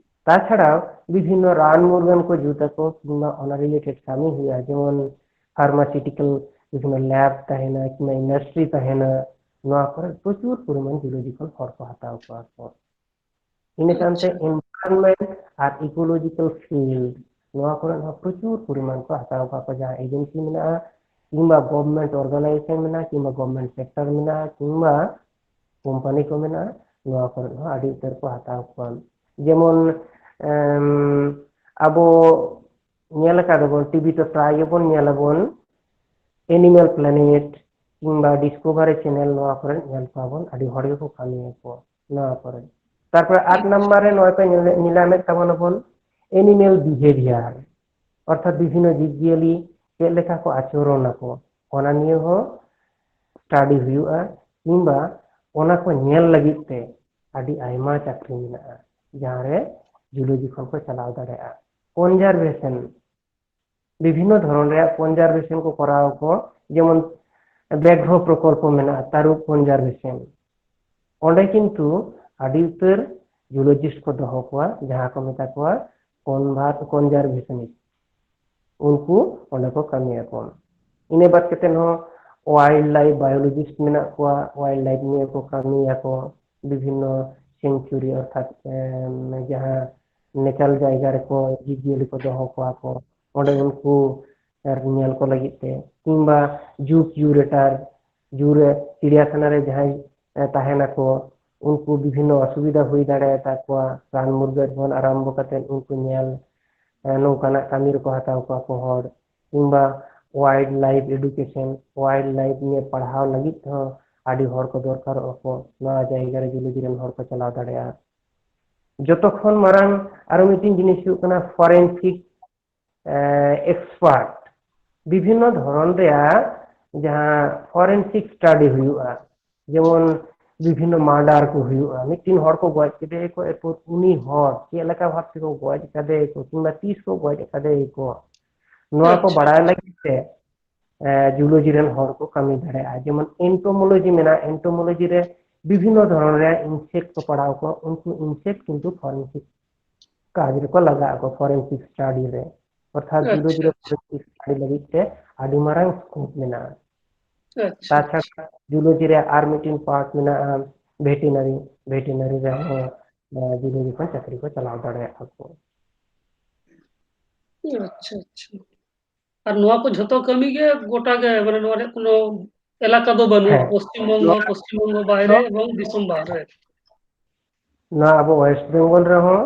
ᱛᱟᱪᱷᱟᱲᱟᱣ ᱵᱤᱵᱷᱤᱱᱱᱚ ᱨᱟᱱ ᱢᱩᱨᱜᱟᱹᱱ ᱠᱚ ᱡᱩᱛ ᱟᱠᱚ ᱠᱤᱝᱵᱟ ᱚᱱᱟ ᱨᱤᱞᱮᱴᱮᱰ ᱠᱟᱹᱢᱤ ᱦᱩᱭᱩᱜᱼᱟ, ᱡᱮᱢᱚᱱ ᱯᱷᱟᱨᱢᱟᱥᱤᱭᱩᱴᱤᱠᱟᱞ ᱵᱤᱵᱷᱤᱱᱱᱚ ᱞᱮᱵ ᱛᱟᱦᱮᱱᱟ ᱠᱤᱝᱵᱟ ᱤᱱᱰᱟᱥᱴᱨᱤ ᱛᱟᱦᱮᱱᱟ, ᱱᱚᱣᱟ ᱠᱚᱨᱮ ᱯᱨᱚᱪᱩᱨ ᱯᱚᱨᱤᱢᱟᱱ ᱡᱩᱞᱚᱡᱤᱠᱟᱞ ᱦᱚᱲ ᱠᱚ ᱦᱟᱛᱟᱣ ᱠᱚᱣᱟ ᱠᱚ᱾ ᱤᱱᱟᱹ ᱥᱟᱶᱛᱮ ᱟᱪᱪᱷᱟ᱾ ᱮᱱᱵᱷᱟᱭᱨᱚᱱᱢᱮᱱᱴ ᱟᱨ ᱤᱠᱳᱞᱚᱡᱤᱠᱟᱞ ᱯᱷᱤᱞᱰ, ᱱᱚᱣᱟ ᱠᱚᱨᱮ ᱦᱚᱸ ᱯᱨᱚᱪᱩᱨ ᱯᱚᱨᱤᱢᱟᱱ ᱠᱚ ᱦᱟᱛᱟᱣ ᱠᱚᱣᱟ ᱠᱚ, ᱡᱟᱦᱟᱸ ᱮᱡᱮᱱᱥᱤ ᱢᱮᱱᱟᱜᱼᱟ ᱠᱤᱝᱵᱟ ᱜᱚᱵᱷᱚᱨᱱᱢᱮᱱᱴ ᱚᱨᱜᱟᱱᱟᱭᱡᱮᱥᱚᱱ ᱢᱮᱱᱟᱜᱼᱟ ᱠᱤᱝᱵᱟ ᱜᱚᱵᱷᱚᱨᱱᱢᱮᱱᱴ ᱥᱮᱠᱴᱚᱨ ᱢᱮᱱᱟᱜᱼᱟ ᱠᱤᱝᱵᱟ ᱠᱳᱢᱯᱟᱱᱤ ᱠᱚ ᱢᱮᱱᱟᱜᱼᱟ, ᱱᱚᱣᱟ ᱠᱚᱨᱮ ᱦᱚᱸ ᱟᱹᱰᱤ ᱩᱛᱟᱹᱨ ᱠᱚ ᱦᱟᱛᱟᱣ ᱠᱚᱣᱟ᱾ ᱡᱮᱢᱚᱱ ᱮᱢ, ᱟᱵᱚ ᱧᱮᱞ ᱟᱠᱟᱫ ᱟᱵᱚᱱ, ᱴᱤᱵᱷᱤ ᱛᱮ ᱯᱨᱟᱭ ᱜᱮᱵᱚᱱ ᱧᱮᱞ ᱟᱵᱚᱱ, ᱮᱱᱤᱢᱟᱞ ᱯᱞᱮᱱᱮᱴ ᱠᱤᱝᱵᱟ ᱰᱤᱥᱠᱚᱵᱷᱟᱨᱤ ᱪᱮᱱᱮᱞ, ᱱᱚᱣᱟ ᱠᱚᱨᱮ ᱧᱮᱞ ᱠᱚᱣᱟ ᱵᱚᱱ, ᱟᱹᱰᱤ ᱦᱚᱲ ᱜᱮᱠᱚ ᱠᱟᱹᱢᱤᱭᱟᱠᱚ ᱱᱚᱣᱟ ᱠᱚᱨᱮ᱾ ᱛᱟᱨᱯᱚᱨᱮ ᱟᱴ ᱱᱟᱢᱵᱟᱨ ᱨᱮ ᱱᱚᱣᱟ ᱠᱚ ᱧᱮᱞ-, ᱧᱮᱞᱟᱢᱮᱫ ᱛᱟᱵᱚᱱ ᱟᱵᱚᱱ ᱮᱱᱤᱢᱟᱞ ᱵᱤᱦᱮᱵᱤᱭᱟᱨ, ᱚᱨᱛᱷᱟᱛ ᱵᱤᱵᱷᱤᱱᱱᱚ ᱡᱤᱵᱽ ᱡᱤᱭᱟᱹᱞᱤ ᱪᱮᱫ ᱞᱮᱠᱟ ᱠᱚ ᱟᱪᱚᱨᱚᱱ ᱟᱠᱚ, ᱚᱱᱟ ᱱᱤᱭᱮ ᱦᱚᱸ ᱥᱴᱟᱰᱤ ᱦᱩᱭᱩᱜᱼᱟ, ᱠᱤᱝᱵᱟ ᱚᱱᱟ ᱠᱚ ᱧᱮᱞ ᱞᱟᱹᱜᱤᱫ ᱛᱮ ᱟᱹᱰᱤ ᱟᱭᱢᱟ ᱪᱟᱹᱠᱨᱤ ᱢᱮᱱᱟᱜᱼᱟ, ᱡᱟᱦᱟᱸ ᱨᱮ ᱡᱩᱞᱚᱡᱤ ᱠᱷᱚᱱ ᱠᱚ ᱪᱟᱞᱟᱣ ᱫᱟᱲᱮᱭᱟᱜᱼᱟ᱾ ᱠᱚᱱᱡᱟᱨᱵᱷᱮᱥᱚᱱ, ᱵᱤᱵᱷᱤᱱᱱᱚ ᱫᱷᱚᱨᱚᱱ ᱨᱮᱭᱟᱜ ᱠᱚᱱᱡᱟᱨᱵᱷᱮᱥᱚᱱ ᱠᱚ ᱠᱚᱨᱟᱣ ᱟᱠᱚ, ᱡᱮᱢᱚᱱ ᱵᱮᱜᱷᱨᱚ ᱯᱨᱚᱠᱚᱞᱯᱚ ᱢᱮᱱᱟᱜᱼᱟ, ᱛᱟᱹᱨᱩᱵ ᱠᱚᱱᱡᱟᱨᱵᱷᱮᱥᱚᱱ᱾ ᱚᱸᱰᱮ ᱠᱤᱱᱛᱩ ᱟᱹᱰᱤ ᱩᱛᱟᱹᱨ ᱡᱩᱞᱚᱡᱤᱥᱴ ᱠᱚ ᱫᱚᱦᱚ ᱠᱚᱣᱟ, ᱡᱟᱦᱟᱸ ᱠᱚ ᱢᱮᱛᱟ ᱠᱚᱣᱟ ᱠᱚᱱᱡᱟᱨᱵᱷᱮᱥᱚᱱᱤᱥᱴ᱾ ᱩᱱᱠᱩ ᱚᱸᱰᱮ ᱠᱚ ᱠᱟᱹᱢᱤᱭᱟᱠᱚ᱾ ᱤᱱᱟᱹ ᱵᱟᱫ ᱠᱟᱛᱮ ᱦᱚᱸ ᱣᱟᱭᱤᱞᱰ ᱞᱟᱭᱤᱯᱷ ᱵᱟᱭᱳᱞᱚᱡᱤᱥᱴ ᱢᱮᱱᱟᱜ ᱠᱚᱣᱟ, ᱣᱟᱭᱤᱞᱰ ᱞᱟᱭᱤᱯᱷ ᱱᱤᱭᱮ ᱠᱚ ᱠᱟᱹᱢᱤᱭᱟᱠᱚ, ᱵᱤᱵᱷᱤᱱᱱᱚ ᱥᱮᱧᱪᱩᱨᱤ ᱚᱨᱛᱷᱟᱛ, ᱮᱢ, ᱡᱟᱦᱟᱸ ᱱᱮᱪᱟᱨᱟᱞ ᱡᱟᱭᱜᱟ ᱨᱮᱠᱚ ᱡᱤᱵᱽᱼᱡᱤᱭᱟᱹᱞᱤ ᱠᱚ ᱫᱚᱦᱚ ᱠᱚᱣᱟ ᱠᱚ, ᱚᱸᱰᱮ ᱩᱱᱠᱩ ᱧᱮᱞ ᱠᱚ ᱞᱟᱹᱜᱤᱫ ᱛᱮ, ᱠᱤᱝᱵᱟ ᱡᱩ ᱠᱤᱭᱩᱨᱮᱴᱟᱨ, ᱡᱩ ᱨᱮ, ᱪᱤᱲᱤᱭᱟᱠᱷᱟᱱᱟ ᱨᱮ ᱡᱟᱦᱟᱸᱭ, ᱮ, ᱛᱟᱦᱮᱱᱟᱠᱚ, ᱩᱱᱠᱩ ᱵᱤᱵᱷᱤᱱᱱᱚ ᱚᱥᱩᱵᱤᱫᱷᱟ ᱦᱩᱭ ᱫᱟᱲᱮᱭᱟᱛᱟ ᱠᱚᱣᱟ, ᱨᱟᱱ ᱢᱩᱨᱜᱟᱹᱱ ᱠᱷᱚᱱ ᱟᱨᱟᱢᱵᱷᱚ ᱠᱟᱛᱮ ᱩᱱᱠᱩ ᱧᱮᱞ, ᱮ, ᱱᱚᱝᱠᱟᱱᱟᱜ ᱠᱟᱹᱢᱤ ᱨᱮᱠᱚ ᱦᱟᱛᱟᱣ ᱠᱚᱣᱟ ᱠᱚ ᱦᱚᱲ, ᱠᱤᱝᱵᱟ ᱣᱟᱭᱤᱞᱰ ᱞᱟᱭᱤᱯᱷ ᱮᱰᱩᱠᱮᱥᱚᱱ, ᱣᱟᱭᱤᱞᱰ ᱞᱟᱭᱤᱯᱷ ᱱᱤᱭᱮ ᱯᱟᱲᱦᱟᱣ ᱞᱟᱹᱜᱤᱫ ᱛᱮᱦᱚᱸ ᱟᱹᱰᱤ ᱦᱚᱲ ᱠᱚ ᱫᱚᱨᱠᱟᱨᱚᱜᱼᱟ ᱠᱚ, ᱱᱚᱣᱟ ᱡᱟᱭᱜᱟ ᱨᱮ ᱡᱩᱞᱚᱡᱤ ᱨᱮᱱ ᱦᱚᱲ ᱠᱚ ᱪᱟᱞᱟᱣ ᱫᱟᱲᱮᱭᱟᱜᱼᱟ᱾ ᱡᱚᱛᱚ ᱠᱷᱚᱱ ᱢᱟᱨᱟᱝ ᱟᱨᱚ ᱢᱤᱫᱴᱤᱱ ᱡᱤᱱᱤᱥ ᱦᱩᱭᱩᱜ ᱠᱟᱱᱟ ᱯᱷᱚᱨᱮᱱᱥᱤᱠ ᱮᱠᱥᱯᱟᱨᱴ, ᱵᱤᱵᱷᱤᱱᱱᱚ ᱫᱷᱚᱨᱚᱱ ᱨᱮᱭᱟᱜ ᱡᱟᱦᱟᱸ ᱯᱷᱚᱨᱮᱱᱥᱤᱠ ᱥᱴᱟᱰᱤ ᱦᱩᱭᱩᱜᱼᱟ, ᱡᱮᱢᱚᱱ ᱵᱤᱵᱷᱤᱱᱱᱚ ᱢᱟᱨᱰᱟᱨ ᱠᱚ ᱦᱩᱭᱩᱜᱼᱟ, ᱢᱤᱫᱴᱤᱱ ᱦᱚᱲ ᱠᱚ ᱜᱚᱡ ᱠᱮᱫᱮᱭᱟᱠᱚ, ᱮᱨᱯᱚᱨ ᱩᱱᱤ ᱦᱚᱲ ᱪᱮᱫ ᱞᱮᱠᱟ ᱵᱷᱟᱵ ᱛᱮᱠᱚ ᱜᱚᱡ ᱠᱟᱫᱮᱭᱟᱠᱚ ᱠᱤᱝᱵᱟ ᱛᱤᱥ ᱠᱚ ᱜᱚᱡ ᱠᱟᱫᱮᱭᱟᱠᱚ, ᱱᱚᱣᱟ ᱠᱚ ᱟᱪᱪᱷᱟ᱾ ᱵᱟᱲᱟᱭ ᱞᱟᱹᱜᱤᱫ ᱛᱮ ᱡᱩᱞᱳᱡᱤ ᱨᱮᱱ ᱦᱚᱲ ᱠᱚ ᱠᱟᱹᱢᱤ ᱫᱟᱲᱮᱭᱟᱜᱼᱟ᱾ ᱡᱮᱢᱚᱱ ᱮᱱᱴᱳᱢᱳᱞᱚᱡᱤ ᱢᱮᱱᱟᱜᱼᱟ, ᱮᱱᱴᱳᱢᱳᱞᱚᱡᱤ ᱨᱮ ᱵᱤᱵᱷᱤᱱᱱᱚ ᱫᱷᱚᱨᱚᱱ ᱨᱮᱭᱟᱜ ᱤᱱᱥᱮᱠᱴ ᱠᱚ ᱯᱟᱲᱟᱣ ᱠᱚᱣᱟ, ᱩᱱᱠᱩ ᱤᱱᱥᱮᱠᱴ ᱠᱤᱱᱛᱩ ᱯᱷᱚᱨᱮᱱᱥᱤᱠ ᱠᱟᱡᱽ ᱨᱮᱠᱚ ᱞᱟᱜᱟᱜ ᱟᱠᱚ, ᱯᱷᱚᱨᱮᱱᱥᱤᱠ ᱥᱴᱟᱰᱤ ᱨᱮ, ᱚᱨᱛᱷᱟᱛ ᱡᱩᱞᱳᱡᱤ ᱟᱪᱪᱷᱟ, ᱨᱮ ᱟᱪᱪᱷᱟ, ᱯᱷᱚᱨᱮᱱᱥᱤᱠ ᱥᱴᱟᱰᱤ ᱞᱟᱹᱜᱤᱫ ᱛᱮ ᱟᱹᱰᱤ ᱢᱟᱨᱟᱝ ᱥᱠᱳᱯ ᱢᱮᱱᱟᱜᱼᱟ᱾ ᱟᱪᱪᱷᱟ, ᱟᱪᱪᱷᱟ᱾ ᱛᱟᱪᱷᱟᱲᱟ ᱡᱩᱞᱳᱡᱤ ᱨᱮ ᱟᱨ ᱢᱤᱫᱴᱤᱱ ᱯᱟᱨᱴ ᱢᱮᱱᱟᱜᱼᱟ ᱵᱷᱮᱴᱮᱱᱟᱨᱤ, ᱵᱷᱮᱴᱮᱱᱟᱨᱤ ᱨᱮᱦᱚᱸ ᱡᱩᱞᱳᱡᱤ ᱠᱷᱚᱱ ᱪᱟᱹᱠᱨᱤ ᱠᱚ ᱪᱟᱞᱟᱣ ᱫᱟᱲᱮᱭᱟᱜᱼᱟ ᱠᱚ᱾ ᱟᱪᱪᱷᱟ, ᱟᱪᱪᱷᱟ᱾ ᱟᱨ ᱱᱚᱣᱟ ᱠᱚ ᱡᱷᱚᱛᱚ ᱠᱟᱹᱢᱤ ᱜᱮ ᱜᱚᱴᱟ ᱜᱮ, ᱢᱟᱱᱮ ᱱᱚᱣᱟ ᱨᱮᱭᱟᱜ ᱠᱳᱱᱳ ᱮᱞᱟᱠᱟ ᱫᱚ ᱵᱟᱹᱱᱩᱜᱼᱟ, ᱦᱮᱸ, ᱯᱚᱥᱪᱤᱢ ᱵᱚᱝᱜᱚ, ᱱᱚᱣᱟ ᱯᱚᱥᱪᱤᱢ ᱵᱚᱝᱜᱚ ᱵᱟᱭᱨᱮ ᱮᱵᱚᱝ ᱫᱤᱥᱚᱢ ᱵᱟᱦᱨᱮ᱾ ᱱᱚᱣᱟ ᱟᱵᱚ ᱳᱭᱮᱥᱴ ᱵᱮᱝᱜᱚᱞ ᱨᱮᱦᱚᱸ,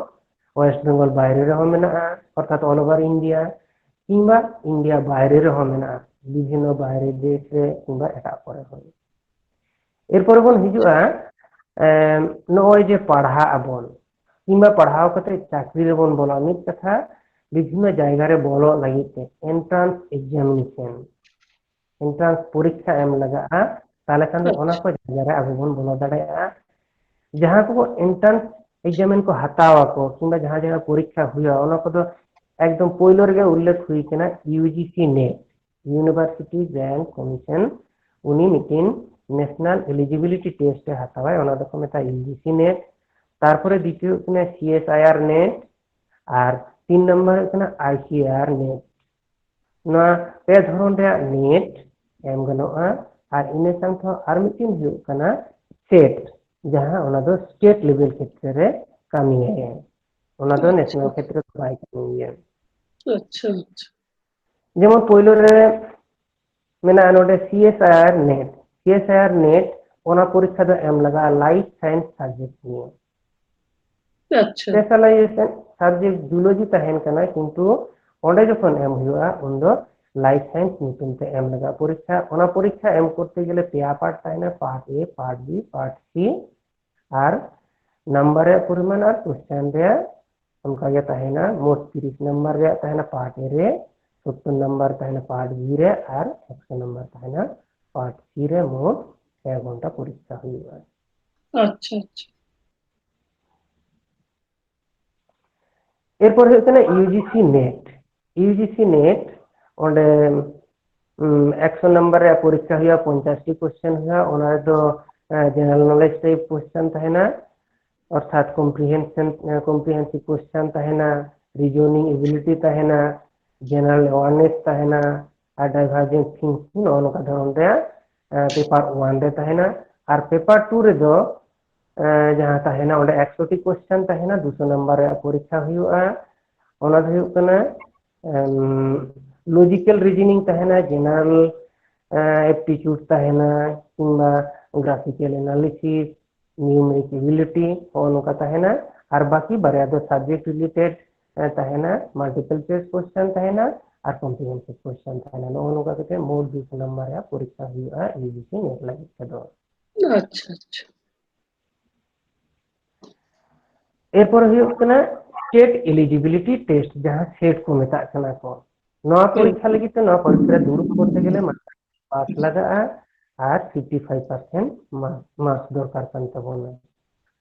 ᱳᱭᱮᱥᱴ ᱵᱮᱝᱜᱚᱞ ᱵᱟᱭᱨᱮ ᱨᱮᱦᱚᱸ ᱢᱮᱱᱟᱜᱼᱟ, ᱚᱨᱛᱷᱟᱛ all over India, ᱠᱤᱝᱵᱟ ᱤᱱᱰᱤᱭᱟ ᱵᱟᱭᱨᱮ ᱨᱮᱦᱚᱸ ᱢᱮᱱᱟᱜᱼᱟ, ᱵᱤᱵᱷᱤᱱᱱᱚ ᱵᱟᱭᱨᱮ ᱫᱮᱥ ᱨᱮ ᱠᱤᱝᱵᱟ ᱮᱴᱟᱜ ᱠᱚᱨᱮ ᱦᱚᱸ᱾ ᱮᱨᱯᱚᱨᱮ ᱵᱚᱱ ᱦᱤᱡᱩᱜᱼᱟ, ᱮᱢ, ᱱᱚᱜᱼᱚᱭ ᱡᱮ ᱯᱟᱲᱦᱟᱜ ᱟᱵᱚᱱ ᱠᱤᱝᱵᱟ ᱯᱟᱲᱦᱟᱣ ᱠᱟᱛᱮ ᱪᱟᱹᱠᱨᱤ ᱨᱮᱵᱚᱱ ᱵᱚᱞᱚᱜᱼᱟ, ᱢᱤᱫ ᱠᱟᱛᱷᱟ ᱵᱤᱵᱷᱤᱱᱱᱚ ᱡᱟᱭᱜᱟ ᱨᱮ ᱵᱚᱞᱚᱜ ᱞᱟᱹᱜᱤᱫ ᱛᱮ entrance examination, entrance ᱯᱚᱨᱤᱠᱠᱷᱟ ᱮᱢ ᱞᱟᱜᱟᱜᱼᱟ, ᱛᱟᱦᱚᱞᱮ ᱠᱷᱟᱱ ᱫᱚ ᱚᱱᱟ ᱠᱚ ᱡᱟᱭᱜᱟ ᱨᱮ ᱟᱵᱚ ᱵᱚᱱ ᱵᱚᱞᱚ ᱫᱟᱲᱮᱭᱟᱜᱼᱟ᱾ ᱡᱟᱦᱟᱸ ᱠᱚ entrance examine ᱠᱚ ᱦᱟᱛᱟᱣ ᱟᱠᱚ ᱠᱤᱝᱵᱟ ᱡᱟᱦᱟᱸ ᱡᱟᱭᱜᱟ ᱯᱚᱨᱤᱠᱠᱷᱟ ᱦᱩᱭᱩᱜᱼᱟ, ᱚᱱᱟ ᱠᱚᱫᱚ ᱮᱠᱫᱚᱢ ᱯᱳᱭᱞᱳ ᱨᱮᱜᱮ ᱩᱞᱞᱮᱠᱷ ᱦᱩᱭ ᱠᱟᱱᱟ U G C NET, University Grant Commission, ᱩᱱᱤ ᱢᱤᱫᱴᱤᱱ national eligibility test ᱮ ᱦᱟᱛᱟᱣᱟᱭ, ᱚᱱᱟ ᱫᱚᱠᱚ ᱢᱮᱛᱟᱜᱼᱟ ᱤᱭᱩ ᱡᱤ ᱥᱤ ᱱᱮᱴ᱾ ᱛᱟᱨᱯᱚᱨᱮ ᱫᱤᱛᱤᱭᱚ ᱦᱩᱭᱩᱜ ᱠᱟᱱᱟ C S I R net, ᱟᱨ ᱛᱤᱱ ᱱᱚᱢᱵᱚᱨ ᱦᱩᱭᱩᱜ ᱠᱟᱱᱟ ᱟᱭ ᱥᱤ ᱟᱨ ᱱᱮᱴ᱾ ᱱᱚᱣᱟ ᱯᱮ ᱫᱷᱚᱨᱚᱱ ᱨᱮᱭᱟᱜ ᱱᱮᱴ ᱮᱢ ᱜᱟᱱᱚᱜᱼᱟ, ᱟᱨ ᱤᱱᱟᱹ ᱥᱟᱶᱛᱮ ᱟᱨ ᱢᱤᱫᱴᱤᱱ ᱦᱩᱭᱩᱜ ᱠᱟᱱᱟ ᱥᱮᱴ, ᱡᱟᱦᱟᱸ ᱚᱱᱟ ᱫᱚ ᱥᱴᱮᱴ ᱞᱮᱵᱮᱞ ᱠᱷᱮᱛᱨᱮ ᱨᱮ ᱠᱟᱹᱢᱤᱭᱟᱭ, ᱚᱱᱟ ᱫᱚ ᱟᱪᱪᱷᱟ᱾ ᱱᱮᱥᱱᱟᱞ ᱠᱷᱮᱛᱨᱮ ᱫᱚ ᱵᱟᱭ ᱠᱟᱹᱢᱤᱭᱟ᱾ ᱟᱪᱪᱷᱟ, ᱟᱪᱪᱷᱟ᱾ ᱡᱮᱢᱚᱱ ᱯᱳᱭᱞᱳ ᱨᱮ ᱢᱮᱱᱟᱜᱼᱟ ᱱᱚᱰᱮ C S I R net, C S I R net, ᱚᱱᱟ ᱯᱚᱨᱤᱠᱠᱷᱟ ᱫᱚ ᱮᱢ ᱞᱟᱜᱟᱜᱼᱟ ᱞᱟᱭᱤᱯᱷ ᱥᱟᱭᱮᱱᱥ ᱥᱟᱵᱡᱮᱠᱴ ᱱᱤᱭᱮ᱾ ᱟᱪᱪᱷᱟ᱾ ᱥᱯᱮᱥᱟᱞᱟᱭᱡᱮᱥᱚᱱ ᱥᱟᱵᱡᱮᱠᱴ ᱡᱩᱞᱚᱡᱤ ᱛᱟᱦᱮᱱ ᱠᱟᱱᱟ, ᱠᱤᱱᱛᱩ ᱚᱸᱰᱮ ᱡᱚᱠᱷᱚᱱ ᱮᱢ ᱦᱩᱭᱩᱜᱼᱟ, ᱩᱱᱫᱚ ᱞᱟᱭᱤᱯᱷ ᱥᱟᱭᱮᱱᱥ ᱧᱩᱛᱩᱢ ᱛᱮ ᱮᱢ ᱞᱟᱜᱟᱜᱼᱟ ᱯᱚᱨᱤᱠᱠᱷᱟ᱾ ᱚᱱᱟ ᱯᱚᱨᱤᱠᱠᱷᱟ ᱮᱢ ᱠᱚᱨᱛᱮ ᱜᱮᱞᱮ ᱯᱮᱭᱟ ᱯᱟᱨᱴ ᱛᱟᱦᱮᱱᱟ, ᱯᱟᱨᱴ ᱮ, ᱯᱟᱨᱴ ᱵᱤ, ᱯᱟᱨᱴ ᱥᱤ, ᱟᱨ ᱱᱟᱢᱵᱟᱨ ᱨᱮᱭᱟᱜ ᱯᱚᱨᱤᱢᱟᱱ ᱟᱨ ᱠᱚᱥᱪᱮᱱ ᱨᱮᱭᱟᱜ ᱚᱱᱠᱟᱜᱮ ᱛᱟᱦᱮᱱᱟ, ᱢᱳᱴ ᱛᱤᱨᱤᱥ ᱱᱟᱢᱵᱟᱨ ᱨᱮᱭᱟᱜ ᱛᱟᱦᱮᱱᱟ ᱯᱟᱨᱴ ᱮ ᱨᱮ, ᱥᱳᱛᱛᱳᱨ ᱱᱟᱢᱵᱟᱨ ᱛᱟᱦᱮᱱᱟ ᱯᱟᱨᱴ ᱵᱤ ᱨᱮ, ᱟᱨ ᱮᱠᱥᱚ ᱱᱟᱢᱵᱟᱨ ᱛᱟᱦᱮᱱᱟ ᱯᱟᱨᱴ ᱥᱤ ᱨᱮ᱾ ᱢᱳᱴ ᱯᱮ ᱜᱷᱚᱱᱴᱟ ᱯᱚᱨᱤᱠᱠᱷᱟ ᱦᱩᱭᱩᱜᱼᱟ᱾ ᱟᱪᱪᱷᱟ ᱟᱪᱪᱷᱟ᱾ ᱮᱨᱯᱚᱨ ᱦᱩᱭᱩᱜ ᱠᱟᱱᱟ U G C NET. U G C NET, ᱚᱸᱰᱮ ᱮᱠᱥᱚ ᱱᱟᱢᱵᱟᱨ ᱨᱮᱭᱟᱜ ᱯᱚᱨᱤᱠᱠᱷᱟ ᱦᱩᱭᱩᱜᱼᱟ, ᱯᱚᱧᱪᱟᱥ ᱴᱤ ᱠᱚᱥᱪᱮᱱ ᱦᱩᱭᱩᱜᱼᱟ᱾ ᱚᱱᱟ ᱨᱮᱫᱚ ᱡᱮᱱᱟᱨᱟᱞ ᱱᱚᱞᱮᱡᱽ ᱴᱟᱭᱤᱯ ᱠᱚᱥᱪᱮᱱ ᱛᱟᱦᱮᱱᱟ, ᱚᱨᱛᱷᱟᱛ ᱠᱚᱢᱯᱨᱤᱦᱮᱱᱥᱤᱵᱷ ᱠᱚᱥᱪᱮᱱ ᱛᱟᱦᱮᱱᱟ, ᱨᱤᱡᱚᱱᱤᱝ ᱮᱵᱤᱞᱤᱴᱤ ᱛᱟᱦᱮᱱᱟ, ᱡᱮᱱᱟᱨᱟᱞ ᱮᱣᱟᱨᱱᱮᱥ ᱛᱟᱦᱮᱱᱟ, ᱟᱨ ᱰᱟᱭᱵᱷᱟᱨᱡᱮᱱᱥ ᱛᱷᱤᱝᱠᱤᱝ, ᱱᱚᱜᱼᱚ ᱱᱚᱝᱠᱟ ᱫᱷᱚᱨᱚᱱ ᱨᱮᱭᱟᱜ ᱯᱮᱯᱟᱨ ᱚᱣᱟᱱ ᱨᱮ ᱛᱟᱦᱮᱱᱟ᱾ ᱟᱨ ᱯᱮᱯᱟᱨ ᱴᱩ ᱨᱮᱫᱚ ᱡᱟᱦᱟᱸ ᱛᱟᱦᱮᱱᱟ, ᱚᱸᱰᱮ ᱮᱠᱥᱚ ᱴᱤ ᱠᱚᱥᱪᱮᱱ ᱛᱟᱦᱮᱱᱟ, ᱫᱩᱥᱚ ᱱᱟᱢᱵᱟᱨ ᱨᱮᱭᱟᱜ ᱯᱚᱨᱤᱠᱠᱷᱟ ᱦᱩᱭᱩᱜᱼᱟ᱾ ᱚᱱᱟ ᱫᱚ ᱦᱩᱭᱩᱜ ᱠᱟᱱᱟ ᱞᱚᱡᱤᱠᱮᱞ ᱨᱤᱡᱤᱱᱤᱝ ᱛᱟᱦᱮᱱᱟ, ᱡᱮᱱᱟᱨᱟᱞ ᱮᱯᱴᱤᱪᱩᱰ ᱛᱟᱦᱮᱱᱟ, ᱠᱤᱝᱵᱟ ᱜᱨᱟᱯᱷᱤᱠᱮᱞ ᱮᱱᱟᱞᱤᱥᱤᱥ, ᱱᱤᱭᱩᱢᱮᱨᱤᱠ ᱮᱵᱤᱞᱤᱴᱤ, ᱱᱚᱜᱼᱚ ᱱᱚᱝᱠᱟ ᱛᱟᱦᱮᱱᱟ᱾ ᱟᱨ ᱵᱟᱹᱠᱤ ᱵᱟᱨᱭᱟ ᱫᱚ ᱥᱟᱵᱡᱮᱠᱴ ᱨᱤᱞᱮᱴᱮᱰ ᱛᱟᱦᱮᱱᱟ, ᱢᱟᱞᱴᱤᱯᱮᱞ ᱪᱚᱭᱮᱥ ᱠᱚᱥᱪᱮᱱ ᱛᱟᱦᱮᱱᱟ ᱟᱨ ᱠᱚᱢᱯᱨᱤᱦᱮᱱᱥᱤᱵᱷ ᱠᱚᱥᱪᱮᱱ ᱛᱟᱦᱮᱱᱟ᱾ ᱱᱚᱜᱼᱚ ᱱᱚᱝᱠᱟ ᱠᱟᱛᱮ ᱢᱳᱴ ᱫᱩᱥᱚ ᱱᱟᱢᱵᱟᱨ ᱨᱮᱭᱟᱜ ᱯᱚᱨᱤᱠᱠᱷᱟ ᱦᱩᱭᱩᱜᱼᱟ ᱤᱭᱩ ᱡᱤ ᱥᱤ ᱱᱮᱴ ᱞᱟᱹᱜᱤᱫ ᱛᱮᱫᱚ᱾ ᱟᱪᱪᱷᱟ ᱟᱪᱪᱷᱟ᱾ ᱮᱨᱯᱚᱨ ᱦᱩᱭᱩᱜ ᱠᱟᱱᱟ ᱥᱴᱮᱴ ᱮᱞᱤᱡᱤᱵᱤᱞᱤᱴᱤ ᱴᱮᱥᱴ, ᱡᱟᱦᱟᱸ ᱥᱮᱴ ᱠᱚ ᱢᱮᱛᱟᱜ ᱠᱟᱱᱟ ᱠᱚ᱾ ᱱᱚᱣᱟ ᱯᱚᱨᱤᱠᱠᱷᱟ ᱞᱟᱹᱜᱤᱫ ᱛᱮ ᱱᱚᱣᱟ ᱯᱚᱨᱤᱠᱠᱷᱟ ᱨᱮ ᱫᱩᱲᱩᱵ ᱠᱚᱨᱛᱮ ᱜᱮᱞᱮ ᱢᱟᱥᱴᱟᱨ ᱯᱟᱥ ᱞᱟᱜᱟᱜᱼᱟ ᱟᱨ ᱯᱷᱤᱯᱴᱤ ᱯᱷᱟᱭᱤᱵᱷ ᱯᱟᱨᱥᱮᱱᱴ ᱢᱟᱨᱠᱥ ᱫᱚᱨᱠᱟᱨ ᱠᱟᱱ ᱛᱟᱵᱚᱱᱟ᱾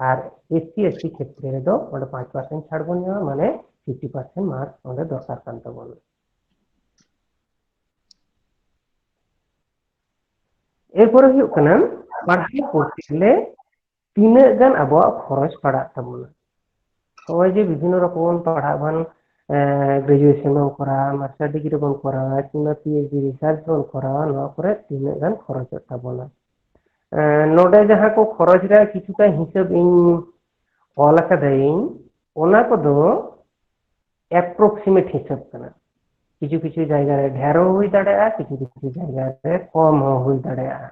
ᱟᱨ ᱮᱥ ᱥᱤ ᱮᱥ ᱴᱤ ᱠᱷᱮᱛᱨᱮ ᱨᱮᱫᱚ ᱚᱸᱰᱮ ᱯᱟᱸᱪ ᱯᱟᱨᱥᱮᱱᱴ ᱪᱷᱟᱲ ᱵᱚᱱ ᱧᱟᱢᱟ, ᱢᱟᱱᱮ ᱯᱷᱤᱯᱴᱤ ᱯᱟᱨᱥᱮᱱᱴ ᱢᱟᱨᱠᱥ ᱚᱸᱰᱮ ᱫᱚᱨᱠᱟᱨ ᱠᱟᱱ ᱛᱟᱵᱚᱱᱟ᱾ ᱮᱨᱯᱚᱨᱮ ᱦᱩᱭᱩᱜ ᱠᱟᱱᱟ ᱯᱟᱲᱦᱟᱣ ᱯᱚᱲᱛᱮ ᱜᱮᱞᱮ ᱛᱤᱱᱟᱹᱜ ᱜᱟᱱ ᱟᱵᱚᱣᱟᱜ ᱠᱷᱚᱨᱚᱪ ᱯᱟᱲᱟᱜ ᱛᱟᱵᱚᱱᱟ᱾ ᱱᱚᱜᱼᱚᱭ ᱡᱮ ᱵᱤᱵᱷᱤᱱᱱᱚ ᱨᱚᱠᱚᱢ ᱵᱚᱱ ᱯᱟᱲᱦᱟᱜ ᱵᱚᱱ, ᱜᱨᱮᱡᱩᱭᱮᱥᱚᱱ ᱵᱚᱱ ᱠᱚᱨᱟᱣᱟ, ᱢᱟᱥᱴᱟᱨ ᱰᱤᱜᱽᱨᱤ ᱵᱚᱱ ᱠᱚᱨᱟᱣᱟ, ᱠᱤᱝᱵᱟ ᱯᱤ ᱮᱭᱤᱪ ᱰᱤ ᱨᱤᱥᱟᱨᱪ ᱵᱚᱱ ᱠᱚᱨᱟᱣᱟ, ᱱᱚᱣᱟ ᱠᱚᱨᱮ ᱛᱤᱱᱟᱹᱜ ᱜᱟᱱ ᱠᱷᱚᱨᱚᱪᱚᱜ ᱛᱟᱵᱚᱱᱟ᱾ ᱱᱚᱰᱮ ᱡᱟᱦᱟᱸ ᱠᱚ ᱠᱷᱚᱨᱚᱪ ᱨᱮᱭᱟᱜ ᱠᱤᱪᱷᱩᱴᱟ ᱦᱤᱥᱟᱹᱵ ᱤᱧ ᱚᱞ ᱟᱠᱟᱫᱟᱹᱧ, ᱚᱱᱟ ᱠᱚᱫᱚ ᱮᱯᱨᱚᱠᱥᱤᱢᱮᱴ ᱦᱤᱥᱟᱹᱵ ᱠᱟᱱᱟ᱾ ᱠᱤᱪᱷᱩ ᱠᱤᱪᱷᱩ ᱡᱟᱭᱜᱟ ᱨᱮ ᱰᱷᱮᱨ ᱦᱚᱸ ᱦᱩᱭ ᱫᱟᱲᱮᱭᱟᱜᱼᱟ, ᱠᱤᱪᱷᱩ ᱠᱤᱪᱷᱩ ᱡᱟᱭᱜᱟ ᱨᱮ ᱠᱚᱢ ᱦᱚᱸ ᱦᱩᱭ ᱫᱟᱲᱮᱭᱟᱜᱼᱟ᱾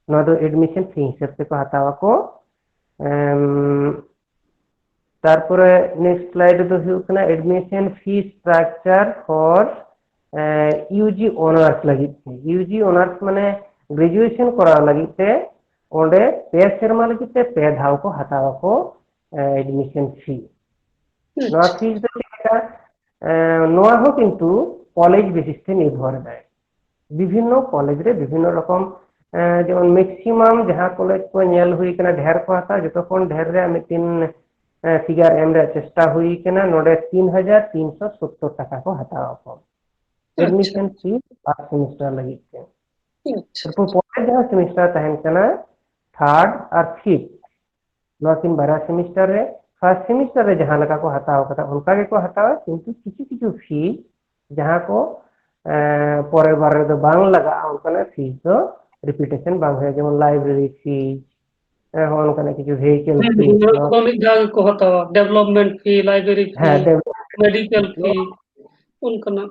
ᱱᱚᱣᱟ ᱫᱚ ᱮᱰᱢᱤᱥᱚᱱ ᱯᱷᱤ ᱦᱤᱥᱟᱹᱵ ᱛᱮᱠᱚ ᱦᱟᱛᱟᱣ ᱟᱠᱚ᱾ ᱮᱢ, ᱛᱟᱨᱯᱚᱨᱮ ᱱᱮᱠᱥᱴ ᱥᱞᱟᱭᱤᱰ ᱨᱮᱫᱚ ᱦᱩᱭᱩᱜ ᱠᱟᱱᱟ admission fee structure for U G honours ᱞᱟᱹᱜᱤᱫ ᱛᱮ᱾ ᱤᱭᱩ ᱡᱤ ᱚᱱᱟᱨᱥ ᱢᱟᱱᱮ ᱜᱨᱮᱡᱩᱭᱮᱥᱚᱱ ᱠᱚᱨᱟᱣ ᱞᱟᱹᱜᱤᱫ ᱛᱮ ᱚᱸᱰᱮ ᱯᱮ ᱥᱮᱨᱢᱟ ᱞᱟᱹᱜᱤᱫ ᱛᱮ ᱯᱮ ᱫᱷᱟᱣ ᱠᱚ ᱦᱟᱛᱟᱣ ᱟᱠᱚ ᱮᱰᱢᱤᱥᱚᱱ ᱯᱷᱤ᱾ ᱱᱚᱣᱟ ᱯᱷᱤᱡᱽ ᱫᱚ ᱪᱮᱫ ᱞᱮᱠᱟ? ᱮᱸ, ᱱᱚᱣᱟ ᱦᱚᱸ ᱠᱤᱱᱛᱩ ᱠᱚᱞᱮᱡᱽ ᱵᱮᱥᱤᱥ ᱛᱮ ᱱᱤᱨᱵᱷᱚᱨ ᱮᱫᱟᱭ᱾ ᱵᱤᱵᱷᱤᱱᱱᱚ ᱠᱚᱞᱮᱡᱽ ᱨᱮ ᱵᱤᱵᱷᱤᱱᱱᱚ ᱨᱚᱠᱚᱢ, ᱮᱸ, ᱡᱮᱢᱚᱱ ᱢᱮᱠᱥᱤᱢᱟᱢ ᱡᱟᱦᱟᱸ ᱠᱚᱞᱮᱡᱽ ᱠᱚ ᱧᱮᱞ ᱦᱩᱭ ᱠᱟᱱᱟ, ᱰᱷᱮᱨ ᱠᱚ ᱦᱟᱛᱟᱣᱟ, ᱡᱚᱛᱚ ᱠᱷᱚᱱ ᱰᱷᱮᱨ ᱨᱮᱭᱟᱜ ᱢᱤᱫᱴᱤᱱ, ᱮᱸ, ᱯᱷᱤᱜᱟᱨ ᱮᱢ ᱨᱮᱭᱟᱜ ᱪᱮᱥᱴᱟ ᱦᱩᱭ ᱠᱟᱱᱟ, ᱱᱚᱰᱮ ᱛᱤᱱ ᱦᱟᱡᱟᱨ ᱛᱤᱱᱥᱚ ᱥᱳᱛᱛᱳᱨ ᱴᱟᱠᱟ ᱠᱚ ᱦᱟᱛᱟᱣ ᱟᱠᱚ᱾ ᱮᱰᱢᱤᱥᱚᱱ ᱯᱷᱤ ᱯᱷᱟᱥᱴ ᱥᱮᱢᱤᱥᱴᱟᱨ ᱞᱟᱹᱜᱤᱫ ᱛᱮ᱾ ᱟᱪᱪᱷᱟ᱾ ᱛᱟᱨᱯᱚᱨ ᱯᱚᱨᱮ ᱡᱟᱦᱟᱸ ᱥᱮᱢᱤᱥᱴᱟᱨ ᱛᱟᱦᱮᱱ ᱠᱟᱱᱟ, ᱛᱷᱟᱨᱰ ᱟᱨ ᱯᱷᱤᱯᱛᱷ, ᱱᱚᱣᱟ ᱠᱤᱱ ᱵᱟᱨᱭᱟ ᱥᱮᱢᱤᱥᱴᱟᱨ ᱨᱮ, ᱯᱷᱟᱥᱴ ᱥᱮᱢᱤᱥᱴᱟᱨ ᱨᱮ ᱡᱟᱦᱟᱸ ᱞᱮᱠᱟ ᱠᱚ ᱦᱟᱛᱟᱣ ᱠᱟᱫᱟ, ᱚᱱᱠᱟ ᱜᱮᱠᱚ ᱦᱟᱛᱟᱣᱟ, ᱠᱤᱱᱛᱩ ᱠᱤᱪᱷᱩ ᱠᱤᱪᱷᱩ ᱯᱷᱤ ᱡᱟᱦᱟᱸ ᱠᱚ, ᱮᱸ, ᱯᱚᱨᱮᱨ ᱵᱟᱨ ᱨᱮᱫᱚ ᱵᱟᱝ ᱞᱟᱜᱟᱜᱼᱟ, ᱚᱱᱠᱟᱱᱟᱜ ᱯᱷᱤ ᱫᱚ ᱨᱤᱯᱤᱴᱮᱥᱚᱱ ᱵᱟᱝ ᱦᱩᱭᱩᱜᱼᱟ, ᱡᱮᱢᱚᱱ ᱞᱟᱭᱵᱨᱮᱨᱤ ᱯᱷᱤ, ᱦᱮᱸ, ᱦᱚᱸᱜᱼᱚ ᱱᱚᱝᱠᱟᱱᱟᱜ ᱠᱤᱪᱷᱩ ᱵᱷᱮᱦᱤᱠᱮᱞ ᱦᱮᱸ, ᱯᱷᱤ, ᱱᱚᱣᱟ ᱠᱚᱫᱚ ᱢᱤᱫ ᱫᱷᱟᱣ ᱜᱮᱠᱚ ᱦᱟᱛᱟᱣᱟ, ᱰᱮᱵᱷᱞᱚᱯᱢᱮᱱᱴ ᱯᱷᱤ, ᱞᱟᱭᱵᱨᱮᱨᱤ ᱯᱷᱤ, ᱦᱮᱸ, ᱰᱮᱵᱷᱞᱚᱯᱢᱮᱱᱴ ᱢᱮᱰᱤᱠᱮᱞ ᱯᱷᱤ, ᱚᱱᱠᱟᱱᱟᱜ᱾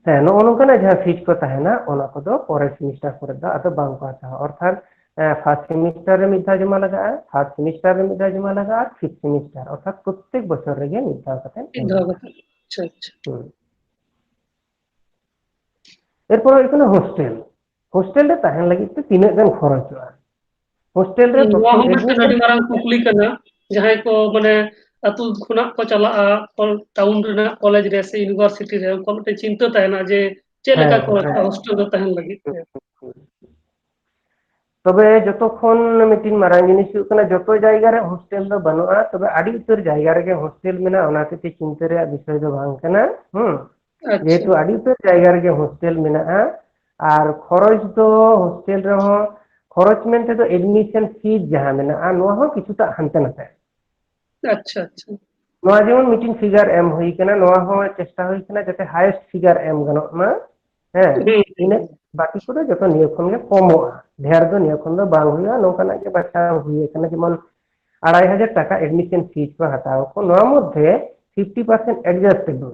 ᱦᱮᱸ, ᱱᱚᱜᱼᱚ ᱱᱚᱝᱠᱟᱱᱟᱜ ᱡᱟᱦᱟᱸ ᱯᱷᱤᱡᱽ ᱠᱚ ᱛᱟᱦᱮᱱᱟ, ᱚᱱᱟ ᱠᱚᱫᱚ ᱯᱚᱨᱮᱨ ᱥᱮᱢᱤᱥᱴᱟᱨ ᱠᱚᱨᱮ ᱫᱚ ᱟᱫᱚ ᱵᱟᱝ ᱠᱚ ᱦᱟᱛᱟᱣᱟ᱾ ᱚᱨᱛᱷᱟᱛ, ᱮᱸ, ᱯᱷᱟᱥᱴ ᱥᱮᱢᱤᱥᱴᱟᱨ ᱨᱮ ᱢᱤᱫ ᱫᱷᱟᱣ ᱡᱚᱢᱟ ᱞᱟᱜᱟᱜᱼᱟ, ᱛᱷᱟᱨᱰ ᱥᱮᱢᱤᱥᱴᱟᱨ ᱨᱮ ᱢᱤᱫ ᱫᱷᱟᱣ ᱡᱚᱢᱟ ᱞᱟᱜᱟᱜᱼᱟ, ᱟᱨ ᱯᱷᱤᱯᱛᱷ ᱥᱮᱢᱤᱥᱴᱟᱨ, ᱚᱨᱛᱷᱟᱛ ᱯᱨᱚᱛᱛᱮᱠ ᱵᱚᱪᱷᱚᱨ ᱨᱮᱜᱮ ᱢᱤᱫ ᱫᱷᱟᱣ ᱠᱟᱛᱮ ᱢᱤᱫ ᱮᱢ ᱫᱷᱟᱣ ᱦᱩᱭᱩᱜᱼᱟ᱾ ᱠᱟᱛᱮ᱾ ᱟᱪᱪᱷᱟ, ᱟᱪᱪᱷᱟ᱾ ᱦᱩᱸ᱾ ᱮᱨᱯᱚᱨ ᱦᱩᱭᱩᱜ ᱠᱟᱱᱟ ᱦᱳᱥᱴᱮᱞ᱾ ᱦᱳᱥᱴᱮᱞ ᱨᱮ ᱛᱟᱦᱮᱱ ᱞᱟᱹᱜᱤᱫ ᱛᱮ ᱛᱤᱱᱟᱹᱜ ᱜᱟᱱ ᱠᱷᱚᱨᱚᱪᱚᱜᱼᱟ? ᱦᱳᱥᱴᱮᱞ ᱨᱮ ᱦᱩᱸ, ᱱᱚᱣᱟ ᱯᱨᱚᱛᱷᱚᱢ ᱦᱚᱸ ᱢᱤᱫᱴᱮᱱ ᱟᱹᱰᱤ admission ᱢᱟᱨᱟᱝ ᱠᱩᱠᱞᱤ ᱠᱟᱱᱟ᱾ ᱡᱟᱦᱟᱸᱭ ᱠᱚ, ᱢᱟᱱᱮ, ᱟᱹᱛᱩ ᱠᱷᱚᱱᱟᱜ ᱠᱚ ᱪᱟᱞᱟᱜᱼᱟ, ᱠᱚ-, ᱴᱟᱣᱩᱱ ᱨᱮᱱᱟᱜ ᱠᱚᱞᱮᱡᱽ ᱨᱮ ᱥᱮ ᱤᱭᱩᱱᱤᱵᱷᱟᱨᱥᱤᱴᱤ ᱨᱮ, ᱩᱱᱠᱩᱣᱟᱜ ᱢᱤᱫᱴᱮᱱ ᱪᱤᱱᱛᱟᱹ ᱛᱟᱦᱮᱱᱟ ᱡᱮ ᱪᱮᱫ ᱞᱮᱠᱟ ᱦᱮᱸ, ᱠᱷᱚᱨᱚᱪᱚᱜᱼᱟ ᱦᱮᱸ᱾ ᱦᱳᱥᱴᱮᱞ ᱨᱮ ᱛᱟᱦᱮᱱ ᱞᱟᱹᱜᱤᱫ ᱛᱮ᱾ ᱛᱚᱵᱮ ᱡᱚᱛᱚ ᱠᱷᱚᱱ ᱢᱤᱫᱴᱤᱱ ᱢᱟᱨᱟᱝ ᱡᱤᱱᱤᱥ ᱦᱩᱭᱩᱜ ᱠᱟᱱᱟ, ᱡᱚᱛᱚ ᱡᱟᱭᱜᱟ ᱨᱮ ᱦᱳᱥᱴᱮᱞ ᱫᱚ ᱵᱟᱹᱱᱩᱜᱼᱟ, ᱛᱚᱵᱮ ᱟᱹᱰᱤ ᱩᱛᱟᱹᱨ ᱡᱟᱭᱜᱟ ᱨᱮᱜᱮ ᱦᱳᱥᱴᱮᱞ ᱢᱮᱱᱟᱜᱼᱟ, ᱚᱱᱟ ᱦᱚᱛᱮᱡ ᱛᱮ ᱪᱤᱱᱛᱟᱹ ᱨᱮᱭᱟᱜ ᱵᱤᱥᱚᱭ ᱫᱚ ᱵᱟᱝ ᱠᱟᱱᱟ᱾ ᱦᱩᱸ᱾ ᱟᱪᱪᱷᱟ᱾ ᱡᱮᱦᱮᱛᱩ ᱟᱹᱰᱤ ᱩᱛᱟᱹᱨ ᱡᱟᱭᱜᱟ ᱨᱮᱜᱮ ᱦᱳᱥᱴᱮᱞ ᱢᱮᱱᱟᱜᱼᱟ, ᱟᱨ ᱠᱷᱚᱨᱚᱪ ᱫᱚ ᱦᱳᱥᱴᱮᱞ ᱨᱮᱦᱚᱸ, ᱠᱷᱚᱨᱚᱪ ᱢᱮᱱᱛᱮ ᱫᱚ ᱮᱰᱢᱤᱥᱚᱱ ᱯᱷᱤᱡᱽ ᱡᱟᱦᱟᱸ ᱢᱮᱱᱟᱜᱼᱟ, ᱱᱚᱣᱟ ᱦᱚᱸ ᱠᱤᱪᱷᱩᱴᱟ ᱦᱟᱱᱛᱮ ᱱᱟᱛᱮ᱾ ᱟᱪᱪᱷᱟ, ᱟᱪᱪᱷᱟ᱾ ᱱᱚᱣᱟ ᱡᱮᱢᱚᱱ ᱢᱤᱫᱴᱤᱱ ᱯᱷᱤᱜᱟᱨ ᱮᱢ ᱦᱩᱭ ᱠᱟᱱᱟ, ᱱᱚᱣᱟ ᱦᱚᱸ ᱪᱮᱥᱴᱟ ᱦᱩᱭ ᱠᱟᱱᱟ ᱡᱟᱛᱮ ᱦᱟᱭᱮᱥᱴ ᱯᱷᱤᱜᱟᱨ ᱮᱢ ᱜᱟᱱᱚᱜ ᱢᱟ᱾ ᱦᱮᱸ, ᱦᱩᱸ᱾ ᱤᱱᱟᱹ ᱵᱟᱹᱠᱤ ᱠᱚᱫᱚ ᱡᱚᱛᱚ ᱱᱤᱭᱟᱹ ᱠᱷᱚᱱ ᱜᱮ ᱠᱚᱢᱚᱜᱼᱟ, ᱰᱷᱮᱨ ᱫᱚ ᱱᱤᱭᱟᱹ ᱠᱷᱚᱱ ᱫᱚ ᱵᱟᱝ ᱦᱩᱭᱩᱜᱼᱟ᱾ ᱱᱚᱝᱠᱟᱱᱟᱜ ᱜᱮ ᱵᱟᱪᱷᱟᱣ ᱦᱩᱭ ᱟᱠᱟᱱᱟ, ᱡᱮᱢᱚᱱ ᱟᱲᱟᱭ ᱦᱟᱡᱟᱨ ᱴᱟᱠᱟ ᱮᱰᱢᱤᱥᱚᱱ ᱯᱷᱤᱡᱽ ᱠᱚ ᱦᱟᱛᱟᱣ ᱟᱠᱚ᱾ ᱱᱚᱣᱟ ᱢᱚᱫᱽᱫᱷᱮ ᱯᱷᱤᱯᱴᱤ ᱯᱟᱨᱥᱮᱱᱴ ᱮᱰᱡᱟᱥᱴᱮᱵᱚᱞ,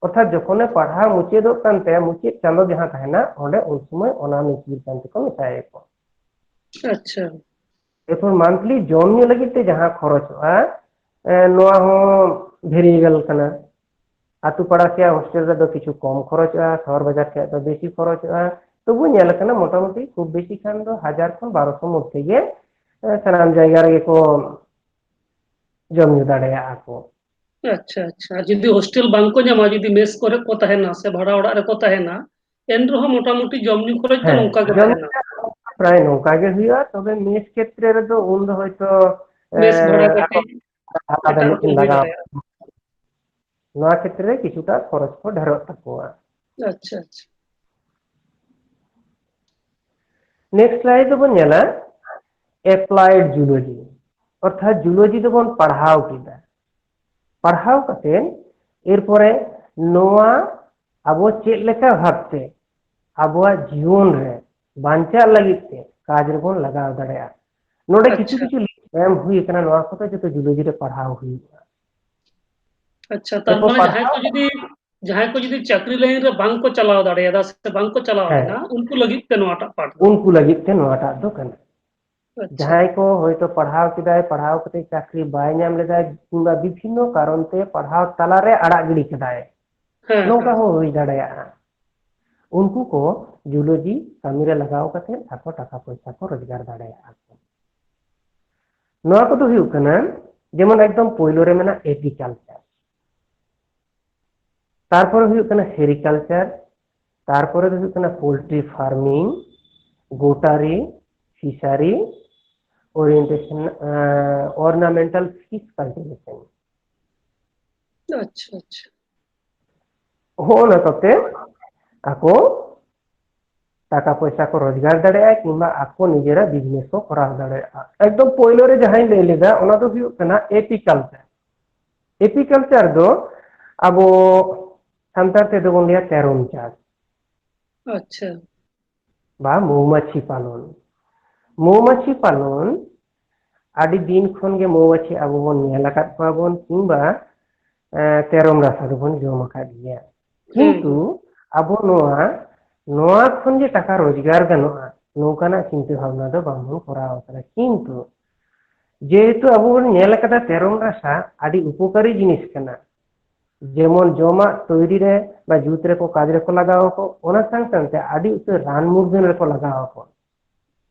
ᱚᱨᱛᱷᱟᱛ ᱡᱚᱠᱷᱚᱱᱮ ᱯᱟᱲᱦᱟᱣ ᱢᱩᱪᱟᱹᱫᱚᱜ ᱠᱟᱱ ᱛᱟᱭᱟ, ᱢᱩᱪᱟᱹᱫ ᱪᱟᱸᱫᱚ ᱡᱟᱦᱟᱸ ᱛᱟᱦᱮᱱᱟ, ᱚᱸᱰᱮ ᱩᱱ ᱥᱚᱢᱚᱭ ᱚᱱᱟ ᱢᱤᱪᱩᱨ ᱠᱟᱱ ᱛᱮᱠᱚ ᱢᱮᱥᱟᱭᱟᱠᱚ᱾ ᱟᱪᱪᱷᱟ᱾ ᱮᱨᱯᱚᱨ ᱢᱟᱱᱛᱷᱞᱤ ᱡᱚᱢ ᱧᱩ ᱞᱟᱹᱜᱤᱫ ᱛᱮ ᱡᱟᱦᱟᱸ ᱠᱷᱚᱨᱚᱪᱚᱜᱼᱟ, ᱮ, ᱱᱚᱣᱟ ᱦᱚᱸ ᱵᱷᱮᱨᱤᱭᱮᱵᱚᱞ ᱠᱟᱱᱟ᱾ ᱟᱛᱳ ᱯᱟᱲᱟ ᱥᱮᱭᱟᱜ ᱦᱳᱥᱴᱮᱞ ᱨᱮᱫᱚ ᱠᱤᱪᱷᱩ ᱠᱚᱢ ᱠᱷᱚᱨᱚᱪᱚᱜᱼᱟ, ᱥᱚᱦᱚᱨ ᱵᱟᱡᱟᱨ ᱥᱮᱫ ᱫᱚ ᱵᱮᱥᱤ ᱠᱷᱚᱨᱚᱪᱚᱜᱼᱟ᱾ ᱛᱚᱵᱩ ᱧᱮᱞ ᱟᱠᱟᱱᱟ ᱢᱚᱴᱟᱢᱩᱴᱤ ᱠᱷᱩᱵ ᱵᱮᱥᱤ ᱠᱷᱟᱱ ᱫᱚ ᱦᱟᱡᱟᱨ ᱠᱷᱚᱱ ᱵᱟᱨᱚᱥᱚ ᱢᱚᱫᱽᱫᱷᱮ ᱜᱮ, ᱮ, ᱥᱟᱱᱟᱢ ᱡᱟᱭᱜᱟ ᱨᱮᱜᱮ ᱠᱚ ᱡᱚᱢ ᱧᱩ ᱫᱟᱲᱮᱭᱟᱜᱼᱟ ᱠᱚ᱾ ᱟᱪᱪᱷᱟ, ᱟᱪᱪᱷᱟ᱾ ᱟᱨ ᱡᱩᱫᱤ ᱦᱳᱥᱴᱮᱞ ᱵᱟᱝ ᱠᱚ ᱧᱟᱢᱟ, ᱡᱩᱫᱤ ᱢᱮᱥ ᱠᱚᱨᱮ ᱠᱚ ᱛᱟᱦᱮᱱᱟ ᱥᱮ ᱵᱷᱟᱲᱟ ᱚᱲᱟᱜ ᱨᱮᱠᱚ ᱛᱟᱦᱮᱱᱟ, ᱮᱱ ᱨᱮᱦᱚᱸ ᱢᱚᱴᱟᱢᱩᱴᱤ ᱡᱚᱢ ᱧᱩ ᱠᱷᱚᱨᱚᱪ ᱫᱚ ᱦᱮᱸ, ᱱᱚᱝᱠᱟ ᱜᱮ ᱡᱚᱢ ᱛᱟᱦᱮᱱᱟ᱾ ᱯᱨᱟᱭ ᱱᱚᱝᱠᱟ ᱜᱮ ᱦᱩᱭᱩᱜᱼᱟ, ᱛᱚᱵᱮ ᱢᱮᱥ ᱠᱷᱮᱛᱨᱮ ᱨᱮᱫᱚ ᱩᱱ ᱫᱚ ᱦᱚᱭᱛᱚ, ᱢᱮᱥ ᱵᱷᱟᱲᱟ ᱮᱸ, ᱠᱟᱹᱴᱤᱡ ᱟᱠᱚ ᱟᱞᱟᱫᱟ ᱮᱴᱟᱜ ᱢᱤᱫᱴᱮᱱ ᱨᱚᱠᱚᱢ ᱦᱩᱭ ᱞᱟᱜᱟᱣ᱾ ᱫᱟᱲᱮᱭᱟᱜᱼᱟ᱾ ᱱᱚᱣᱟ ᱠᱷᱮᱛᱨᱮ ᱨᱮ ᱠᱤᱪᱷᱩᱴᱟ ᱠᱷᱚᱨᱚᱪ ᱠᱚ ᱰᱷᱮᱨᱚᱜ ᱛᱟᱠᱚᱣᱟ᱾ ᱟᱪᱪᱷᱟ, ᱟᱪᱪᱷᱟ᱾ Next slide ᱫᱚᱵᱚᱱ ᱧᱮᱞᱟ applied zoology, ᱚᱨᱛᱷᱟᱛ zoology ᱫᱚᱵᱚᱱ ᱯᱟᱲᱦᱟᱣ ᱠᱮᱫᱟ᱾ ᱯᱟᱲᱦᱟᱣ ᱠᱟᱛᱮ ᱮᱨᱯᱚᱨᱮ ᱱᱚᱣᱟ ᱟᱵᱚ ᱪᱮᱫ ᱞᱮᱠᱟ ᱵᱷᱟᱵᱛᱮ ᱟᱵᱚᱣᱟᱜ ᱡᱤᱭᱚᱱ ᱨᱮ ᱵᱟᱧᱪᱟᱜ ᱞᱟᱹᱜᱤᱫ ᱛᱮ ᱠᱟᱡᱽ ᱨᱮᱵᱚᱱ ᱞᱟᱜᱟᱣ ᱫᱟᱲᱮᱭᱟᱜᱼᱟ᱾ ᱱᱚᱰᱮ ᱠᱤᱪᱷᱩ ᱟᱪᱪᱷᱟ᱾ ᱠᱤᱪᱷᱩ ᱞᱤᱥᱴ ᱮᱢ ᱦᱩᱭ ᱟᱠᱟᱱᱟ, ᱱᱚᱣᱟ ᱠᱚᱫᱚ ᱡᱚᱛᱚ zoology ᱨᱮ ᱯᱟᱲᱦᱟᱣ ᱦᱩᱭᱩᱜᱼᱟ᱾ ᱟᱪᱪᱷᱟ, ᱛᱟᱨ ᱮᱨᱯᱚᱨ ᱢᱟᱱᱮ ᱡᱟᱦᱟᱸᱭ ᱯᱟᱲᱦᱟᱣ ᱠᱚ ᱡᱩᱫᱤ, ᱡᱟᱦᱟᱸᱭ ᱠᱚ ᱡᱩᱫᱤ ᱪᱟᱹᱠᱨᱤ line ᱨᱮ ᱵᱟᱝ ᱠᱚ ᱪᱟᱞᱟᱣ ᱫᱟᱲᱮᱭᱟᱫᱟ ᱥᱮ ᱵᱟᱝ ᱠᱚ ᱪᱟᱞᱟᱣ ᱦᱮᱸ᱾ ᱞᱮᱱᱟ, ᱩᱱᱠᱩ ᱞᱟᱹᱜᱤᱫ ᱛᱮ ᱱᱚᱣᱟᱴᱟᱜ ᱯᱟᱴ ᱫᱚ᱾ ᱩᱱᱠᱩ ᱞᱟᱹᱜᱤᱫ ᱛᱮ ᱱᱚᱣᱟᱴᱟᱜ ᱫᱚ ᱠᱟᱱᱟ᱾ ᱟᱪᱪᱷᱟ᱾ ᱡᱟᱦᱟᱸᱭ ᱠᱚ ᱦᱚᱭᱛᱚ ᱯᱟᱲᱦᱟᱣ ᱠᱮᱫᱟᱭ, ᱯᱟᱲᱦᱟᱣ ᱠᱟᱛᱮ ᱪᱟᱹᱠᱨᱤ ᱵᱟᱭ ᱧᱟᱢ ᱞᱮᱫᱟ, ᱠᱤᱝᱵᱟ ᱵᱤᱵᱷᱤᱱᱱᱚ ᱠᱟᱨᱚᱱ ᱛᱮ ᱯᱟᱲᱦᱟᱣ ᱛᱟᱞᱟᱨᱮ ᱟᱲᱟᱜ ᱜᱤᱰᱤ ᱠᱮᱫᱟᱭ, ᱦᱮᱸ, ᱱᱚᱝᱠᱟ ᱦᱮᱸ᱾ ᱦᱚᱸ ᱦᱩᱭ ᱫᱟᱲᱮᱭᱟᱜᱼᱟ᱾ ᱩᱱᱠᱩ ᱠᱚ zoology ᱠᱟᱹᱢᱤ ᱨᱮ ᱞᱟᱜᱟᱣ ᱠᱟᱛᱮ ᱟᱠᱚ ᱴᱟᱠᱟ ᱯᱚᱭᱥᱟ ᱠᱚ ᱨᱳᱡᱽᱜᱟᱨ ᱫᱟᱲᱮᱭᱟᱜᱼᱟ᱾ ᱱᱚᱣᱟ ᱠᱚᱫᱚ ᱦᱩᱭᱩᱜ ᱠᱟᱱᱟ, ᱡᱮᱢᱚᱱ ᱮᱠᱫᱚᱢ ᱯᱳᱭᱞᱳ ᱨᱮ ᱢᱮᱱᱟᱜᱼᱟ apiculture, ᱛᱟᱨᱯᱚᱨᱮ ᱦᱩᱭᱩᱜ ᱠᱟᱱᱟ sericulture, ᱛᱟᱨᱯᱚᱨᱮ ᱫᱚ ᱦᱩᱭᱩᱜ ᱠᱟᱱᱟ poultry farming, goattery, fishery, orientation, ᱟᱸ, ornamental fish cultivation᱾ ᱟᱪᱪᱷᱟ, ᱟᱪᱪᱷᱟ᱾ ᱦᱚᱸᱜᱼᱚ ᱱᱟ ᱠᱚᱛᱮ ᱟᱠᱚ ᱴᱟᱠᱟ ᱯᱚᱭᱥᱟ ᱠᱚ ᱨᱳᱡᱽᱜᱟᱨ ᱫᱟᱲᱮᱭᱟᱜᱼᱟ, ᱠᱤᱝᱵᱟ ᱟᱠᱚ ᱱᱤᱡᱮᱨᱟᱜ business ᱠᱚ ᱠᱚᱨᱟᱣ ᱫᱟᱲᱮᱭᱟᱜᱼᱟ᱾ ᱮᱠᱫᱚᱢ ᱯᱳᱭᱞᱳ ᱨᱮ ᱡᱟᱦᱟᱸᱧ ᱞᱟᱹᱭ ᱞᱮᱫᱟ, ᱚᱱᱟ ᱫᱚ ᱦᱩᱭᱩᱜ ᱠᱟᱱᱟ apiculture᱾ Apiculture ᱫᱚ ᱟᱵᱚ ᱥᱟᱱᱛᱟᱲ ᱛᱮᱫᱚ ᱵᱚᱱ ᱞᱟᱹᱭᱟ ᱛᱮᱨᱚᱢ ᱪᱟᱥ᱾ ᱟᱪᱪᱷᱟ᱾ ᱵᱟ ᱢᱳᱣᱢᱟᱪᱷᱤ ᱯᱟᱞᱚᱱ᱾ ᱢᱳᱣᱢᱟᱪᱷᱤ ᱯᱟᱞᱚᱱ, ᱟᱹᱰᱤ ᱫᱤᱱ ᱠᱷᱚᱱ ᱜᱮ ᱢᱳᱣᱢᱟᱪᱷᱤ ᱟᱵᱚ ᱵᱚᱱ ᱧᱮᱞ ᱟᱠᱟᱫ ᱠᱚᱣᱟ ᱵᱚᱱ, ᱠᱤᱝᱵᱟ, ᱮ, ᱛᱮᱨᱚᱢ ᱨᱟᱥᱟ ᱫᱚᱵᱚᱱ ᱡᱚᱢ ᱟᱠᱟᱫ ᱜᱮᱭᱟ᱾ ᱦᱩᱸ, ᱠᱤᱱᱛᱩ ᱦᱩᱸ᱾ ᱟᱵᱚ ᱱᱚᱣᱟ, ᱱᱚᱣᱟ ᱠᱷᱚᱱ ᱡᱮ ᱴᱟᱠᱟ ᱨᱳᱡᱽᱜᱟᱨ ᱜᱟᱱᱚᱜᱼᱟ, ᱱᱚᱝᱠᱟᱱᱟᱜ ᱪᱤᱱᱛᱟᱹ ᱵᱷᱟᱵᱽᱱᱟ ᱫᱚ ᱵᱟᱝᱵᱚᱱ ᱠᱚᱨᱟᱣ ᱟᱠᱟᱫᱟ᱾ ᱠᱤᱱᱛᱩ ᱡᱮᱦᱮᱛᱩ ᱟᱵᱚ ᱵᱚᱱ ᱧᱮᱞ ᱟᱠᱟᱫᱟ ᱛᱮᱨᱚᱢ ᱨᱟᱥᱟ ᱟᱹᱰᱤ ᱩᱯᱚᱠᱟᱨᱤ ᱡᱤᱱᱤᱥ ᱠᱟᱱᱟ, ᱡᱮᱢᱚᱱ ᱡᱚᱢᱟᱜ ᱛᱳᱭᱨᱤ ᱨᱮ ᱵᱟ ᱡᱩᱛ ᱨᱮᱠᱚ ᱠᱟᱡᱽ ᱨᱮᱠᱚ ᱞᱟᱜᱟᱣ ᱟᱠᱚ, ᱚᱱᱟ ᱥᱟᱶ ᱥᱟᱶᱛᱮ ᱟᱹᱰᱤ ᱩᱛᱟᱹᱨ ᱨᱟᱱ ᱢᱩᱨᱜᱟᱹᱱ ᱨᱮᱠᱚ ᱞᱟᱜᱟᱣ ᱟᱠᱚ᱾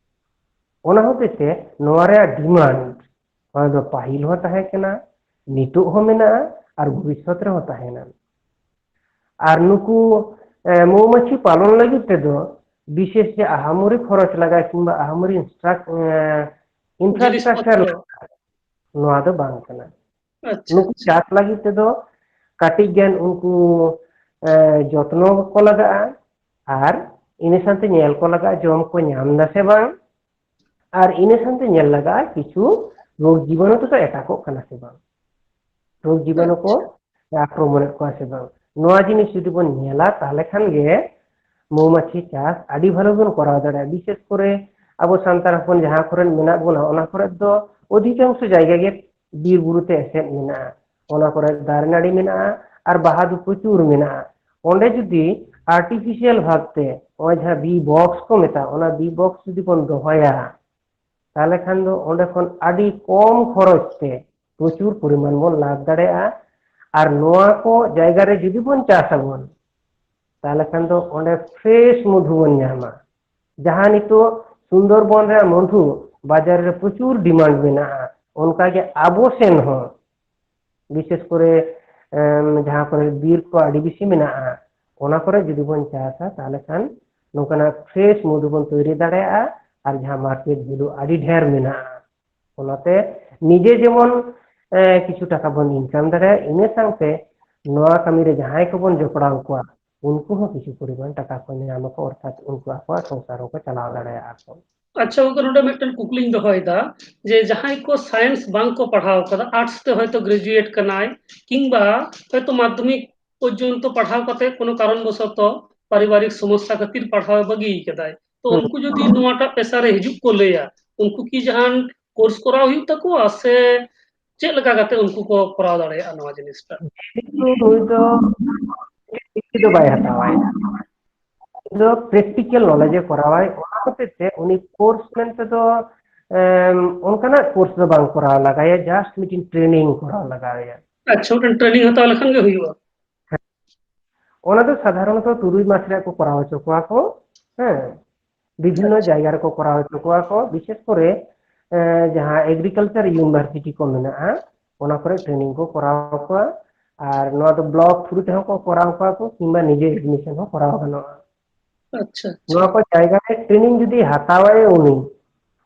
ᱚᱱᱟ ᱦᱚᱛᱮᱡ ᱛᱮ ᱱᱚᱣᱟ ᱨᱮᱭᱟᱜ demand, ᱚᱱᱟ ᱫᱚ ᱯᱟᱹᱦᱤᱞ ᱦᱚᱸ ᱛᱟᱦᱮᱸ ᱠᱟᱱᱟ, ᱱᱤᱛᱚᱜ ᱦᱚᱸ ᱢᱮᱱᱟᱜᱼᱟ, ᱟᱨ ᱵᱷᱚᱵᱤᱥᱥᱚᱛ ᱨᱮᱦᱚᱸ ᱛᱟᱦᱮᱱᱟ᱾ ᱟᱨ ᱱᱩᱠᱩ ᱮ, ᱢᱳᱣᱢᱟᱪᱷᱤ ᱯᱟᱞᱚᱱ ᱞᱟᱹᱜᱤᱫ ᱛᱮᱫᱚ ᱵᱤᱥᱮᱥ ᱡᱮ ᱟᱦᱟᱢᱩᱨᱤ ᱠᱷᱚᱨᱚᱪ ᱞᱟᱜᱟᱜᱼᱟ ᱠᱤᱝᱵᱟ ᱟᱦᱟᱢᱩᱨᱤ ᱤᱱᱯᱷᱨᱟᱥᱴᱨᱟᱠᱪᱟᱨ ᱞᱟᱜᱟᱜᱼᱟ, ᱱᱚᱣᱟ ᱫᱚ ᱵᱟᱝ ᱠᱟᱱᱟ᱾ ᱟᱪᱪᱷᱟ, ᱱᱩᱠᱩ ᱟᱪᱪᱷᱟ᱾ ᱪᱟᱥ ᱞᱟᱹᱜᱤᱫ ᱛᱮᱫᱚ ᱠᱟᱹᱴᱤᱡ ᱜᱟᱱ ᱩᱱᱠᱩ ᱮ, ᱡᱚᱛᱱᱚ ᱠᱚ ᱞᱟᱜᱟᱜᱼᱟ᱾ ᱟᱨ ᱤᱱᱟᱹ ᱥᱟᱶᱛᱮ ᱧᱮᱞ ᱠᱚ ᱞᱟᱜᱟᱜᱼᱟ ᱡᱚᱢ ᱠᱚ ᱧᱟᱢ ᱫᱟ ᱥᱮ ᱵᱟᱝ᱾ ᱟᱨ ᱤᱱᱟᱹ ᱥᱟᱶᱛᱮ ᱧᱮᱞ ᱞᱟᱜᱟᱜᱼᱟ ᱠᱤᱪᱷᱩ ᱨᱳᱜᱽ ᱡᱤᱵᱟᱹᱱᱩ ᱛᱮᱠᱚ ᱮᱴᱟᱜᱚᱜ ᱠᱟᱱᱟ ᱥᱮ ᱵᱟᱝ, ᱨᱳᱜᱽ ᱡᱤᱵᱟᱹᱱᱩ ᱠᱚ ᱟᱠᱨᱚᱢᱚᱱᱮᱫ ᱠᱚᱣᱟ ᱥᱮ ᱵᱟᱝ᱾ ᱱᱚᱣᱟ ᱡᱤᱱᱤᱥ ᱡᱩᱫᱤ ᱵᱚᱱ ᱧᱮᱞᱟ, ᱛᱟᱦᱚᱞᱮ ᱠᱷᱟᱱ ᱜᱮ ᱢᱳᱣᱢᱟᱪᱷᱤ ᱪᱟᱥ ᱟᱹᱰᱤ ᱵᱷᱟᱞᱮ ᱵᱚᱱ ᱠᱚᱨᱟᱣ ᱫᱟᱲᱮᱭᱟᱜᱼᱟ᱾ ᱵᱤᱥᱮᱥ ᱠᱚᱨᱮ ᱟᱵᱚ ᱥᱟᱱᱛᱟᱲ ᱦᱚᱯᱚᱱ ᱡᱟᱦᱟᱸ ᱠᱚᱨᱮ ᱢᱮᱱᱟᱜ ᱵᱚᱱᱟ, ᱚᱱᱟ ᱠᱚᱨᱮ ᱫᱚ ᱚᱫᱷᱤᱠᱟᱝᱥᱚ ᱡᱟᱭᱜᱟ ᱜᱮ ᱵᱤᱨ ᱵᱩᱨᱩ ᱛᱮ ᱮᱥᱮᱫ ᱢᱮᱱᱟᱜᱼᱟ᱾ ᱚᱱᱟ ᱠᱚᱨᱮ ᱫᱟᱨᱮ ᱱᱟᱹᱲᱤ ᱢᱮᱱᱟᱜᱼᱟ ᱟᱨ ᱵᱟᱦᱟ ᱫᱚ ᱯᱨᱚᱪᱩᱨ ᱢᱮᱱᱟᱜᱼᱟ᱾ ᱚᱸᱰᱮ ᱡᱩᱫᱤ ᱟᱨᱴᱤᱯᱷᱤᱥᱤᱭᱟᱞ ᱵᱷᱟᱵᱛᱮ ᱱᱚᱜᱼᱚᱭ ᱡᱟᱦᱟᱸ ᱵᱤ ᱵᱚᱠᱥ ᱠᱚ ᱢᱮᱛᱟᱜᱼᱟ, ᱚᱱᱟ ᱵᱤ ᱵᱚᱠᱥ ᱡᱩᱫᱤ ᱵᱚᱱ ᱫᱚᱦᱚᱭᱟ, ᱛᱟᱦᱚᱞᱮ ᱠᱷᱟᱱ ᱫᱚ ᱚᱸᱰᱮ ᱠᱷᱚᱱ ᱟᱹᱰᱤ ᱠᱚᱢ ᱠᱷᱚᱨᱚᱪ ᱛᱮ ᱯᱨᱚᱪᱩᱨ ᱯᱚᱨᱤᱢᱟᱱ ᱵᱚᱱ ᱞᱟᱵᱷ ᱫᱟᱲᱮᱭᱟᱜᱼᱟ᱾ ᱟᱨ ᱱᱚᱣᱟ ᱠᱚ ᱡᱟᱭᱜᱟ ᱨᱮ ᱡᱩᱫᱤ ᱵᱚᱱ ᱪᱟᱥ ᱟᱵᱚᱱ, ᱛᱟᱦᱚᱞᱮ ᱠᱷᱟᱱ ᱫᱚ ᱚᱸᱰᱮ ᱯᱷᱨᱮᱥ ᱢᱚᱫᱷᱩ ᱵᱚᱱ ᱧᱟᱢᱟ᱾ ᱡᱟᱦᱟᱸ ᱱᱤᱛᱚᱜ ᱥᱩᱱᱫᱚᱨᱵᱚᱱ ᱨᱮᱭᱟᱜ ᱢᱚᱫᱷᱩ ᱵᱟᱡᱟᱨ ᱨᱮ ᱯᱨᱚᱪᱩᱨ ᱰᱤᱢᱟᱱᱰ ᱢᱮᱱᱟᱜᱼᱟ, ᱚᱱᱠᱟᱜᱮ ᱟᱵᱚ ᱥᱮᱱ ᱦᱚᱸ ᱵᱤᱥᱮᱥ ᱠᱚᱨᱮ ᱮᱢ, ᱡᱟᱦᱟᱸ ᱠᱚᱨᱮ ᱵᱤᱨ ᱠᱚ ᱟᱹᱰᱤ ᱵᱮᱥᱤ ᱢᱮᱱᱟᱜᱼᱟ, ᱚᱱᱟ ᱠᱚᱨᱮ ᱡᱩᱫᱤ ᱵᱚᱱ ᱪᱟᱥᱟ, ᱛᱟᱦᱚᱞᱮ ᱠᱷᱟᱱ ᱱᱚᱝᱠᱟᱱᱟᱜ ᱯᱷᱨᱮᱥ ᱢᱚᱫᱷᱩ ᱵᱚᱱ ᱛᱚᱭᱨᱤ ᱫᱟᱲᱮᱭᱟᱜᱼᱟ᱾ ᱟᱨ ᱡᱟᱦᱟᱸ ᱢᱟᱨᱠᱮᱴ ᱵᱷᱮᱞᱩ ᱟᱹᱰᱤ ᱰᱷᱮᱨ ᱢᱮᱱᱟᱜᱼᱟ, ᱚᱱᱟᱛᱮ ᱱᱤᱡᱮ ᱡᱮᱢᱚᱱ ᱮ, ᱠᱤᱪᱷᱩ ᱴᱟᱠᱟ ᱵᱚᱱ ᱤᱱᱠᱟᱢ ᱫᱟᱲᱮᱭᱟᱜᱼᱟ, ᱤᱱᱟᱹ ᱥᱟᱶᱛᱮ ᱱᱚᱣᱟ ᱠᱟᱹᱢᱤ ᱨᱮ ᱡᱟᱦᱟᱸᱭ ᱠᱚᱵᱚᱱ ᱡᱚᱯᱲᱟᱣ ᱠᱚᱣᱟ, ᱩᱱᱠᱩ ᱦᱚᱸ ᱠᱤᱪᱷᱩ ᱯᱚᱨᱤᱢᱟᱱ ᱴᱟᱠᱟ ᱠᱚ ᱧᱟᱢ ᱟᱠᱚ, ᱚᱨᱛᱷᱟᱛ ᱩᱱᱠᱩ ᱟᱠᱚᱣᱟᱜ ᱥᱚᱝᱥᱟᱨ ᱦᱚᱸᱠᱚ ᱪᱟᱞᱟᱣ ᱫᱟᱲᱮᱭᱟᱜᱼᱟ ᱠᱚ᱾ ᱟᱪᱪᱷᱟ ᱜᱚᱝᱠᱮ, ᱱᱚᱰᱮ ᱢᱤᱫᱴᱮᱱ ᱠᱩᱠᱞᱤᱧ ᱫᱚᱦᱚᱭᱮᱫᱟ, ᱡᱮ ᱡᱟᱦᱟᱸᱭ ᱠᱚ ᱥᱟᱭᱮᱱᱥ ᱵᱟᱝ ᱠᱚ ᱯᱟᱲᱦᱟᱣ ᱠᱟᱫᱟ, ᱟᱨᱴᱥ ᱛᱮ ᱦᱚᱭᱛᱳ ᱜᱨᱮᱡᱩᱭᱮᱴ ᱠᱟᱱᱟᱭ, ᱠᱤᱝᱵᱟ ᱦᱚᱭᱛᱳ ᱢᱟᱫᱽᱫᱷᱚᱢᱤᱠ ᱯᱚᱨᱡᱚᱱᱛᱚ ᱯᱟᱲᱦᱟᱣ ᱠᱟᱛᱮ ᱠᱳᱱᱳ ᱠᱟᱨᱚᱱ ᱵᱚᱥᱚᱛᱚ ᱯᱟᱨᱤᱵᱟᱨᱤᱠ ᱥᱚᱢᱚᱥᱥᱟ ᱠᱷᱟᱹᱛᱤᱨ ᱯᱟᱲᱦᱟᱣ ᱮ ᱵᱟᱹᱜᱤ ᱠᱟᱫᱟᱭ, ᱛᱚ ᱦᱩᱸ᱾ ᱩᱱᱠᱩ ᱡᱩᱫᱤ ᱱᱚᱣᱟᱴᱟᱜ ᱯᱮᱥᱟ ᱨᱮ ᱦᱤᱡᱩᱜ ᱠᱚ ᱞᱟᱹᱭᱟ, ᱩᱱᱠᱩ ᱠᱤ ᱡᱟᱦᱟᱱ ᱠᱳᱨᱥ ᱠᱚᱨᱟᱣ ᱦᱩᱭᱩᱜ ᱛᱟᱠᱚᱣᱟ ᱥᱮ ᱪᱮᱫ ᱞᱮᱠᱟ ᱠᱟᱛᱮ ᱩᱱᱠᱩ ᱠᱚ ᱠᱚᱨᱟᱣ ᱫᱟᱲᱮᱭᱟᱜᱼᱟ ᱱᱚᱣᱟ ᱡᱤᱱᱤᱥᱴᱟ? ᱡᱮᱦᱮᱛᱩ ᱱᱩᱭ ᱫᱚ ᱰᱤᱜᱽᱨᱤ ᱫᱚ ᱵᱟᱭ ᱦᱟᱛᱟᱣᱟᱭ, ᱩᱱᱤ ᱫᱚ ᱯᱨᱮᱠᱴᱤᱠᱮᱞ ᱱᱚᱞᱮᱡᱽ ᱮ ᱠᱚᱨᱟᱣᱟᱭ, ᱚᱱᱟ ᱦᱚᱛᱮᱡ ᱛᱮ ᱩᱱᱤ ᱠᱳᱨᱥ ᱢᱮᱱᱛᱮ ᱫᱚ ᱮᱢ, ᱚᱱᱠᱟᱱᱟᱜ ᱠᱳᱨᱥ ᱫᱚ ᱵᱟᱝ ᱠᱚᱨᱟᱣ ᱞᱟᱜᱟᱭᱟ, ᱡᱟᱥᱴ ᱢᱤᱫᱴᱤᱱ ᱴᱨᱮᱱᱤᱝ ᱠᱚᱨᱟᱣ ᱞᱟᱜᱟᱣᱮᱭᱟ᱾ ᱟᱪᱪᱷᱟ, ᱢᱤᱫᱴᱮᱱ ᱴᱨᱮᱱᱤᱝ ᱦᱟᱛᱟᱣ ᱞᱮᱠᱷᱟᱱ ᱜᱮ ᱦᱩᱭᱩᱜᱼᱟ᱾ ᱚᱱᱟ ᱫᱚ ᱥᱟᱫᱷᱟᱨᱚᱱᱚᱛᱚ ᱛᱩᱨᱩᱭ ᱢᱟᱥ ᱨᱮᱭᱟᱜ ᱠᱚ ᱠᱚᱨᱟᱣ ᱦᱚᱪᱚ ᱠᱚᱣᱟ ᱠᱚ᱾ ᱦᱮᱸ, ᱵᱤᱵᱷᱤᱱᱱᱚ ᱟᱪᱪᱷᱟ᱾ ᱡᱟᱭᱜᱟ ᱨᱮᱠᱚ ᱠᱚᱨᱟᱣ ᱦᱚᱪᱚ ᱠᱚᱣᱟ ᱠᱚ, ᱵᱤᱥᱮᱥ ᱠᱚᱨᱮ ᱮ, ᱡᱟᱦᱟᱸ ᱮᱜᱽᱨᱤᱠᱟᱞᱪᱟᱨ ᱤᱭᱩᱱᱤᱵᱷᱟᱨᱥᱤᱴᱤ ᱠᱚ ᱢᱮᱱᱟᱜᱼᱟ, ᱚᱱᱟ ᱠᱚᱨᱮ ᱴᱨᱮᱱᱤᱝ ᱠᱚ ᱠᱚᱨᱟᱣ ᱠᱚᱣᱟ᱾ ᱟᱨ ᱱᱚᱣᱟ ᱫᱚ ᱵᱞᱚᱠ ᱛᱷᱨᱩ ᱛᱮᱦᱚᱸ ᱠᱚ ᱠᱚᱨᱟᱣ ᱠᱚᱣᱟ ᱠᱚ, ᱠᱤᱝᱵᱟ ᱱᱤᱡᱮ ᱮᱰᱢᱤᱥᱚᱱ ᱦᱚᱸ ᱠᱚᱨᱟᱣ ᱜᱟᱱᱚᱜᱼᱟ᱾ ᱟᱪᱪᱷᱟ ᱟᱪᱪᱷᱟ ᱱᱚᱣᱟ ᱠᱚ ᱡᱟᱭᱜᱟ ᱨᱮ ᱴᱨᱮᱱᱤᱝ ᱡᱩᱫᱤ ᱦᱟᱛᱟᱣᱟᱭ ᱩᱱᱤ,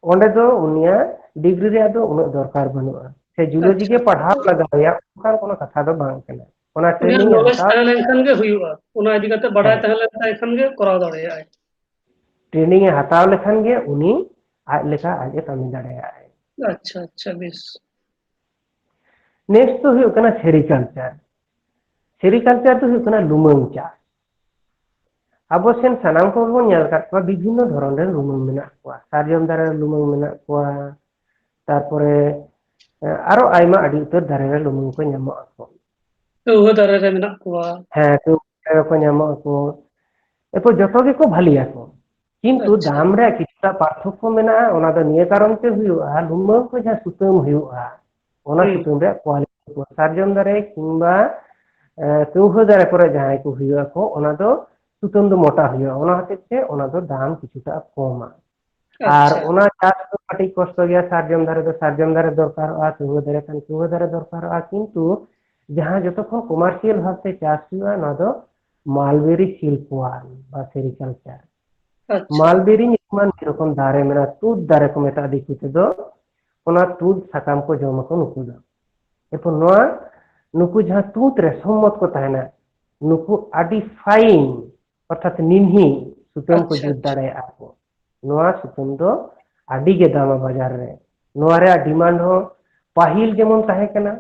ᱚᱸᱰᱮ ᱫᱚ ᱩᱱᱤᱭᱟᱜ ᱰᱤᱜᱽᱨᱤ ᱨᱮᱭᱟᱜ ᱫᱚ ᱩᱱᱟᱹᱜ ᱫᱚᱨᱠᱟᱨ ᱵᱟᱹᱱᱩᱜᱼᱟ, ᱥᱮ ᱡᱩᱞᱚᱡᱤ ᱟᱪᱪᱷᱟ ᱜᱮ ᱯᱟᱲᱦᱟᱣ ᱞᱟᱜᱟᱣ ᱮᱭᱟ, ᱚᱱᱠᱟᱱ ᱠᱳᱱᱳ ᱠᱟᱛᱷᱟ ᱫᱚ ᱵᱟᱝ ᱠᱟᱱᱟ᱾ ᱚᱱᱟ ᱩᱱᱤᱭᱟᱜ ᱴᱨᱮᱱᱤᱝ ᱮ ᱱᱚᱞᱮᱡᱽ ᱦᱟᱛᱟᱣ ᱛᱟᱦᱮᱸ ᱞᱮᱱᱠᱷᱟᱱ ᱜᱮ ᱦᱩᱭᱩᱜᱼᱟ, ᱚᱱᱟ ᱤᱫᱤ ᱠᱟᱛᱮ ᱵᱟᱰᱟᱭ ᱦᱮᱸ᱾ ᱛᱟᱦᱮᱸ ᱞᱮᱱ ᱛᱟᱭ ᱠᱷᱟᱱ ᱜᱮ ᱠᱚᱨᱟᱣ ᱫᱟᱲᱮᱭᱟᱜᱼᱟᱭ᱾ ᱴᱨᱮᱱᱤᱝ ᱮ ᱦᱟᱛᱟᱣ ᱞᱮᱠᱷᱟᱱ ᱜᱮ ᱩᱱᱤ ᱟᱡ ᱞᱮᱠᱟ ᱟᱡ ᱮ ᱠᱟᱹᱢᱤ ᱫᱟᱲᱮᱭᱟᱜᱼᱟᱭ᱾ ᱟᱪᱪᱷᱟ ᱟᱪᱪᱷᱟ ᱵᱮᱥ᱾ ᱱᱮᱠᱥᱴ ᱫᱚ ᱦᱩᱭᱩᱜ ᱠᱟᱱᱟ ᱥᱮᱨᱤᱠᱟᱞᱪᱟᱨ᱾ ᱥᱮᱨᱤᱠᱟᱞᱪᱟᱨ ᱫᱚ ᱦᱩᱭᱩᱜ ᱠᱟᱱᱟ ᱞᱩᱢᱟᱹᱝ ᱪᱟᱥ᱾ ᱟᱵᱚ ᱥᱮᱱ ᱥᱟᱱᱟᱢ ᱠᱚᱜᱮ ᱵᱚᱱ ᱧᱮᱞ ᱟᱠᱟᱫ ᱠᱚᱣᱟ, ᱵᱤᱵᱷᱤᱱᱱᱚ ᱫᱷᱚᱨᱚᱱ ᱨᱮᱱ ᱞᱩᱢᱟᱹᱝ ᱢᱮᱱᱟᱜ ᱠᱚᱣᱟ᱾ ᱥᱟᱨᱡᱚᱢ ᱫᱟᱨᱮ ᱨᱮ ᱞᱩᱢᱟᱹᱝ ᱢᱮᱱᱟᱜ ᱠᱚᱣᱟ, ᱛᱟᱨᱯᱚᱨᱮ ᱮ, ᱟᱨᱚ ᱟᱭᱢᱟ ᱟᱹᱰᱤ ᱩᱛᱟᱹᱨ ᱫᱟᱨᱮ ᱨᱮ ᱞᱩᱢᱟᱹᱝ ᱠᱚ ᱧᱟᱢᱚᱜ ᱟᱠᱚ᱾ ᱠᱟᱹᱣᱦᱟᱹ ᱫᱟᱨᱮ ᱨᱮ ᱢᱮᱱᱟᱜ ᱠᱚᱣᱟ᱾ ᱦᱮᱸ, ᱠᱟᱹᱣᱦᱟᱹ ᱫᱟᱨᱮ ᱨᱮᱠᱚ ᱧᱟᱢᱚᱜ ᱟᱠᱚ᱾ ᱮᱨᱯᱚᱨ ᱡᱚᱛᱚ ᱜᱮᱠᱚ ᱵᱷᱟᱹᱞᱤᱭᱟᱠᱚ, ᱠᱤᱱᱛᱩ ᱟᱪᱪᱷᱟ᱾ ᱫᱟᱢ ᱨᱮ ᱠᱤᱪᱷᱩᱴᱟ ᱯᱟᱨᱛᱷᱚᱠᱠᱚ ᱢᱮᱱᱟᱜᱼᱟ᱾ ᱚᱱᱟ ᱫᱚ ᱱᱤᱭᱟᱹ ᱠᱟᱨᱚᱱ ᱛᱮ ᱦᱩᱭᱩᱜᱼᱟ, ᱞᱩᱢᱟᱹᱝ ᱠᱚ ᱡᱟᱦᱟᱸ ᱥᱩᱛᱟᱹᱢ ᱦᱩᱭᱩᱜᱼᱟ, ᱚᱱᱟ ᱦᱩᱸ᱾ ᱥᱩᱛᱟᱹᱢ ᱨᱮᱭᱟᱜ ᱠᱳᱣᱟᱞᱤᱴᱤ, ᱥᱟᱨᱡᱚᱢ ᱫᱟᱨᱮ ᱠᱤᱝᱵᱟ ᱮ, ᱠᱟᱹᱣᱦᱟᱹ ᱫᱟᱨᱮ ᱠᱚᱨᱮ ᱡᱟᱦᱟᱸᱭ ᱠᱚ ᱦᱩᱭᱩᱜ ᱟᱠᱚ, ᱚᱱᱟ ᱫᱚ ᱥᱩᱛᱟᱹᱢ ᱫᱚ ᱢᱚᱴᱟ ᱦᱩᱭᱩᱜᱼᱟ, ᱚᱱᱟ ᱦᱚᱛᱮᱡ ᱛᱮ ᱚᱱᱟ ᱫᱚ ᱫᱟᱢ ᱠᱤᱪᱷᱩᱴᱟ ᱠᱚᱢᱟ᱾ ᱟᱨ ᱟᱪᱪᱷᱟ᱾ ᱚᱱᱟ ᱪᱟᱥ ᱫᱚ ᱠᱟᱹᱴᱤᱡ ᱠᱚᱥᱴᱚ ᱜᱮᱭᱟ᱾ ᱥᱟᱨᱡᱚᱢ ᱫᱟᱨᱮ ᱫᱚ ᱥᱟᱨᱡᱚᱢ ᱫᱟᱨᱮ ᱫᱚᱨᱠᱟᱨᱚᱜᱼᱟ, ᱠᱟᱹᱣᱦᱟᱹ ᱫᱟᱨᱮ ᱠᱷᱟᱱ ᱠᱟᱹᱣᱦᱟᱹ ᱫᱟᱨᱮ ᱫᱚᱨᱠᱟᱨᱚᱜᱼᱟ, ᱠᱤᱱᱛᱩ ᱡᱟᱦᱟᱸ ᱡᱚᱛᱚ ᱠᱷᱚᱱ ᱠᱚᱢᱟᱨᱥᱤᱭᱟᱞ ᱵᱷᱟᱵᱛᱮ ᱪᱟᱥ ᱦᱩᱭᱩᱜᱼᱟ, ᱱᱚᱣᱟ ᱫᱚ ᱢᱟᱞᱵᱮᱨᱤ ᱥᱤᱞᱠᱣᱟᱨᱢ ᱵᱟ ᱥᱮᱨᱤᱠᱟᱞᱪᱟᱨ᱾ ᱟᱪᱪᱷᱟ᱾ ᱢᱟᱞᱵᱮᱨᱤ ᱧᱩᱛᱩᱢᱟᱱ ᱢᱤᱫ ᱨᱚᱠᱚᱢ ᱫᱟᱨᱮ ᱢᱮᱱᱟᱜᱼᱟ, ᱛᱩᱫ ᱫᱟᱨᱮ ᱠᱚ ᱢᱮᱛᱟᱜᱼᱟ ᱫᱤᱠᱩ ᱛᱮᱫᱚ᱾ ᱚᱱᱟ ᱛᱩᱫ ᱥᱟᱠᱟᱢ ᱠᱚ ᱡᱚᱢ ᱟᱠᱚ ᱱᱩᱠᱩ ᱫᱚ᱾ ᱮᱨᱯᱚᱨ ᱱᱚᱣᱟ, ᱱᱩᱠᱩ ᱡᱟᱦᱟᱸ ᱛᱩᱫ ᱨᱮ ᱥᱚᱢᱢᱚᱛ ᱠᱚ ᱛᱟᱦᱮᱱᱟ, ᱱᱩᱠᱩ ᱟᱹᱰᱤ ᱯᱷᱟᱭᱤᱱ, ᱚᱨᱛᱷᱟᱛ ᱱᱤᱱᱦᱤ ᱥᱩᱛᱟᱹᱢ ᱠᱚ ᱟᱪᱪᱷᱟ, ᱡᱩᱛ ᱟᱪᱪᱷᱟ᱾ ᱫᱟᱲᱮᱭᱟᱜᱼᱟ ᱠᱚ᱾ ᱱᱚᱣᱟ ᱥᱩᱛᱟᱹᱢ ᱫᱚ ᱟᱹᱰᱤ ᱜᱮ ᱫᱟᱢᱟ ᱵᱟᱡᱟᱨ ᱨᱮ᱾ ᱱᱚᱣᱟ ᱨᱮᱭᱟᱜ ᱰᱤᱢᱟᱱᱰ ᱦᱚᱸ ᱯᱟᱹᱦᱤᱞ ᱡᱮᱢᱚᱱ ᱛᱟᱦᱮᱸ ᱠᱟᱱᱟ,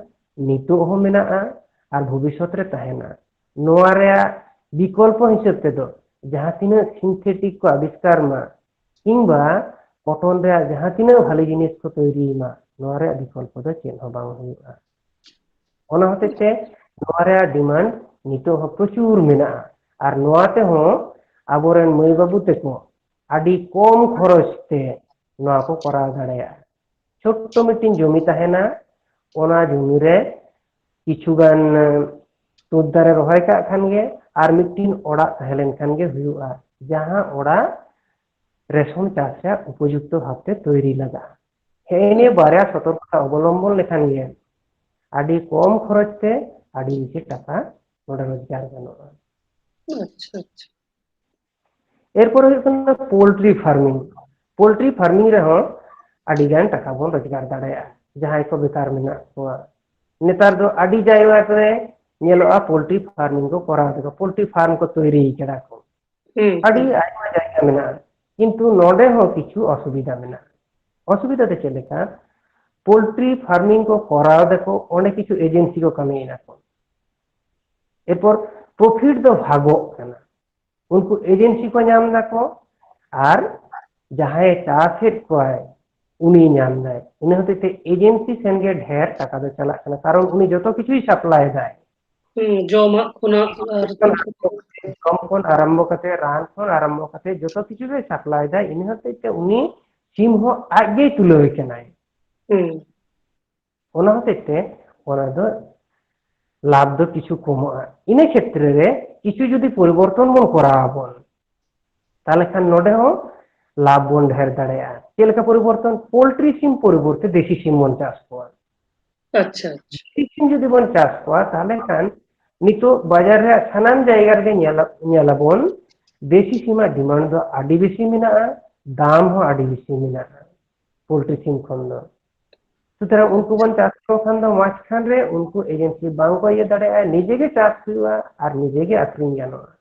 ᱱᱤᱛᱚᱜ ᱦᱚᱸ ᱢᱮᱱᱟᱜᱼᱟ ᱟᱨ ᱵᱷᱚᱵᱤᱥᱥᱚᱛ ᱨᱮ ᱛᱟᱦᱮᱱᱟ᱾ ᱱᱚᱣᱟ ᱨᱮᱭᱟᱜ ᱵᱤᱠᱚᱞᱯᱚ ᱦᱤᱥᱟᱹᱵ ᱛᱮᱫᱚ ᱡᱟᱦᱟᱸ ᱛᱤᱱᱟᱹᱜ ᱥᱤᱱᱛᱷᱮᱴᱤᱠ ᱠᱚ ᱟᱵᱤᱥᱠᱟᱨ ᱢᱟ, ᱠᱤᱝᱵᱟ ᱠᱚᱴᱚᱱ ᱨᱮᱭᱟᱜ ᱡᱟᱦᱟᱸ ᱛᱤᱱᱟᱹᱜ ᱵᱷᱟᱞᱤ ᱡᱤᱱᱤᱥ ᱠᱚ ᱛᱳᱭᱨᱤᱭ ᱢᱟ, ᱱᱚᱣᱟ ᱨᱮᱭᱟᱜ ᱵᱤᱠᱚᱞᱯᱚ ᱫᱚ ᱪᱮᱫ ᱦᱚᱸ ᱵᱟᱝ ᱦᱩᱭᱩᱜᱼᱟ᱾ ᱚᱱᱟ ᱦᱚᱛᱮᱡ ᱛᱮ ᱱᱚᱣᱟ ᱨᱮᱭᱟᱜ ᱰᱤᱢᱟᱱᱰ ᱱᱤᱛᱚᱜ ᱦᱚᱸ ᱯᱨᱚᱪᱩᱨ ᱢᱮᱱᱟᱜᱼᱟ᱾ ᱟᱨ ᱱᱚᱣᱟ ᱛᱮᱦᱚᱸ ᱟᱵᱚᱨᱮᱱ ᱢᱟᱹᱭ ᱵᱟᱹᱵᱩ ᱛᱮᱠᱚ ᱟᱹᱰᱤ ᱠᱚᱢ ᱠᱷᱚᱨᱚᱪ ᱛᱮ ᱱᱚᱣᱟ ᱠᱚ ᱠᱚᱨᱟᱣ ᱫᱟᱲᱮᱭᱟᱜᱼᱟ᱾ ᱪᱷᱳᱴᱴᱚ ᱢᱤᱫᱴᱤᱱ ᱡᱚᱢᱤ ᱛᱟᱦᱮᱱᱟ, ᱚᱱᱟ ᱡᱚᱢᱤ ᱨᱮ ᱠᱤᱪᱷᱩ ᱜᱟᱱ ᱛᱩᱫ ᱫᱟᱨᱮ ᱨᱚᱦᱚᱭ ᱠᱟᱜ ᱠᱷᱟᱱ ᱜᱮ ᱟᱨ ᱢᱤᱫᱴᱤᱱ ᱚᱲᱟᱜ ᱛᱟᱦᱮᱸ ᱞᱮᱱ ᱠᱷᱟᱱ ᱜᱮ ᱦᱩᱭᱩᱜᱼᱟ, ᱡᱟᱦᱟᱸ ᱚᱲᱟᱜ ᱨᱮᱥᱚᱱ ᱪᱟᱥ ᱨᱮᱭᱟᱜ ᱩᱯᱚᱡᱩᱠᱛᱚ ᱵᱷᱟᱵᱛᱮ ᱛᱳᱭᱨᱤ ᱞᱟᱜᱟᱜᱼᱟ᱾ ᱦᱮᱸ, ᱱᱤᱭᱟᱹ ᱵᱟᱨᱭᱟ ᱥᱚᱛᱚᱨᱠᱚᱛᱟ ᱚᱵᱚᱞᱚᱢᱵᱚᱱ ᱞᱮᱠᱷᱟᱱ ᱜᱮ ᱟᱹᱰᱤ ᱠᱚᱢ ᱠᱷᱚᱨᱚᱪ ᱛᱮ ᱟᱹᱰᱤ ᱵᱮᱥᱤ ᱴᱟᱠᱟ ᱱᱚᱰᱮ ᱨᱳᱡᱽᱜᱟᱨ ᱜᱟᱱᱚᱜᱼᱟ᱾ ᱟᱪᱪᱷᱟ ᱟᱪᱪᱷᱟ᱾ ᱮᱨᱯᱚᱨᱮ ᱦᱩᱭᱩᱜ ᱠᱟᱱᱟ ᱯᱳᱞᱴᱨᱤ ᱯᱷᱟᱨᱢᱤᱝ᱾ ᱯᱳᱞᱴᱨᱤ ᱯᱷᱟᱨᱢᱤᱝ ᱨᱮᱦᱚᱸ ᱟᱹᱰᱤ ᱜᱟᱱ ᱴᱟᱠᱟ ᱵᱚᱱ ᱨᱳᱡᱽᱜᱟᱨ ᱫᱟᱲᱮᱭᱟᱜᱼᱟ᱾ ᱡᱟᱦᱟᱸᱭ ᱠᱚ ᱵᱮᱠᱟᱨ ᱢᱮᱱᱟᱜ ᱠᱚᱣᱟ, ᱱᱮᱛᱟᱨ ᱫᱚ ᱟᱹᱰᱤ ᱡᱟᱭᱜᱟ ᱨᱮ ᱧᱮᱞᱚᱜᱼᱟ ᱯᱳᱞᱴᱨᱤ ᱯᱷᱟᱨᱢᱤᱝ ᱠᱚ ᱠᱚᱨᱟᱣ ᱫᱟᱠᱚ, ᱯᱳᱞᱴᱨᱤ ᱯᱷᱟᱨᱢ ᱠᱚ ᱛᱳᱭᱨᱤ ᱠᱟᱫᱟ ᱠᱚ᱾ ᱦᱩᱸ, ᱟᱹᱰᱤ ᱦᱩᱸ᱾ ᱟᱭᱢᱟ ᱡᱟᱭᱜᱟ ᱢᱮᱱᱟᱜᱼᱟ, ᱠᱤᱱᱛᱩ ᱱᱚᱰᱮ ᱦᱚᱸ ᱠᱤᱪᱷᱩ ᱚᱥᱩᱵᱤᱫᱷᱟ ᱢᱮᱱᱟᱜᱼᱟ᱾ ᱚᱥᱩᱵᱤᱫᱷᱟ ᱫᱚ ᱪᱮᱫ ᱞᱮᱠᱟ? ᱯᱳᱞᱴᱨᱤ ᱯᱷᱟᱨᱢᱤᱝ ᱠᱚ ᱠᱚᱨᱟᱣ ᱫᱟᱠᱚ, ᱚᱸᱰᱮ ᱠᱤᱪᱷᱩ ᱮᱡᱮᱱᱥᱤ ᱠᱚ ᱠᱟᱹᱢᱤᱭᱮᱫᱟ ᱠᱚ᱾ ᱮᱨᱯᱚᱨ ᱯᱨᱚᱯᱷᱤᱴ ᱫᱚ ᱵᱷᱟᱜᱚᱜ ᱠᱟᱱᱟ, ᱩᱱᱠᱩ ᱮᱡᱮᱱᱥᱤ ᱠᱚ ᱧᱟᱢ ᱫᱟᱠᱚ ᱟᱨ ᱡᱟᱦᱟᱸᱭ ᱪᱟᱥᱮᱫ ᱠᱚᱣᱟᱭ ᱩᱱᱤ ᱧᱟᱢ ᱫᱟᱭ᱾ ᱤᱱᱟᱹ ᱦᱚᱛᱮᱡ ᱛᱮ ᱮᱡᱮᱱᱥᱤ ᱥᱮᱱ ᱜᱮ ᱰᱷᱮᱨ ᱴᱟᱠᱟ ᱫᱚ ᱪᱟᱞᱟᱜ ᱠᱟᱱᱟ, ᱠᱟᱨᱚᱱ ᱩᱱᱤ ᱡᱚᱛᱚ ᱠᱤᱪᱷᱩᱭ ᱥᱟᱯᱞᱟᱭ ᱫᱟᱭ᱾ ᱦᱩᱸ, ᱡᱚᱢᱟᱜ ᱠᱷᱚᱱᱟᱜ ᱟᱨ ᱡᱚᱢ ᱠᱷᱚᱱ ᱟᱨᱟᱢᱵᱷᱚ ᱠᱟᱛᱮ, ᱨᱟᱱ ᱠᱷᱚᱱ ᱟᱨᱟᱢᱵᱷᱚ ᱠᱟᱛᱮ ᱡᱚᱛᱚ ᱠᱤᱪᱷᱩ ᱜᱮ ᱥᱟᱯᱞᱟᱭ ᱫᱟᱭ᱾ ᱤᱱᱟᱹ ᱦᱚᱛᱮᱡ ᱛᱮ ᱩᱱᱤ ᱥᱤᱢ ᱦᱚᱸ ᱟᱡ ᱜᱮᱭ ᱛᱩᱞᱟᱹᱣ ᱮ ᱠᱟᱱᱟᱭ᱾ ᱦᱩᱸ, ᱚᱱᱟ ᱦᱚᱛᱮᱡ ᱛᱮ ᱚᱱᱟ ᱫᱚ ᱞᱟᱵᱷ ᱫᱚ ᱠᱤᱪᱷᱩ ᱠᱚᱢᱚᱜᱼᱟ᱾ ᱤᱱᱟᱹ ᱠᱷᱮᱛᱨᱮ ᱨᱮ ᱠᱤᱪᱷᱩ ᱡᱩᱫᱤ ᱯᱚᱨᱤᱵᱚᱨᱛᱚᱱ ᱵᱚᱱ ᱠᱚᱨᱟᱣ ᱟᱵᱚᱱ, ᱛᱟᱦᱚᱞᱮ ᱠᱷᱟᱱ ᱱᱚᱰᱮ ᱦᱚᱸ ᱞᱟᱵᱷ ᱵᱚᱱ ᱰᱷᱮᱨ ᱫᱟᱲᱮᱭᱟᱜᱼᱟ᱾ ᱪᱮᱫ ᱞᱮᱠᱟ ᱯᱚᱨᱤᱵᱚᱨᱛᱚᱱ? ᱯᱳᱞᱴᱨᱤ ᱥᱤᱢ ᱯᱚᱨᱤᱵᱚᱨᱛᱮ ᱫᱮᱥᱤ ᱥᱤᱢ ᱵᱚᱱ ᱪᱟᱥ ᱠᱚᱣᱟ᱾ ᱟᱪᱪᱷᱟ ᱟᱪᱪᱷᱟ᱾ ᱫᱮᱥᱤ ᱥᱤᱢ ᱡᱩᱫᱤ ᱵᱚᱱ ᱪᱟᱥ ᱠᱚᱣᱟ, ᱛᱟᱦᱚᱞᱮ ᱠᱷᱟᱱ ᱱᱤᱛᱚᱜ ᱵᱟᱡᱟᱨ ᱨᱮᱭᱟᱜ ᱥᱟᱱᱟᱢ ᱡᱟᱭᱜᱟ ᱨᱮᱜᱮ ᱧᱮᱞ-, ᱧᱮᱞᱟᱵᱚᱱ, ᱫᱮᱥᱤ ᱥᱤᱢᱟᱜ ᱰᱤᱢᱟᱱᱰ ᱫᱚ ᱟᱹᱰᱤ ᱵᱮᱥᱤ ᱢᱮᱱᱟᱜᱼᱟ, ᱫᱟᱢ ᱦᱚᱸ ᱟᱹᱰᱤ ᱵᱮᱥᱤ ᱢᱮᱱᱟᱜᱼᱟ ᱯᱳᱞᱴᱨᱤ ᱥᱤᱢ ᱠᱷᱚᱱ ᱫᱚ᱾ ᱥᱩᱛᱚᱨᱟᱝ ᱩᱱᱠᱩ ᱵᱚᱱ ᱪᱟᱥ ᱠᱚ ᱠᱷᱟᱱ ᱫᱚ ᱢᱟᱡᱷᱠᱷᱟᱱ ᱨᱮ ᱩᱱᱠᱩ ᱮᱡᱮᱱᱥᱤ ᱵᱟᱝ ᱠᱚ ᱤᱭᱟᱹ ᱫᱟᱲᱮᱭᱟᱜᱼᱟ, ᱱᱤᱡᱮ ᱜᱮ ᱪᱟᱥ ᱦᱩᱭᱩᱜᱼᱟ ᱟᱨ ᱱᱤᱡᱮ ᱜᱮ ᱟᱠᱷᱨᱤᱧ ᱜᱟᱱᱚᱜᱼᱟ,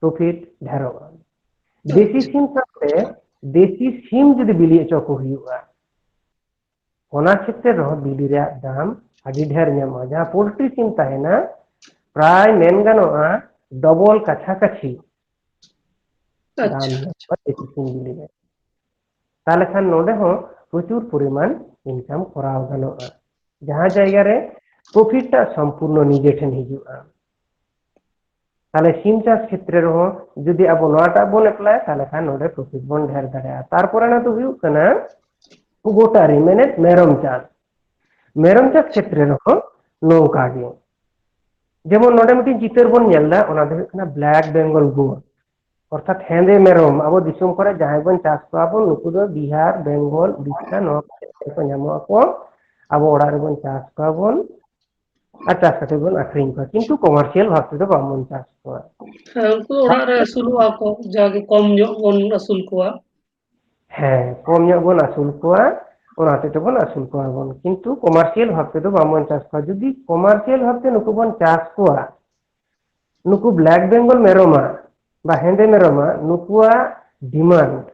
ᱯᱨᱚᱯᱷᱤᱴ ᱰᱷᱮᱨᱚᱜᱼᱟ᱾ ᱫᱮᱥᱤ ᱥᱤᱢ ᱥᱟᱶᱛᱮ ᱫᱮᱥᱤ ᱥᱤᱢ ᱡᱩᱫᱤ ᱵᱤᱞᱤ ᱦᱚᱪᱚ ᱠᱚ ᱦᱩᱭᱩᱜᱼᱟ, ᱚᱱᱟ ᱠᱷᱮᱛᱨᱮ ᱨᱮᱦᱚᱸ ᱵᱤᱞᱤ ᱨᱮᱭᱟᱜ ᱫᱟᱢ ᱟᱹᱰᱤ ᱰᱷᱮᱨ ᱧᱟᱢᱚᱜᱼᱟ᱾ ᱡᱟᱦᱟᱸ ᱯᱳᱞᱴᱨᱤ ᱥᱤᱢ ᱛᱟᱦᱮᱱᱟ, ᱯᱨᱟᱭ ᱢᱮᱱ ᱜᱟᱱᱚᱜᱼᱟ ᱰᱚᱵᱚᱞ ᱠᱟᱪᱷᱟ ᱠᱟᱪᱷᱤ ᱫᱟᱢ ᱟᱪᱪᱷᱟ᱾ ᱧᱟᱢᱚᱜᱼᱟ ᱫᱮᱥᱤ ᱥᱤᱢ ᱵᱤᱞᱤ ᱨᱮ᱾ ᱛᱟᱦᱚᱞᱮ ᱠᱷᱟᱱ ᱱᱚᱰᱮ ᱦᱚᱸ ᱯᱨᱚᱪᱩᱨ ᱯᱚᱨᱤᱢᱟᱱ ᱤᱱᱠᱟᱢ ᱠᱚᱨᱟᱣ ᱜᱟᱱᱚᱜᱼᱟ, ᱡᱟᱦᱟᱸ ᱡᱟᱭᱜᱟ ᱨᱮ ᱯᱨᱚᱯᱷᱤᱴ ᱴᱟᱜ ᱥᱚᱢᱯᱩᱨᱱᱚ ᱱᱤᱡᱮ ᱴᱷᱮᱱ ᱦᱤᱡᱩᱜᱼᱟ᱾ ᱛᱟᱦᱚᱞᱮ ᱥᱤᱢ ᱪᱟᱥ ᱠᱷᱮᱛᱨᱮ ᱨᱮᱦᱚᱸ ᱡᱩᱫᱤ ᱟᱵᱚ ᱱᱚᱣᱟᱴᱟᱜ ᱵᱚᱱ ᱮᱯᱞᱟᱭᱟ, ᱛᱟᱦᱚᱞᱮ ᱠᱷᱟᱱ ᱱᱚᱰᱮ ᱯᱨᱚᱯᱷᱤᱴ ᱵᱚᱱ ᱰᱷᱮᱨ ᱫᱟᱲᱮᱭᱟᱜᱼᱟ᱾ ᱛᱟᱨᱯᱚᱨᱮ ᱚᱱᱟ ᱫᱚ ᱦᱩᱭᱩᱜ ᱠᱟᱱᱟ ᱜᱚᱴᱟᱨᱤ, ᱢᱮᱱᱮᱫ ᱢᱮᱨᱚᱢ ᱪᱟᱥ᱾ ᱢᱮᱨᱚᱢ ᱪᱟᱥ ᱠᱷᱮᱛᱨᱮ ᱨᱮᱦᱚᱸ ᱱᱚᱝᱠᱟ ᱜᱮ, ᱡᱮᱢᱚᱱ ᱱᱚᱰᱮ ᱢᱤᱫᱴᱤᱡ ᱪᱤᱛᱟᱹᱨ ᱵᱚᱱ ᱧᱮᱞ ᱮᱫᱟ, ᱚᱱᱟ ᱫᱚ ᱦᱩᱭᱩᱜ ᱠᱟᱱᱟ ᱵᱞᱮᱠ ᱵᱮᱝᱜᱚᱞ ᱜᱳᱴ, ᱚᱨᱛᱷᱟᱛ ᱦᱮᱸᱫᱮ ᱢᱮᱨᱚᱢ᱾ ᱟᱵᱚ ᱫᱤᱥᱚᱢ ᱠᱚᱨᱮ ᱡᱟᱦᱟᱸᱭ ᱵᱚᱱ ᱪᱟᱥ ᱠᱚᱣᱟ ᱵᱚᱱ, ᱱᱩᱠᱩ ᱫᱚ ᱵᱤᱦᱟᱨ, ᱵᱮᱝᱜᱚᱞ, ᱩᱲᱤᱥᱥᱟ, ᱱᱚᱣᱟ ᱠᱚᱨᱮ ᱠᱚ ᱧᱟᱢᱚᱜ ᱟᱠᱚ᱾ ᱟᱵᱚ ᱚᱲᱟᱜ ᱨᱮᱵᱚᱱ ᱪᱟᱥ ᱠᱚᱣᱟ ᱵᱚᱱ, ᱟᱨ ᱪᱟᱥ ᱠᱟᱛᱮ ᱵᱚᱱ ᱟᱠᱷᱨᱤᱧ ᱠᱚᱣᱟ, ᱠᱤᱱᱛᱩ commercial ᱵᱷᱟᱵ ᱛᱮᱫᱚ ᱵᱟᱝᱵᱚᱱ ᱪᱟᱥ ᱠᱚᱣᱟ᱾ ᱦᱮᱸ, ᱩᱱᱠᱩ ᱫᱚ ᱚᱲᱟᱜ ᱨᱮ ᱟᱹᱥᱩᱞᱚᱜᱼᱟ ᱠᱚ, ᱡᱟᱜᱮ ᱠᱚᱢ ᱧᱚᱜ ᱵᱚᱱ ᱟᱹᱥᱩᱞ ᱠᱚᱣᱟ᱾ ᱦᱮᱸ, ᱠᱚᱢ ᱧᱚᱜ ᱵᱚᱱ ᱟᱹᱥᱩᱞ ᱠᱚᱣᱟ, ᱚᱱᱟ ᱦᱚᱛᱮᱡ ᱛᱮᱵᱚᱱ ᱟᱹᱥᱩᱞ ᱠᱚᱣᱟ ᱵᱚᱱ, ᱠᱤᱱᱛᱩ commercial ᱵᱷᱟᱵ ᱛᱮᱫᱚ ᱵᱟᱝᱵᱚᱱ ᱪᱟᱥ ᱠᱚᱣᱟ᱾ ᱡᱩᱫᱤ commercial ᱵᱷᱟᱵ ᱛᱮ ᱱᱩᱠᱩ ᱵᱚᱱ ᱪᱟᱥ ᱠᱚᱣᱟ, ᱱᱩᱠᱩ black Bengal ᱢᱮᱨᱚᱢᱟᱜ ᱵᱟ ᱦᱮᱸᱫᱮ ᱢᱮᱨᱚᱢᱟᱜ, ᱱᱩᱠᱩᱣᱟᱜ demand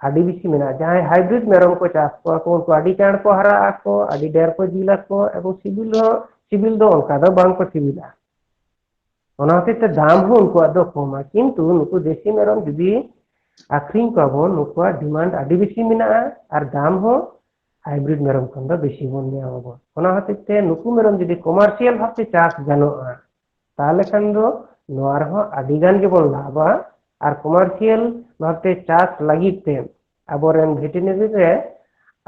ᱟᱹᱰᱤ ᱵᱮᱥᱤ ᱢᱮᱱᱟᱜᱼᱟ᱾ ᱡᱟᱦᱟᱸᱭ hybrid ᱢᱮᱨᱚᱢ ᱠᱚ ᱪᱟᱥ ᱠᱚᱣᱟ ᱠᱚ, ᱩᱱᱠᱩ ᱟᱹᱰᱤ ᱪᱟᱬ ᱠᱚ ᱦᱟᱨᱟᱜ ᱟᱠᱚ, ᱟᱹᱰᱤ ᱰᱷᱮᱨ ᱠᱚ ᱡᱤᱞ ᱟᱠᱚ, ᱮᱵᱚᱝ ᱥᱤᱵᱤᱞ ᱦᱚᱸ, ᱥᱤᱵᱤᱞ ᱫᱚ ᱚᱱᱠᱟ ᱫᱚ ᱵᱟᱝ ᱠᱚ ᱥᱤᱵᱤᱞᱟ᱾ ᱚᱱᱟ ᱦᱚᱛᱮᱡ ᱛᱮ ᱫᱟᱢ ᱦᱚᱸ ᱩᱱᱠᱩᱣᱟᱜ ᱫᱚ ᱠᱚᱢᱟ, ᱠᱤᱱᱛᱩ ᱱᱩᱠᱩ ᱫᱮᱥᱤ ᱢᱮᱨᱚᱢ ᱡᱩᱫᱤ ᱟᱠᱷᱨᱤᱧ ᱠᱚᱣᱟ ᱵᱚᱱ, ᱱᱩᱠᱩᱣᱟᱜ demand ᱟᱹᱰᱤ ᱵᱮᱥᱤ ᱢᱮᱱᱟᱜᱼᱟ ᱟᱨ ᱫᱟᱢ ᱦᱚᱸ hybrid ᱢᱮᱨᱚᱢ ᱠᱷᱚᱱ ᱫᱚ ᱵᱮᱥᱤ ᱵᱚᱱ ᱧᱟᱢ ᱟᱵᱚᱱ᱾ ᱚᱱᱟ ᱦᱚᱛᱮᱡ ᱛᱮ ᱱᱩᱠᱩ ᱢᱮᱨᱚᱢ ᱡᱩᱫᱤ commercial ᱵᱷᱟᱵᱛᱮ ᱪᱟᱥ ᱜᱟᱱᱚᱜᱼᱟ, ᱛᱟᱦᱚᱞᱮ ᱠᱷᱟᱱ ᱫᱚ ᱱᱚᱣᱟ ᱨᱮᱦᱚᱸ ᱟᱹᱰᱤ ᱜᱟᱱ ᱜᱮᱵᱚᱱ ᱞᱟᱵᱷᱟ᱾ ᱟᱨ commercial ᱵᱷᱟᱵᱛᱮ ᱪᱟᱥ ᱞᱟᱹᱜᱤᱫ ᱛᱮ ᱟᱵᱚᱨᱮᱱ veterinary ᱨᱮ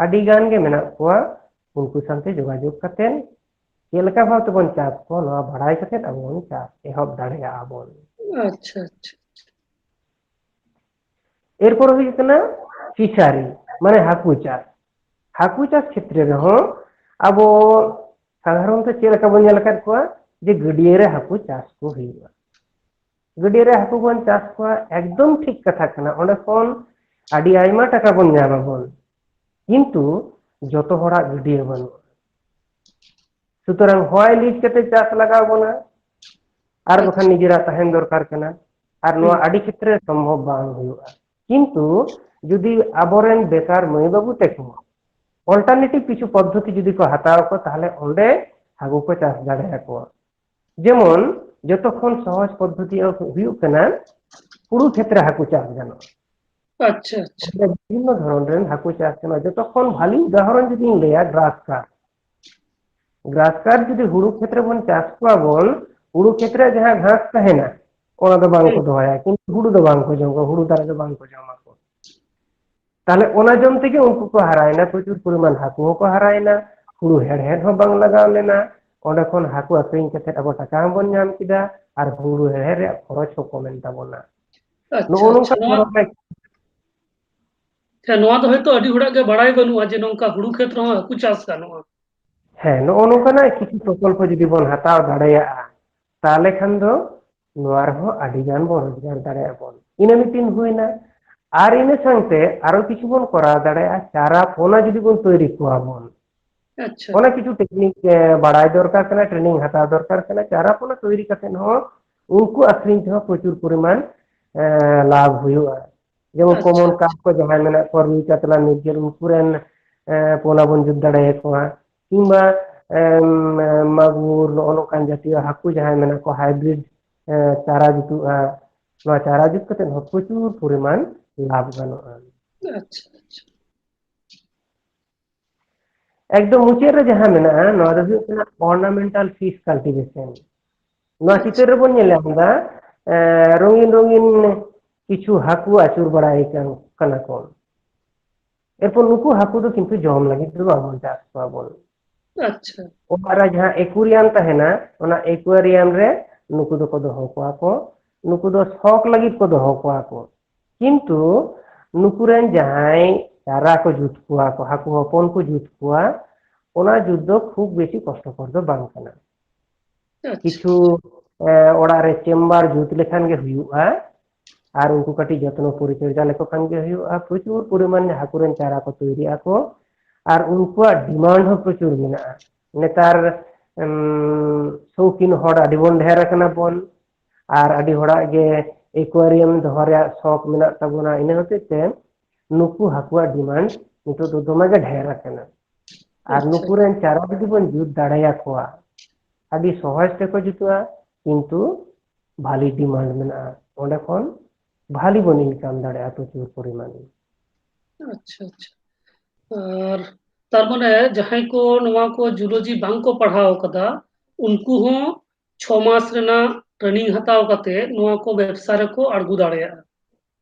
ᱟᱹᱰᱤ ᱜᱟᱱ ᱜᱮ ᱢᱮᱱᱟᱜ ᱠᱚᱣᱟ, ᱩᱱᱠᱩ ᱥᱟᱶᱛᱮ ᱡᱳᱜᱟᱡᱳᱜᱽ ᱠᱟᱛᱮ ᱪᱮᱫ ᱞᱮᱠᱟ ᱵᱷᱟᱵ ᱛᱮᱵᱚᱱ ᱪᱟᱥ ᱠᱚᱣᱟ, ᱱᱚᱣᱟ ᱵᱟᱲᱟᱭ ᱠᱟᱛᱮ ᱟᱵᱚ ᱵᱚᱱ ᱪᱟᱥ ᱮᱦᱚᱵ ᱫᱟᱲᱮᱭᱟᱜᱼᱟ ᱵᱚᱱ᱾ ᱟᱪᱪᱷᱟ, ᱟᱪᱪᱷᱟ᱾ ᱮᱨᱯᱚᱨ ᱦᱩᱭᱩᱜ ᱠᱟᱱᱟ fishery, ᱢᱟᱱᱮ ᱦᱟᱹᱠᱩ ᱪᱟᱥ᱾ ᱦᱟᱹᱠᱩ ᱪᱟᱥ ᱠᱷᱮᱛᱨᱮ ᱨᱮᱦᱚᱸ ᱟᱵᱚ ᱥᱟᱫᱷᱟᱨᱚᱱᱛᱚ ᱪᱮᱫ ᱞᱮᱠᱟ ᱵᱚᱱ ᱧᱮᱞ ᱟᱠᱟᱫ ᱠᱚᱣᱟ ᱡᱮ ᱜᱟᱹᱰᱭᱟᱹ ᱨᱮ ᱦᱟᱹᱠᱩ ᱪᱟᱥ ᱠᱚ ᱦᱩᱭᱩᱜᱼᱟ᱾ ᱜᱟᱹᱰᱭᱟᱹ ᱨᱮ ᱦᱟᱹᱠᱩ ᱵᱚᱱ ᱪᱟᱥ ᱠᱚᱣᱟ, ᱮᱠᱫᱚᱢ ᱴᱷᱤᱠ ᱠᱟᱛᱷᱟ ᱠᱟᱱᱟ, ᱚᱸᱰᱮ ᱠᱷᱚᱱ ᱟᱹᱰᱤ ᱟᱭᱢᱟ ᱴᱟᱠᱟ ᱵᱚᱱ ᱧᱟᱢ ᱟᱵᱚᱱ, ᱠᱤᱱᱛᱩ ᱡᱚᱛᱚ ᱦᱚᱲᱟᱜ ᱜᱟᱹᱰᱭᱟᱹ ᱵᱟᱹᱱᱩᱜᱼᱟ᱾ ᱥᱩᱛᱚᱨᱟᱝ ᱦᱚᱭ ᱞᱤᱡ ᱠᱟᱛᱮ ᱪᱟᱥ ᱞᱟᱜᱟᱣ ᱵᱚᱱᱟ, ᱟᱨ ᱵᱟᱠᱷᱟᱱ ᱟᱪᱪᱷᱟ᱾ ᱱᱤᱡᱮᱨᱟᱜ ᱛᱟᱦᱮᱱ ᱫᱚᱨᱠᱟᱨ ᱠᱟᱱᱟ, ᱟᱨ ᱱᱚᱣᱟ ᱦᱩᱸ᱾ ᱟᱹᱰᱤ ᱠᱷᱮᱛᱨᱮ ᱥᱚᱢᱵᱷᱚᱵ ᱵᱟᱝ ᱦᱩᱭᱩᱜᱼᱟ᱾ ᱠᱤᱱᱛᱩ ᱡᱩᱫᱤ ᱟᱵᱚᱨᱮᱱ ᱵᱮᱠᱟᱨ ᱢᱟᱹᱭ ᱵᱟᱹᱵᱩ ᱛᱟᱠᱚ alternative ᱠᱤᱪᱷᱩ ᱯᱚᱫᱽᱫᱷᱚᱛᱤ ᱡᱩᱫᱤ ᱠᱚ ᱦᱟᱛᱟᱣ ᱟᱠᱚ, ᱛᱟᱦᱚᱞᱮ ᱚᱸᱰᱮ ᱦᱟᱹᱠᱩ ᱠᱚ ᱪᱟᱥ ᱫᱟᱲᱮᱭᱟᱠᱚᱣᱟ᱾ ᱡᱮᱢᱚᱱ ᱡᱚᱛᱚ ᱠᱷᱚᱱ ᱥᱚᱦᱚᱡ ᱯᱚᱫᱽᱫᱷᱚᱛᱤ ᱦᱩᱭᱩᱜ ᱠᱟᱱᱟ ᱦᱩᱲᱩ ᱠᱷᱮᱛᱨᱮ ᱦᱟᱹᱠᱩ ᱪᱟᱥ ᱜᱟᱱᱚᱜᱼᱟ᱾ ᱟᱪᱪᱷᱟ, ᱟᱪᱪᱷᱟ᱾ ᱚᱸᱰᱮ ᱵᱤᱵᱷᱤᱱᱱᱚ ᱫᱷᱚᱨᱚᱱ ᱨᱮᱱ ᱦᱟᱹᱠᱩ ᱪᱟᱥ ᱜᱟᱱᱚᱜᱼᱟ᱾ ᱡᱚᱛᱚ ᱠᱷᱚᱱ ᱵᱷᱟᱞᱤ ᱩᱫᱟᱦᱚᱨᱚᱱ ᱡᱩᱫᱤᱧ ᱞᱟᱹᱭᱟ, grass carp᱾ Grass carp ᱡᱩᱫᱤ ᱦᱩᱲᱩ ᱠᱷᱮᱛᱨᱮ ᱵᱚᱱ ᱪᱟᱥ ᱠᱚᱣᱟ ᱵᱚᱱ, ᱦᱩᱲᱩ ᱠᱷᱮᱛᱨᱮ ᱡᱟᱦᱟᱸ ᱜᱷᱟᱥ ᱛᱟᱦᱮᱱᱟ, ᱚᱱᱟ ᱫᱚ ᱵᱟᱝ ᱠᱚ ᱦᱩᱸ᱾ ᱫᱚᱦᱚᱭᱟ, ᱠᱤᱱᱛᱩ ᱦᱩᱲᱩ ᱫᱚ ᱵᱟᱝ ᱠᱚ ᱡᱚᱢᱟ, ᱦᱩᱲᱩ ᱫᱟᱨᱮ ᱫᱚ ᱵᱟᱝ ᱠᱚ ᱡᱚᱢᱟ ᱠᱚ᱾ ᱛᱟᱦᱞᱮ ᱚᱱᱟ ᱡᱚᱢ ᱛᱮᱜᱮ ᱩᱱᱠᱩ ᱠᱚ ᱦᱟᱨᱟᱭᱮᱱᱟ, ᱯᱨᱚᱪᱩᱨ ᱯᱚᱨᱤᱢᱟᱱ ᱦᱟᱹᱠᱩ ᱦᱚᱸᱠᱚ ᱦᱟᱨᱟᱭᱮᱱᱟ, ᱦᱩᱲᱩ ᱦᱮᱲᱦᱮᱫ ᱦᱚᱸ ᱵᱟᱝ ᱞᱟᱜᱟᱣ ᱞᱮᱱᱟ, ᱚᱸᱰᱮ ᱠᱷᱚᱱ ᱦᱟᱹᱠᱩ ᱟᱹᱠᱷᱨᱤᱧ ᱠᱟᱛᱮ ᱟᱵᱚ ᱴᱟᱠᱟ ᱦᱚᱸᱵᱚᱱ ᱧᱟᱢ ᱠᱮᱫᱟ, ᱟᱨ ᱦᱩᱲᱩ ᱦᱮᱲᱦᱮᱫ ᱨᱮᱭᱟᱜ ᱠᱷᱚᱨᱚᱪ ᱦᱚᱸ ᱠᱚᱢᱮᱱ ᱛᱟᱵᱚᱱᱟ᱾ ᱟᱪᱪᱷᱟ, ᱱᱚᱜᱼᱚ ᱟᱪᱪᱷᱟ᱾ ᱱᱚᱝᱠᱟ ᱱᱚᱣᱟ, ᱫᱷᱚᱨᱚᱱ ᱨᱮ ᱦᱮᱸ, ᱱᱚᱣᱟ ᱫᱚ ᱦᱚᱭᱛᱳ ᱟᱹᱰᱤ ᱦᱚᱲᱟᱜ ᱜᱮ ᱵᱟᱲᱟᱭ ᱵᱟᱹᱱᱩᱜᱼᱟ ᱡᱮ ᱱᱚᱝᱠᱟ ᱦᱩᱲᱩ ᱠᱷᱮᱛ ᱨᱮᱦᱚᱸ ᱦᱟᱹᱠᱩ ᱪᱟᱥ ᱜᱟᱱᱚᱜᱼᱟ᱾ ᱦᱮᱸ, ᱱᱚᱜᱼᱚ ᱱᱚᱝᱠᱟᱱᱟᱜ ᱠᱤᱪᱷᱩ ᱯᱨᱚᱠᱚᱞᱯᱚ ᱡᱩᱫᱤ ᱵᱚᱱ ᱦᱟᱛᱟᱣ ᱫᱟᱲᱮᱭᱟᱜᱼᱟ, ᱛᱟᱦᱚᱞᱮ ᱠᱷᱟᱱ ᱫᱚ ᱱᱚᱣᱟ ᱨᱮᱦᱚᱸ ᱟᱹᱰᱤ ᱜᱟᱱ ᱵᱚᱱ ᱨᱳᱡᱽᱜᱟᱨ ᱫᱟᱲᱮᱭᱟᱜᱼᱟ ᱵᱚᱱ᱾ ᱤᱱᱟᱹ ᱢᱤᱫᱴᱤᱱ ᱦᱩᱭᱱᱟ᱾ ᱟᱨ ᱤᱱᱟᱹ ᱥᱟᱶᱛᱮ ᱟᱨᱚ ᱠᱤᱪᱷᱩ ᱵᱚᱱ ᱠᱚᱨᱟᱣ ᱫᱟᱲᱮᱭᱟᱜᱼᱟ, ᱪᱟᱨᱟ ᱯᱚᱱᱟ ᱡᱩᱫᱤ ᱵᱚᱱ ᱛᱳᱭᱨᱤ ᱠᱚᱣᱟ ᱵᱚᱱ, ᱟᱪᱪᱷᱟ᱾ ᱚᱱᱟ ᱠᱤᱪᱷᱩ ᱴᱮᱠᱱᱤᱠ, ᱮ, ᱵᱟᱲᱟᱭ ᱫᱚᱨᱠᱟᱨ ᱠᱟᱱᱟ, ᱴᱨᱮᱱᱤᱝ ᱦᱟᱛᱟᱣ ᱫᱚᱨᱠᱟᱨ ᱠᱟᱱᱟ᱾ ᱪᱟᱨᱟ ᱯᱚᱱᱟ ᱛᱳᱭᱨᱤ ᱠᱟᱛᱮ ᱦᱚᱸ ᱩᱱᱠᱩ ᱟᱹᱠᱷᱨᱤᱧ ᱛᱮᱦᱚᱸ ᱯᱨᱚᱪᱩᱨ ᱯᱚᱨᱤᱢᱟᱱ, ᱮ, ᱞᱟᱵᱷ ᱦᱩᱭᱩᱜᱼᱟ᱾ ᱡᱮᱢᱚᱱ ᱟᱪᱪᱷᱟ, ᱠᱚᱢᱚᱱ ᱟᱪᱪᱷᱟ᱾ ᱠᱟᱨᱯ ᱠᱚ ᱡᱟᱦᱟᱸᱭ ᱢᱮᱱᱟᱜ ᱠᱚᱣᱟ, ᱨᱩᱭ ᱠᱟᱛᱞᱟ, ᱢᱤᱨᱜᱮᱞ, ᱩᱱᱠᱩ ᱨᱮᱱ, ᱮ, ᱯᱚᱱᱟ ᱵᱚᱱ ᱡᱩᱛ ᱫᱟᱲᱮᱭᱟᱠᱚᱣᱟ᱾ ᱠᱤᱝᱵᱟ, ᱮᱢ, ᱢᱟᱜᱩᱨ, ᱱᱚᱜᱼᱚ ᱱᱚᱝᱠᱟᱱ ᱡᱟᱛᱤᱭᱚ ᱦᱟᱹᱠᱩ ᱡᱟᱦᱟᱸᱭ ᱢᱮᱱᱟᱜ ᱠᱚᱣᱟ, ᱦᱟᱭᱵᱨᱤᱰ, ᱮ, ᱪᱟᱨᱟ ᱡᱩᱛᱩᱜᱼᱟ᱾ ᱱᱚᱣᱟ ᱪᱟᱨᱟ ᱡᱩᱛ ᱠᱟᱛᱮ ᱦᱚᱸ ᱯᱨᱚᱪᱩᱨ ᱯᱚᱨᱤᱢᱟᱱ ᱞᱟᱵᱷ ᱜᱟᱱᱚᱜᱼᱟ᱾ ᱟᱪᱪᱷᱟ, ᱟᱪᱪᱷᱟ᱾ ᱮᱠᱫᱚᱢ ᱢᱩᱪᱟᱹᱫ ᱨᱮ ᱡᱟᱦᱟᱸ ᱢᱮᱱᱟᱜᱼᱟ, ᱱᱚᱣᱟ ᱫᱚ ᱦᱩᱭᱩᱜ ᱠᱟᱱᱟ ornamental fish cultivation᱾ ᱱᱚᱣᱟ ᱟᱪᱪᱷᱟ᱾ ᱪᱤᱛᱟᱹᱨ ᱨᱮᱵᱚᱱ ᱧᱮᱞ ᱧᱟᱢ ᱮᱫᱟ, ᱮ, ᱨᱚঙᱤᱱ ᱨᱚঙᱤᱱ ᱠᱤᱪᱷᱩ ᱦᱟᱹᱠᱩ ᱟᱹᱪᱩᱨ ᱵᱟᱲᱟᱭ ᱠᱟᱱ, ᱠᱟᱱᱟ ᱠᱚ᱾ ᱮᱨᱯᱚᱨ ᱱᱩᱠᱩ ᱦᱟᱹᱠᱩ ᱫᱚ ᱠᱤᱱᱛᱩ ᱡᱚᱢ ᱞᱟᱹᱜᱤᱫ ᱫᱚ ᱵᱟᱵᱚᱱ ᱪᱟᱥ ᱠᱚᱣᱟ ᱵᱚᱱ᱾ ᱟᱪᱪᱷᱟ᱾ ᱚᱲᱟᱜ ᱨᱮ ᱡᱟᱦᱟᱸ aquarium ᱛᱟᱦᱮᱱᱟ, ᱚᱱᱟ aquarium ᱨᱮ ᱱᱩᱠᱩ ᱫᱚᱠᱚ ᱫᱚᱦᱚ ᱠᱚᱣᱟ ᱠᱚ᱾ ᱱᱩᱠᱩ ᱫᱚ ᱥᱚᱠ ᱞᱟᱹᱜᱤᱫ ᱠᱚ ᱫᱚᱦᱚ ᱠᱚᱣᱟ ᱠᱚ᱾ ᱠᱤᱱᱛᱩ ᱱᱩᱠᱩ ᱨᱮᱱ ᱡᱟᱦᱟᱸᱭ ᱪᱟᱨᱟ ᱠᱚ ᱡᱩᱛ ᱠᱚᱣᱟ ᱠᱚ, ᱦᱟᱹᱠᱩ ᱦᱚᱯᱚᱱ ᱠᱚ ᱡᱩᱛ ᱠᱚᱣᱟ, ᱚᱱᱟ ᱡᱩᱛ ᱫᱚ ᱠᱷᱩᱵ ᱵᱮᱥᱤ ᱠᱚᱥᱴᱚᱠᱚᱨ ᱫᱚ ᱵᱟᱝ ᱠᱟᱱᱟ᱾ ᱟᱪᱪᱷᱟ, ᱠᱤᱪᱷᱩ, ᱟᱪᱪᱷᱟ᱾ ᱮ, ᱚᱲᱟᱜ ᱨᱮ chamber ᱡᱩᱛ ᱞᱮᱠᱷᱟᱱ ᱜᱮ ᱦᱩᱭᱩᱜᱼᱟ᱾ ᱟᱨ ᱩᱱᱠᱩ ᱠᱟᱹᱴᱤᱡ ᱡᱚᱛᱱᱚ ᱯᱚᱨᱤᱪᱚᱨᱡᱟ ᱞᱮᱠᱚ ᱠᱷᱟᱱ ᱜᱮ ᱦᱩᱭᱩᱜᱼᱟ᱾ ᱯᱨᱚᱪᱩᱨ ᱯᱚᱨᱤᱢᱟᱱ ᱦᱟᱹᱠᱩ ᱨᱮᱱ ᱪᱟᱨᱟ ᱠᱚ ᱛᱳᱭᱨᱤᱜ ᱟᱠᱚ᱾ ᱟᱨ ᱩᱱᱠᱩᱣᱟᱜ demand ᱦᱚᱸ ᱯᱨᱚᱪᱩᱨ ᱢᱮᱱᱟᱜᱼᱟ᱾ ᱱᱮᱛᱟᱨ, ᱩᱢ, ᱥᱚᱣᱠᱤᱱ ᱦᱚᱲ ᱟᱹᱰᱤ ᱵᱚᱱ ᱰᱷᱮᱨ ᱟᱠᱟᱱᱟ ᱵᱚᱱ᱾ ᱟᱨ ᱟᱹᱰᱤ ᱦᱚᱲᱟᱜ ᱜᱮ aquarium ᱫᱚᱦᱚ ᱨᱮᱭᱟᱜ ᱥᱚᱠ ᱢᱮᱱᱟᱜ ᱛᱟᱵᱚᱱᱟ᱾ ᱤᱱᱟᱹ ᱦᱚᱛᱮᱡ ᱛᱮ ᱱᱩᱠᱩ ᱦᱟᱹᱠᱩᱣᱟᱜ demand ᱱᱤᱛᱚᱜ ᱫᱚ ᱫᱚᱢᱮ ᱜᱮ ᱰᱷᱮᱨ ᱟᱠᱟᱱᱟ᱾ ᱟᱨ ᱟᱪᱪᱷᱟ᱾ ᱱᱩᱠᱩ ᱨᱮᱱ ᱪᱟᱨᱟ ᱡᱩᱫᱤ ᱵᱚᱱ ᱡᱩᱛ ᱫᱟᱲᱮᱭᱟᱠᱚᱣᱟ, ᱟᱹᱰᱤ ᱥᱚᱦᱚᱡ ᱛᱮᱠᱚ ᱡᱩᱛᱩᱜᱼᱟ, ᱠᱤᱱᱛᱩ ᱵᱷᱟᱞᱤ demand ᱢᱮᱱᱟᱜᱼᱟ, ᱚᱸᱰᱮ ᱠᱷᱚᱱ ᱵᱷᱟᱞᱤ ᱵᱚᱱ income ᱫᱟᱲᱮᱭᱟᱜᱼᱟ ᱯᱨᱚᱪᱩᱨ ᱯᱚᱨᱤᱢᱟᱱ᱾ ᱟᱪᱪᱷᱟ, ᱟᱪᱪᱷᱟ᱾ ᱟᱨ ᱛᱟᱨ ᱢᱟᱱᱮ ᱡᱟᱦᱟᱸᱭ ᱠᱚ ᱱᱚᱣᱟ ᱠᱚ zoology ᱵᱟᱝ ᱠᱚ ᱯᱟᱲᱦᱟᱣ ᱠᱟᱫᱟ, ᱩᱱᱠᱩ ᱦᱚᱸ ᱪᱷᱚ ᱢᱟᱥ ᱨᱮᱱᱟᱜ training ᱦᱟᱛᱟᱣ ᱠᱟᱛᱮ ᱱᱚᱣᱟ ᱠᱚ ᱵᱮᱵᱽᱥᱟ ᱨᱮᱠᱚ ᱟᱬᱜᱚ ᱫᱟᱲᱮᱭᱟᱜᱼᱟ᱾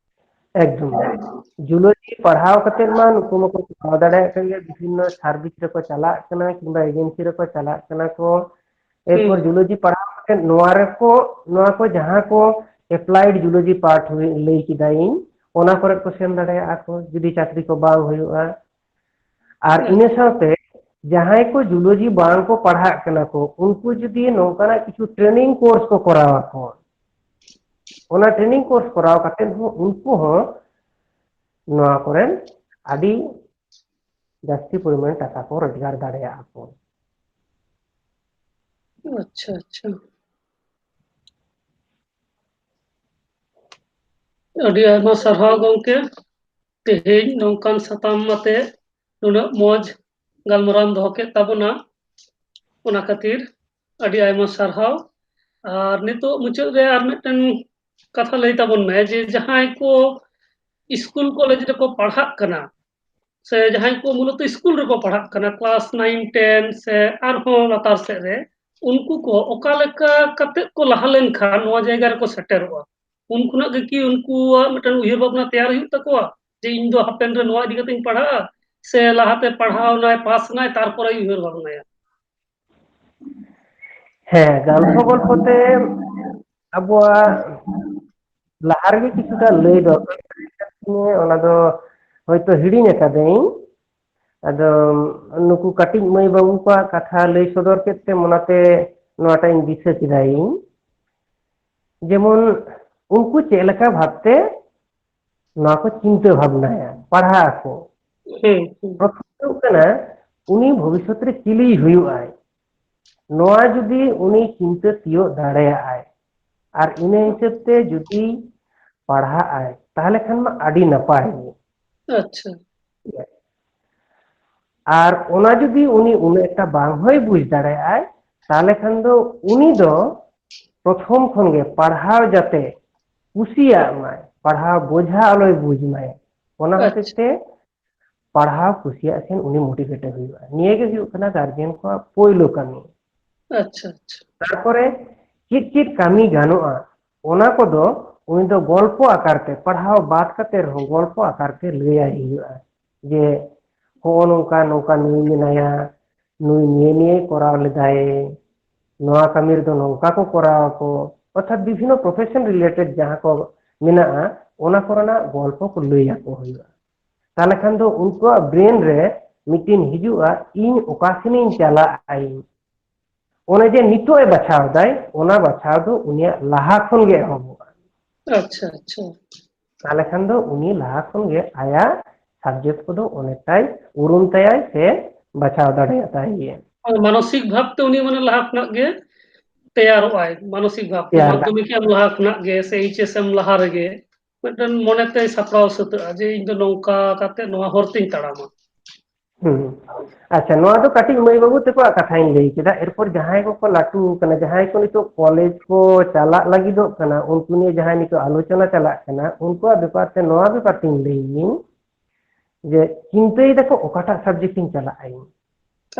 ᱮᱠᱫᱚᱢ᱾ Zoology ᱯᱟᱲᱦᱟᱣ ᱠᱟᱛᱮ ᱢᱟ ᱱᱩᱠᱩ ᱢᱟᱠᱚ ᱠᱚᱨᱟᱣ ᱫᱟᱲᱮᱭᱟᱜ ᱠᱟᱱ ᱜᱮᱭᱟ, ᱵᱤᱵᱷᱤᱱᱱᱚ service ᱨᱮᱠᱚ ᱪᱟᱞᱟᱜ ᱠᱟᱱᱟ ᱠᱤᱝᱵᱟ agency ᱨᱮᱠᱚ ᱪᱟᱞᱟᱜ ᱠᱟᱱᱟ ᱠᱚ᱾ ᱮᱨᱯᱚᱨ ᱦᱩᱸ᱾ Zoology ᱯᱟᱲᱦᱟᱣ ᱠᱟᱛᱮ ᱱᱚᱣᱟ ᱨᱮᱠᱚ, ᱱᱚᱣᱟ ᱠᱚ ᱡᱟᱦᱟᱸ ᱠᱚ applied zoology part ᱦᱩᱭ, ᱞᱟᱹᱭ ᱠᱮᱫᱟ ᱤᱧ, ᱚᱱᱟ ᱠᱚᱨᱮ ᱠᱚ ᱥᱮᱱ ᱫᱟᱲᱮᱭᱟᱜᱼᱟ ᱠᱚ, ᱡᱩᱫᱤ ᱪᱟᱹᱠᱨᱤ ᱠᱚ ᱵᱟᱝ ᱦᱩᱭᱩᱜᱼᱟ᱾ ᱟᱨ ᱦᱩᱸ᱾ ᱤᱱᱟᱹ ᱥᱟᱶᱛᱮ ᱡᱟᱦᱟᱸᱭ ᱠᱚ ᱡᱩᱞᱚᱡᱤ ᱵᱟᱝ ᱠᱚ ᱯᱟᱲᱦᱟᱜ ᱠᱟᱱᱟ ᱠᱚ, ᱩᱱᱠᱩ ᱡᱩᱫᱤ ᱱᱚᱝᱠᱟᱱᱟᱜ ᱠᱤᱪᱷᱩ ᱴᱨᱮᱱᱤᱝ ᱠᱳᱨᱥ ᱠᱚ ᱠᱚᱨᱟᱣ ᱟᱠᱚ, ᱚᱱᱟ ᱴᱨᱮᱱᱤᱝ ᱠᱳᱨᱥ ᱠᱚᱨᱟᱣ ᱠᱟᱛᱮ ᱦᱚᱸ ᱩᱱᱠᱩ ᱦᱚᱸ ᱱᱚᱣᱟ ᱠᱚᱨᱮᱱ ᱟᱹᱰᱤ ᱡᱟᱹᱥᱛᱤ ᱯᱚᱨᱤᱢᱟᱱ ᱴᱟᱠᱟ ᱠᱚ ᱨᱳᱡᱽᱜᱟᱨ ᱫᱟᱲᱮᱭᱟᱜᱼᱟ ᱠᱚ᱾ ᱟᱪᱪᱷᱟ, ᱟᱪᱪᱷᱟ᱾ ᱟᱹᱰᱤ ᱟᱭᱢᱟ ᱥᱟᱨᱦᱟᱣ ᱜᱚᱢᱠᱮ, ᱛᱮᱦᱮᱧ ᱱᱚᱝᱠᱟᱱ ᱥᱟᱛᱟᱢ ᱟᱛᱮ ᱱᱩᱱᱟᱹᱜ ᱢᱚᱡᱽ ᱜᱟᱞᱢᱟᱨᱟᱣ ᱮᱢ ᱫᱚᱦᱚ ᱠᱮᱫ ᱛᱟᱵᱚᱱᱟ, ᱚᱱᱟ ᱠᱷᱟᱹᱛᱤᱨ ᱟᱹᱰᱤ ᱟᱭᱢᱟ ᱥᱟᱨᱦᱟᱣ᱾ ᱟᱨ ᱱᱤᱛᱚᱜ ᱢᱩᱪᱟᱹᱫ ᱨᱮ ᱟᱨ ᱢᱤᱫᱴᱮᱱ ᱠᱟᱛᱷᱟ ᱞᱟᱹᱭ ᱛᱟᱵᱚᱱ ᱢᱮ, ᱡᱮ ᱡᱟᱦᱟᱸᱭ ᱠᱚ ᱥᱠᱩᱞ ᱠᱚᱞᱮᱡᱽ ᱨᱮᱠᱚ ᱯᱟᱲᱦᱟᱜ ᱠᱟᱱᱟ, ᱥᱮ ᱡᱟᱦᱟᱸᱭ ᱠᱚ ᱢᱩᱞᱚᱛᱚ ᱥᱠᱩᱞ ᱨᱮᱠᱚ ᱯᱟᱲᱦᱟᱜ ᱠᱟᱱᱟ, ᱠᱞᱟᱥ ᱱᱟᱭᱤᱱ, ᱴᱮᱱ ᱥᱮ ᱟᱨᱦᱚᱸ ᱞᱟᱛᱟᱨ ᱥᱮᱫ ᱨᱮ, ᱩᱱᱠᱩ ᱠᱚ ᱚᱠᱟ ᱞᱮᱠᱟ ᱠᱟᱛᱮ ᱠᱚ ᱞᱟᱦᱟ ᱞᱮᱱᱠᱷᱟᱱ ᱱᱚᱣᱟ ᱡᱟᱭᱜᱟ ᱨᱮᱠᱚ ᱥᱮᱴᱮᱨᱚᱜᱼᱟ? ᱩᱱ ᱠᱷᱚᱱᱟᱜ ᱜᱮ ᱠᱤ ᱩᱱᱠᱩᱣᱟᱜ ᱢᱤᱫᱴᱟᱝ ᱩᱭᱦᱟᱹᱨ ᱵᱷᱟᱵᱽᱱᱟ ᱛᱮᱭᱟᱨ ᱦᱩᱭᱩᱜ ᱛᱟᱠᱚᱣᱟ ᱡᱮ ᱤᱧ ᱫᱚ ᱦᱟᱯᱮᱱ ᱨᱮ ᱱᱚᱣᱟ ᱤᱫᱤ ᱠᱟᱛᱮᱧ ᱯᱟᱲᱦᱟᱜᱼᱟ, ᱥᱮ ᱞᱟᱦᱟᱛᱮ ᱯᱟᱲᱦᱟᱣ ᱱᱟᱭ, ᱯᱟᱥ ᱱᱟᱭ, ᱛᱟᱨᱯᱚᱨᱮ ᱩᱭᱦᱟᱹᱨ ᱵᱷᱟᱵᱽᱱᱟᱭᱟ? ᱦᱮᱸ, ᱜᱚᱞᱯᱷᱚ ᱜᱚᱞᱯᱷᱚ ᱛᱮ ᱟᱵᱚᱣᱟᱜ ᱞᱟᱦᱟ ᱨᱮᱜᱮ ᱠᱤᱪᱷᱩᱴᱟ ᱞᱟᱹᱭ ᱫᱚᱨᱠᱟᱨ ᱛᱟᱦᱮᱸ ᱠᱟᱱ ᱛᱤᱧᱟᱹ, ᱚᱱᱟ ᱫᱚ ᱦᱚᱭᱛᱳ ᱦᱤᱲᱤᱧ ᱟᱠᱟᱫᱟᱹᱧ᱾ ᱟᱫᱚ ᱱᱩᱠᱩ ᱠᱟᱹᱴᱤᱡ ᱢᱟᱹᱭ ᱵᱟᱹᱵᱩ ᱠᱚᱣᱟᱜ ᱠᱟᱛᱷᱟ ᱞᱟᱹᱭ ᱥᱚᱫᱚᱨ ᱠᱮᱫ ᱛᱮ ᱚᱱᱟᱛᱮ ᱱᱚᱣᱟᱴᱟᱜ ᱤᱧ ᱫᱤᱥᱟᱹ ᱠᱮᱫᱟ ᱤᱧ᱾ ᱡᱮᱢᱚᱱ ᱩᱱᱠᱩ ᱪᱮᱫ ᱞᱮᱠᱟ ᱵᱷᱟᱵᱛᱮ ᱱᱚᱣᱟ ᱠᱚ ᱪᱤᱱᱛᱟᱹ ᱵᱷᱟᱵᱽᱱᱟᱭᱟ, ᱯᱟᱲᱦᱟᱜ ᱟᱠᱚ᱾ ᱦᱩᱸ, ᱦᱩᱸ᱾ ᱯᱨᱚᱛᱷᱚᱢ ᱦᱩᱭᱩᱜ ᱠᱟᱱᱟ, ᱩᱱᱤ ᱵᱷᱚᱵᱤᱥᱥᱚᱛ ᱨᱮ ᱪᱤᱞᱤ ᱦᱩᱭᱩᱜ ᱟᱭ, ᱱᱚᱣᱟ ᱡᱩᱫᱤ ᱩᱱᱤ ᱪᱤᱱᱛᱟᱹ ᱛᱤᱭᱳᱜ ᱫᱟᱲᱮᱭᱟᱜᱼᱟᱭ ᱟᱨ ᱤᱱᱟᱹ ᱦᱤᱥᱟᱹᱵ ᱛᱮ ᱡᱩᱫᱤ ᱯᱟᱲᱦᱟᱜ ᱟᱭ, ᱛᱟᱦᱚᱞᱮ ᱠᱷᱟᱱ ᱢᱟ ᱟᱹᱰᱤ ᱱᱟᱯᱟᱭ ᱜᱮ᱾ ᱟᱪᱪᱷᱟ᱾ ᱟᱨ ᱚᱱᱟ ᱡᱩᱫᱤ ᱩᱱᱤ ᱩᱱᱟᱹᱜ ᱮᱠᱴᱟ ᱵᱟᱝ ᱦᱚᱸᱭ ᱵᱩᱡᱽ ᱫᱟᱲᱮᱭᱟᱜᱼᱟᱭ, ᱛᱟᱦᱚᱞᱮ ᱠᱷᱟᱱ ᱫᱚ ᱩᱱᱤ ᱫᱚ ᱯᱨᱚᱛᱷᱚᱢ ᱠᱷᱚᱱ ᱜᱮ ᱯᱟᱲᱦᱟᱣ ᱡᱟᱛᱮ ᱠᱩᱥᱤᱭᱟᱜ ᱢᱟᱭ, ᱯᱟᱲᱦᱟᱣ ᱵᱚᱡᱷᱟ ᱟᱞᱚᱭ ᱵᱩᱡᱽ ᱢᱟᱭ, ᱚᱱᱟ ᱦᱚᱛᱮᱡ ᱟᱪᱪᱷᱟ᱾ ᱛᱮ ᱯᱟᱲᱦᱟᱣ ᱠᱩᱥᱤᱭᱟᱜ ᱥᱮᱱ ᱩᱱᱤ ᱢᱳᱴᱤᱵᱷᱮᱴᱮ ᱦᱩᱭᱩᱜᱼᱟ᱾ ᱱᱤᱭᱟᱹ ᱜᱮ ᱦᱩᱭᱩᱜ ᱠᱟᱱᱟ ᱜᱟᱨᱡᱮᱱ ᱠᱚᱣᱟᱜ ᱯᱳᱭᱞᱳ ᱠᱟᱹᱢᱤ᱾ ᱟᱪᱪᱷᱟ, ᱟᱪᱪᱷᱟ᱾ ᱛᱟᱨᱯᱚᱨᱮ ᱪᱮᱫ ᱪᱮᱫ ᱠᱟᱹᱢᱤ ᱜᱟᱱᱚᱜᱼᱟ, ᱚᱱᱟ ᱠᱚᱫᱚ ᱩᱱᱤ ᱫᱚ ᱜᱚᱞᱯᱚ ᱟᱠᱟᱨ ᱛᱮ, ᱯᱟᱲᱦᱟᱣ ᱵᱟᱫ ᱠᱟᱛᱮ ᱨᱮᱦᱚᱸ ᱜᱚᱞᱯᱚ ᱟᱠᱟᱨ ᱛᱮ ᱞᱟᱹᱭᱟᱭ ᱦᱩᱭᱩᱜᱼᱟ ᱡᱮ ᱦᱚᱸᱜᱼᱚ ᱱᱚᱝᱠᱟ ᱱᱚᱝᱠᱟ ᱱᱩᱭ ᱢᱮᱱᱟᱭᱟ, ᱱᱩᱭ ᱱᱤᱭᱟᱹ ᱱᱤᱭᱟᱹᱭ ᱠᱚᱨᱟᱣ ᱞᱮᱫᱟᱭ, ᱱᱚᱣᱟ ᱠᱟᱹᱢᱤ ᱨᱮᱫᱚ ᱱᱚᱝᱠᱟ ᱠᱚ ᱠᱚᱨᱟᱣ ᱟᱠᱚ, ᱚᱨᱛᱷᱟᱛ ᱵᱤᱵᱷᱤᱱᱱᱚ ᱯᱨᱚᱯᱷᱮᱥᱚᱱ ᱨᱤᱞᱮᱴᱮᱰ ᱡᱟᱦᱟᱸ ᱠᱚ ᱢᱮᱱᱟᱜᱼᱟ, ᱚᱱᱟ ᱠᱚᱨᱮᱱᱟᱜ ᱜᱚᱞᱯᱚ ᱠᱚ ᱞᱟᱹᱭ ᱟᱠᱚ ᱦᱩᱭᱩᱜᱼᱟ᱾ ᱛᱟᱦᱚᱞᱮ ᱠᱷᱟᱱ ᱫᱚ ᱩᱱᱠᱩᱣᱟᱜ ᱵᱨᱮᱱ ᱨᱮ ᱢᱤᱫᱴᱤᱱ ᱦᱤᱡᱩᱜᱼᱟ, ᱤᱧ ᱚᱠᱟ ᱥᱮᱱᱤᱧ ᱪᱟᱞᱟᱜ ᱟᱹᱧ, ᱚᱱᱮ ᱡᱮ ᱱᱤᱛᱚᱜ ᱮ ᱵᱟᱪᱷᱟᱣ ᱫᱟᱭ, ᱚᱱᱟ ᱵᱟᱪᱷᱟᱣ ᱫᱚ ᱩᱱᱤᱭᱟᱜ ᱞᱟᱦᱟ ᱠᱷᱚᱱ ᱜᱮ ᱮᱦᱚᱵᱚᱜᱼᱟ᱾ ᱟᱪᱪᱷᱟ, ᱟᱪᱪᱷᱟ᱾ ᱛᱟᱦᱚᱞᱮ ᱠᱷᱟᱱ ᱫᱚ ᱩᱱᱤ ᱞᱟᱦᱟ ᱠᱷᱚᱱ ᱜᱮ ᱟᱭᱟᱜ subject ᱠᱚᱫᱚ ᱚᱱᱮᱠᱴᱟᱭ ᱩᱨᱩᱢ ᱛᱟᱭᱟᱭ ᱥᱮ ᱵᱟᱪᱷᱟᱣ ᱫᱟᱲᱮᱭᱟᱛᱟᱭ ᱜᱮᱭᱟ᱾ ᱟᱨ ᱢᱟᱱᱚᱥᱤᱠ ᱵᱷᱟᱵ ᱛᱮ ᱩᱱᱤ ᱢᱟᱱᱮ ᱞᱟᱦᱟ ᱠᱷᱚᱱᱟᱜ ᱜᱮ ᱛᱮᱭᱟᱨᱚᱜ ᱟᱭ, ᱢᱟᱱᱚᱥᱤᱠ ᱵᱷᱟᱵ ᱛᱮ᱾ ᱛᱮᱭᱟᱨ ᱫᱟᱲᱮᱭᱟᱜ᱾ ᱢᱟᱫᱽᱫᱷᱚᱢᱤᱠ ᱮᱢ ᱞᱟᱦᱟ ᱠᱷᱚᱱᱟᱜ ᱜᱮ ᱥᱮ H S M ᱞᱟᱦᱟ ᱨᱮᱜᱮ ᱢᱤᱫᱴᱮᱱ ᱢᱚᱱᱮ ᱛᱮᱭ ᱥᱟᱯᱲᱟᱣ ᱥᱟᱹᱛᱟᱹᱜᱼᱟ ᱡᱮ ᱤᱧ ᱫᱚ ᱱᱚᱝᱠᱟ ᱠᱟᱛᱮ ᱱᱚᱣᱟ ᱦᱚᱨ ᱛᱤᱧ ᱛᱟᱲᱟᱢᱟ᱾ ᱦᱩᱸ᱾ ᱟᱪᱪᱷᱟ, ᱱᱚᱣᱟ ᱫᱚ ᱠᱟᱹᱴᱤᱡ ᱢᱟᱹᱭ ᱵᱟᱹᱵᱩ ᱛᱟᱠᱚᱣᱟᱜ ᱠᱟᱛᱷᱟᱧ ᱞᱟᱹᱭ ᱠᱮᱫᱟ᱾ ᱮᱨᱯᱚᱨ ᱡᱟᱦᱟᱸᱭ ᱠᱚᱠᱚ ᱞᱟᱹᱴᱩ ᱠᱟᱱᱟ, ᱡᱟᱦᱟᱸᱭ ᱠᱚ ᱱᱤᱛᱚᱜ ᱠᱚᱞᱮᱡᱽ ᱠᱚ ᱪᱟᱞᱟᱜ ᱞᱟᱹᱜᱤᱫᱚᱜ ᱠᱟᱱᱟ, ᱩᱱᱠᱩ ᱱᱤᱭᱮ ᱡᱟᱦᱟᱸᱭ ᱱᱤᱛᱚᱜ ᱟᱞᱳᱪᱚᱱᱟ ᱪᱟᱞᱟᱜ ᱠᱟᱱᱟ, ᱩᱱᱠᱩᱣᱟᱜ ᱵᱮᱯᱟᱨ ᱛᱮ ᱱᱚᱣᱟ ᱵᱮᱯᱟᱨ ᱛᱤᱧ ᱞᱟᱹᱭ ᱤᱧ ᱡᱮ ᱪᱤᱱᱛᱟᱹᱭ ᱫᱟᱠᱚ ᱚᱠᱟᱴᱟᱜ subject ᱤᱧ ᱪᱟᱞᱟᱜ ᱟᱹᱧ᱾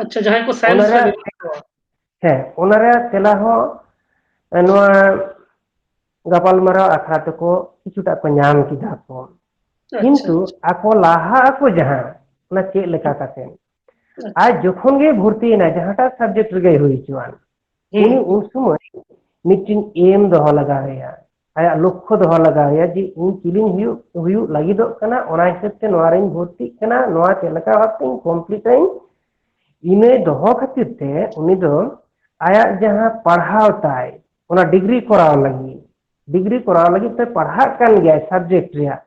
ᱟᱪᱪᱷᱟ, ᱡᱟᱦᱟᱸᱭ ᱠᱚ science ᱚᱱᱟ ᱨᱮ ᱨᱮᱭᱟᱜ ᱢᱮᱱᱟᱜ ᱠᱚᱣᱟ᱾ ᱦᱮᱸ, ᱚᱱᱟ ᱨᱮᱭᱟᱜ ᱛᱮᱞᱟ ᱦᱚᱸ, ᱮ, ᱱᱚᱣᱟ ᱜᱟᱯᱟᱞᱢᱟᱨᱟᱣ ᱟᱠᱷᱲᱟ ᱛᱮᱠᱚ ᱠᱤᱪᱷᱩᱴᱟ ᱠᱚ ᱧᱟᱢ ᱠᱮᱫᱟ ᱠᱚ᱾ ᱟᱪᱪᱷᱟ, ᱠᱤᱱᱛᱩ ᱟᱪᱪᱷᱟ᱾ ᱟᱠᱚ ᱞᱟᱦᱟ ᱟᱠᱚ ᱡᱟᱦᱟᱸ, ᱚᱱᱟ ᱪᱮᱫ ᱞᱮᱠᱟ ᱠᱟᱛᱮ? ᱟᱪᱪᱷᱟ᱾ ᱟᱨ ᱡᱚᱠᱷᱚᱱ ᱜᱮ ᱵᱷᱚᱨᱛᱤᱭᱮᱱᱟ, ᱡᱟᱦᱟᱸᱴᱟᱜ subject ᱨᱮᱜᱮᱭ ᱦᱩᱭ ᱦᱚᱪᱚᱣᱟᱱ, ᱦᱩᱸ᱾ ᱩᱱᱤ ᱩᱱ ᱥᱚᱢᱚᱭ ᱢᱤᱫᱴᱤᱱ aim ᱫᱚᱦᱚ ᱞᱟᱜᱟᱣ ᱮᱭᱟ, ᱟᱭᱟᱜ ᱞᱚᱠᱠᱷᱚ ᱫᱚᱦᱚ ᱞᱟᱜᱟᱣ ᱮᱭᱟ ᱡᱮ ᱤᱧ ᱪᱤᱞᱤᱧ ᱦᱩᱭᱩᱜ, ᱦᱩᱭᱩᱜ ᱞᱟᱹᱜᱤᱫᱚᱜ ᱠᱟᱱᱟ, ᱚᱱᱟ ᱦᱤᱥᱟᱹᱵ ᱛᱮ ᱱᱚᱣᱟ ᱨᱤᱧ ᱵᱷᱚᱨᱛᱤᱜ ᱠᱟᱱᱟ, ᱱᱚᱣᱟ ᱪᱮᱫ ᱞᱮᱠᱟ ᱵᱷᱟᱵᱛᱮᱧ complete ᱟᱹᱧ᱾ ᱤᱱᱟᱹ ᱫᱚᱦᱚ ᱠᱷᱟᱹᱛᱤᱨ ᱛᱮ ᱩᱱᱤ ᱫᱚ ᱟᱭᱟᱜ ᱡᱟᱦᱟᱸ ᱯᱟᱲᱦᱟᱣ ᱛᱟᱭ, ᱚᱱᱟ degree ᱠᱚᱨᱟᱣ ᱞᱟᱹᱜᱤᱫ, degree ᱠᱚᱨᱟᱣ ᱞᱟᱹᱜᱤᱫ ᱛᱮ ᱯᱟᱲᱦᱟᱜ ᱠᱟᱱ ᱜᱮᱭᱟᱭ subject ᱨᱮᱭᱟᱜ,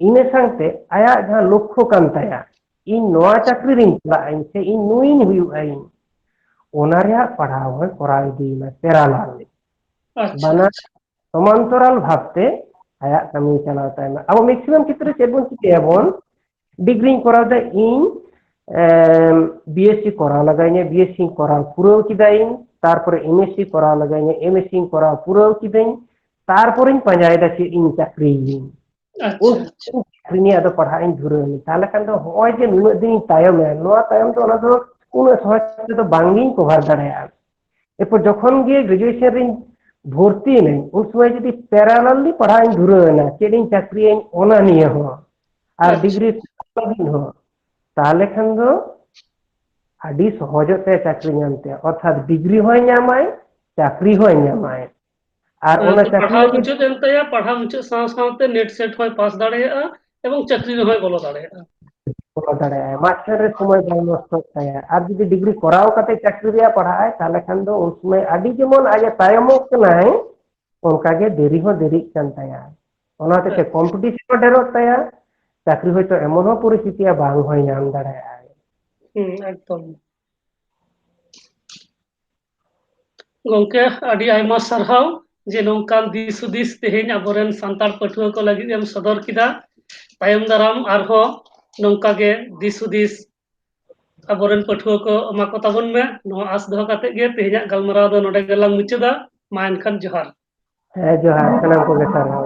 ᱤᱱᱟᱹ ᱥᱟᱶᱛᱮ ᱟᱭᱟᱜ ᱡᱟᱦᱟᱸ ᱞᱚᱠᱠᱷᱚ ᱠᱟᱱ ᱛᱟᱭᱟ, ᱤᱧ ᱱᱚᱣᱟ ᱪᱟᱹᱠᱨᱤ ᱨᱤᱧ ᱪᱟᱞᱟᱜ ᱟᱹᱧ ᱥᱮ ᱤᱧ ᱱᱩᱭᱤᱧ ᱦᱩᱭᱩᱜ ᱟᱹᱧ, ᱚᱱᱟ ᱨᱮᱭᱟᱜ ᱯᱟᱲᱦᱟᱣ ᱦᱚᱸᱭ ᱠᱚᱨᱟᱣ ᱤᱫᱤᱭᱮᱫᱟ parallel᱾ ᱟᱪᱪᱷᱟ, ᱵᱟᱱᱟᱨ ᱟᱪᱪᱷᱟ᱾ ᱥᱚᱢᱟᱱᱛᱚᱨᱟᱞ ᱵᱷᱟᱵᱛᱮ ᱟᱭᱟᱜ ᱠᱟᱹᱢᱤ ᱪᱟᱞᱟᱣ ᱛᱟᱭ ᱢᱟ᱾ ᱟᱵᱚ maximum ᱠᱷᱮᱛᱨᱮ ᱪᱮᱫ ᱵᱚᱱ ᱪᱤᱠᱟᱹᱭᱟᱵᱚᱱ? ᱰᱤᱜᱽᱨᱤᱧ ᱠᱚᱨᱟᱣ ᱫᱟ ᱤᱧ, ᱮᱢ, B S C ᱠᱚᱨᱟᱣ ᱞᱟᱜᱟᱣᱤᱧᱟ, B S C ᱠᱚᱨᱟᱣ ᱯᱩᱨᱟᱹᱣ ᱠᱮᱫᱟᱧ, ᱛᱟᱨᱯᱚᱨᱮ M S C ᱠᱚᱨᱟᱣ ᱞᱟᱜᱟᱣᱤᱧᱟ, M S C ᱠᱚᱨᱟᱣ ᱯᱩᱨᱟᱹᱣ ᱠᱤᱫᱟᱹᱧ, ᱛᱟᱨᱯᱚᱨᱮᱧ ᱯᱟᱸᱡᱟᱭᱮᱫᱟ ᱪᱮᱫ ᱤᱧ ᱪᱟᱹᱠᱨᱤᱭᱤᱧ᱾ ᱟᱪᱪᱷᱟ, ᱩᱱ ᱟᱪᱪᱷᱟ᱾ ᱪᱟᱹᱠᱨᱤ ᱱᱤᱭᱮ ᱟᱫᱚ ᱯᱟᱲᱦᱟᱜ ᱤᱧ ᱫᱷᱩᱨᱟᱹᱣ ᱮᱱᱟ᱾ ᱛᱟᱦᱚᱞᱮ ᱠᱷᱟᱱ ᱫᱚ ᱦᱚᱸᱜᱼᱚᱭ ᱡᱮ ᱱᱩᱱᱟᱹᱜ ᱫᱤᱱᱤᱧ ᱛᱟᱭᱚᱢ ᱮᱱᱟ, ᱱᱚᱣᱟ ᱛᱟᱭᱚᱢ ᱫᱚ ᱚᱱᱟ ᱫᱚ ᱩᱱᱟᱹᱜ ᱥᱚᱦᱚᱡ ᱛᱮᱫᱚ ᱵᱟᱝᱜᱤᱧ cover ᱫᱟᱲᱮᱭᱟᱜᱼᱟ᱾ ᱮᱨᱯᱚᱨ ᱡᱚᱠᱷᱚᱱ ᱜᱮ graduation ᱨᱤᱧ ᱵᱷᱚᱨᱛᱤ ᱮᱱᱟᱹᱧ, ᱩᱱ ᱥᱚᱢᱚᱭ ᱡᱩᱫᱤ parallelly ᱯᱟᱲᱦᱟᱜ ᱤᱧ ᱫᱷᱩᱨᱟᱹᱣ ᱮᱱᱟ, ᱪᱮᱫ ᱤᱧ ᱪᱟᱹᱠᱨᱤᱭᱟᱹᱧ ᱚᱱᱟ ᱱᱤᱭᱮ ᱦᱚᱸ, ᱟᱨ ᱟᱪᱪᱷᱟ, ᱰᱤᱜᱽᱨᱤ ᱟᱪᱪᱷᱟ᱾ ᱞᱟᱹᱜᱤᱫ ᱦᱚᱸ, ᱛᱟᱦᱚᱞᱮ ᱠᱷᱟᱱ ᱫᱚ ᱟᱹᱰᱤ ᱥᱚᱦᱚᱡᱚᱜ ᱛᱟᱭᱟ ᱪᱟᱹᱠᱨᱤ ᱧᱟᱢ ᱛᱮ᱾ ᱚᱨᱛᱷᱟᱛ ᱰᱤᱜᱽᱨᱤ ᱦᱚᱸᱭ ᱧᱟᱢᱟᱭ, ᱪᱟᱹᱠᱨᱤ ᱦᱚᱸᱭ ᱧᱟᱢᱟᱭ᱾ ᱟᱨ ᱚᱱᱟ ᱦᱮᱸ, ᱪᱟᱹᱠᱨᱤ ᱯᱟᱲᱦᱟᱣ ᱞᱟᱹᱜᱤᱫ ᱢᱩᱪᱟᱹᱫ ᱮᱱ ᱛᱟᱭᱟ, ᱯᱟᱲᱦᱟᱣ ᱢᱩᱪᱟᱹᱫ ᱥᱟᱶ ᱥᱟᱶᱛᱮ NET SET ᱦᱚᱸᱭ ᱯᱟᱥ ᱫᱟᱲᱮᱭᱟᱜᱼᱟ ᱮᱵᱚᱝ ᱪᱟᱹᱠᱨᱤ ᱨᱮᱦᱚᱸᱭ ᱵᱚᱞᱚ ᱫᱟᱲᱮᱭᱟᱜᱼᱟ᱾ ᱵᱚᱞᱚ ᱫᱟᱲᱮᱭᱟᱜᱼᱟᱭ, ᱢᱟᱪᱮᱫ ᱨᱮ ᱥᱚᱢᱚᱭ ᱵᱟᱝ ᱱᱚᱥᱴᱚᱜ ᱛᱟᱭᱟ᱾ ᱟᱨ ᱡᱩᱫᱤ ᱰᱤᱜᱽᱨᱤ ᱠᱚᱨᱟᱣ ᱠᱟᱛᱮ ᱪᱟᱹᱠᱨᱤ ᱨᱮᱭᱟᱜ ᱯᱟᱲᱦᱟᱜ ᱟᱭ, ᱛᱟᱦᱚᱞᱮ ᱠᱷᱟᱱ ᱫᱚ ᱩᱱ ᱥᱚᱢᱚᱭ ᱟᱹᱰᱤ ᱡᱮᱢᱚᱱ ᱟᱡ ᱮ ᱛᱟᱭᱚᱢᱚᱜ ᱠᱟᱱᱟᱭ, ᱚᱱᱠᱟ ᱜᱮ ᱫᱮᱨᱤ ᱦᱚᱸ ᱫᱮᱨᱤᱜ ᱠᱟᱱ ᱛᱟᱭᱟ᱾ ᱚᱱᱟ ᱦᱚᱛᱮᱡ ᱛᱮ ᱠᱚᱢᱯᱤᱴᱤᱥᱚᱱ ᱦᱚᱸ ᱰᱷᱮᱨᱚᱜ ᱛᱟᱭᱟ, ᱪᱟᱹᱠᱨᱤ ᱦᱚᱭᱛᱳ ᱮᱢᱚᱱ ᱦᱚᱸ ᱯᱚᱨᱤᱥᱛᱷᱤᱛᱤ ᱵᱟᱝ ᱦᱚᱸᱭ ᱧᱟᱢ ᱫᱟᱲᱮᱭᱟᱜᱼᱟᱭ᱾ ᱦᱩᱸ, ᱮᱠᱫᱚᱢ᱾ ᱜᱚᱝᱠᱮ, ᱟᱹᱰᱤ ᱟᱭᱢᱟ ᱥᱟᱨᱦᱟᱣ ᱡᱮ ᱱᱚᱝᱠᱟᱱ ᱫᱤᱥ ᱦᱩᱫᱤᱥ ᱛᱮᱦᱮᱧ ᱟᱵᱚᱨᱮᱱ ᱥᱟᱱᱛᱟᱲ ᱯᱟᱹᱴᱷᱩᱣᱟᱹ ᱠᱚ ᱞᱟᱹᱜᱤᱫ ᱮᱢ ᱥᱚᱫᱚᱨ ᱠᱮᱫᱟ᱾ ᱛᱟᱭᱚᱢ ᱫᱟᱨᱟᱢ ᱟᱨᱦᱚᱸ ᱱᱚᱝᱠᱟ ᱜᱮ ᱫᱤᱥ ᱦᱩᱫᱤᱥ ᱟᱵᱚᱨᱮᱱ ᱯᱟᱹᱴᱷᱩᱣᱟᱹ ᱠᱚ ᱮᱢᱟ ᱠᱚ ᱛᱟᱵᱚᱱ ᱢᱮ᱾ ᱱᱚᱣᱟ ᱟᱥ ᱫᱚᱦᱚ ᱠᱟᱛᱮ ᱜᱮ ᱛᱮᱦᱮᱧᱟᱜ ᱜᱟᱞᱢᱟᱨᱟᱣ ᱫᱚ ᱱᱚᱰᱮ ᱜᱮᱞᱟᱝ ᱢᱩᱪᱟᱹᱫᱟ᱾ ᱢᱟ ᱮᱱᱠᱷᱟᱱ ᱡᱚᱦᱟᱨ᱾ ᱦᱮᱸ, ᱡᱚᱦᱟᱨ ᱥᱟᱱᱟᱢ ᱠᱚᱜᱮ ᱥᱟᱨᱦᱟᱣ᱾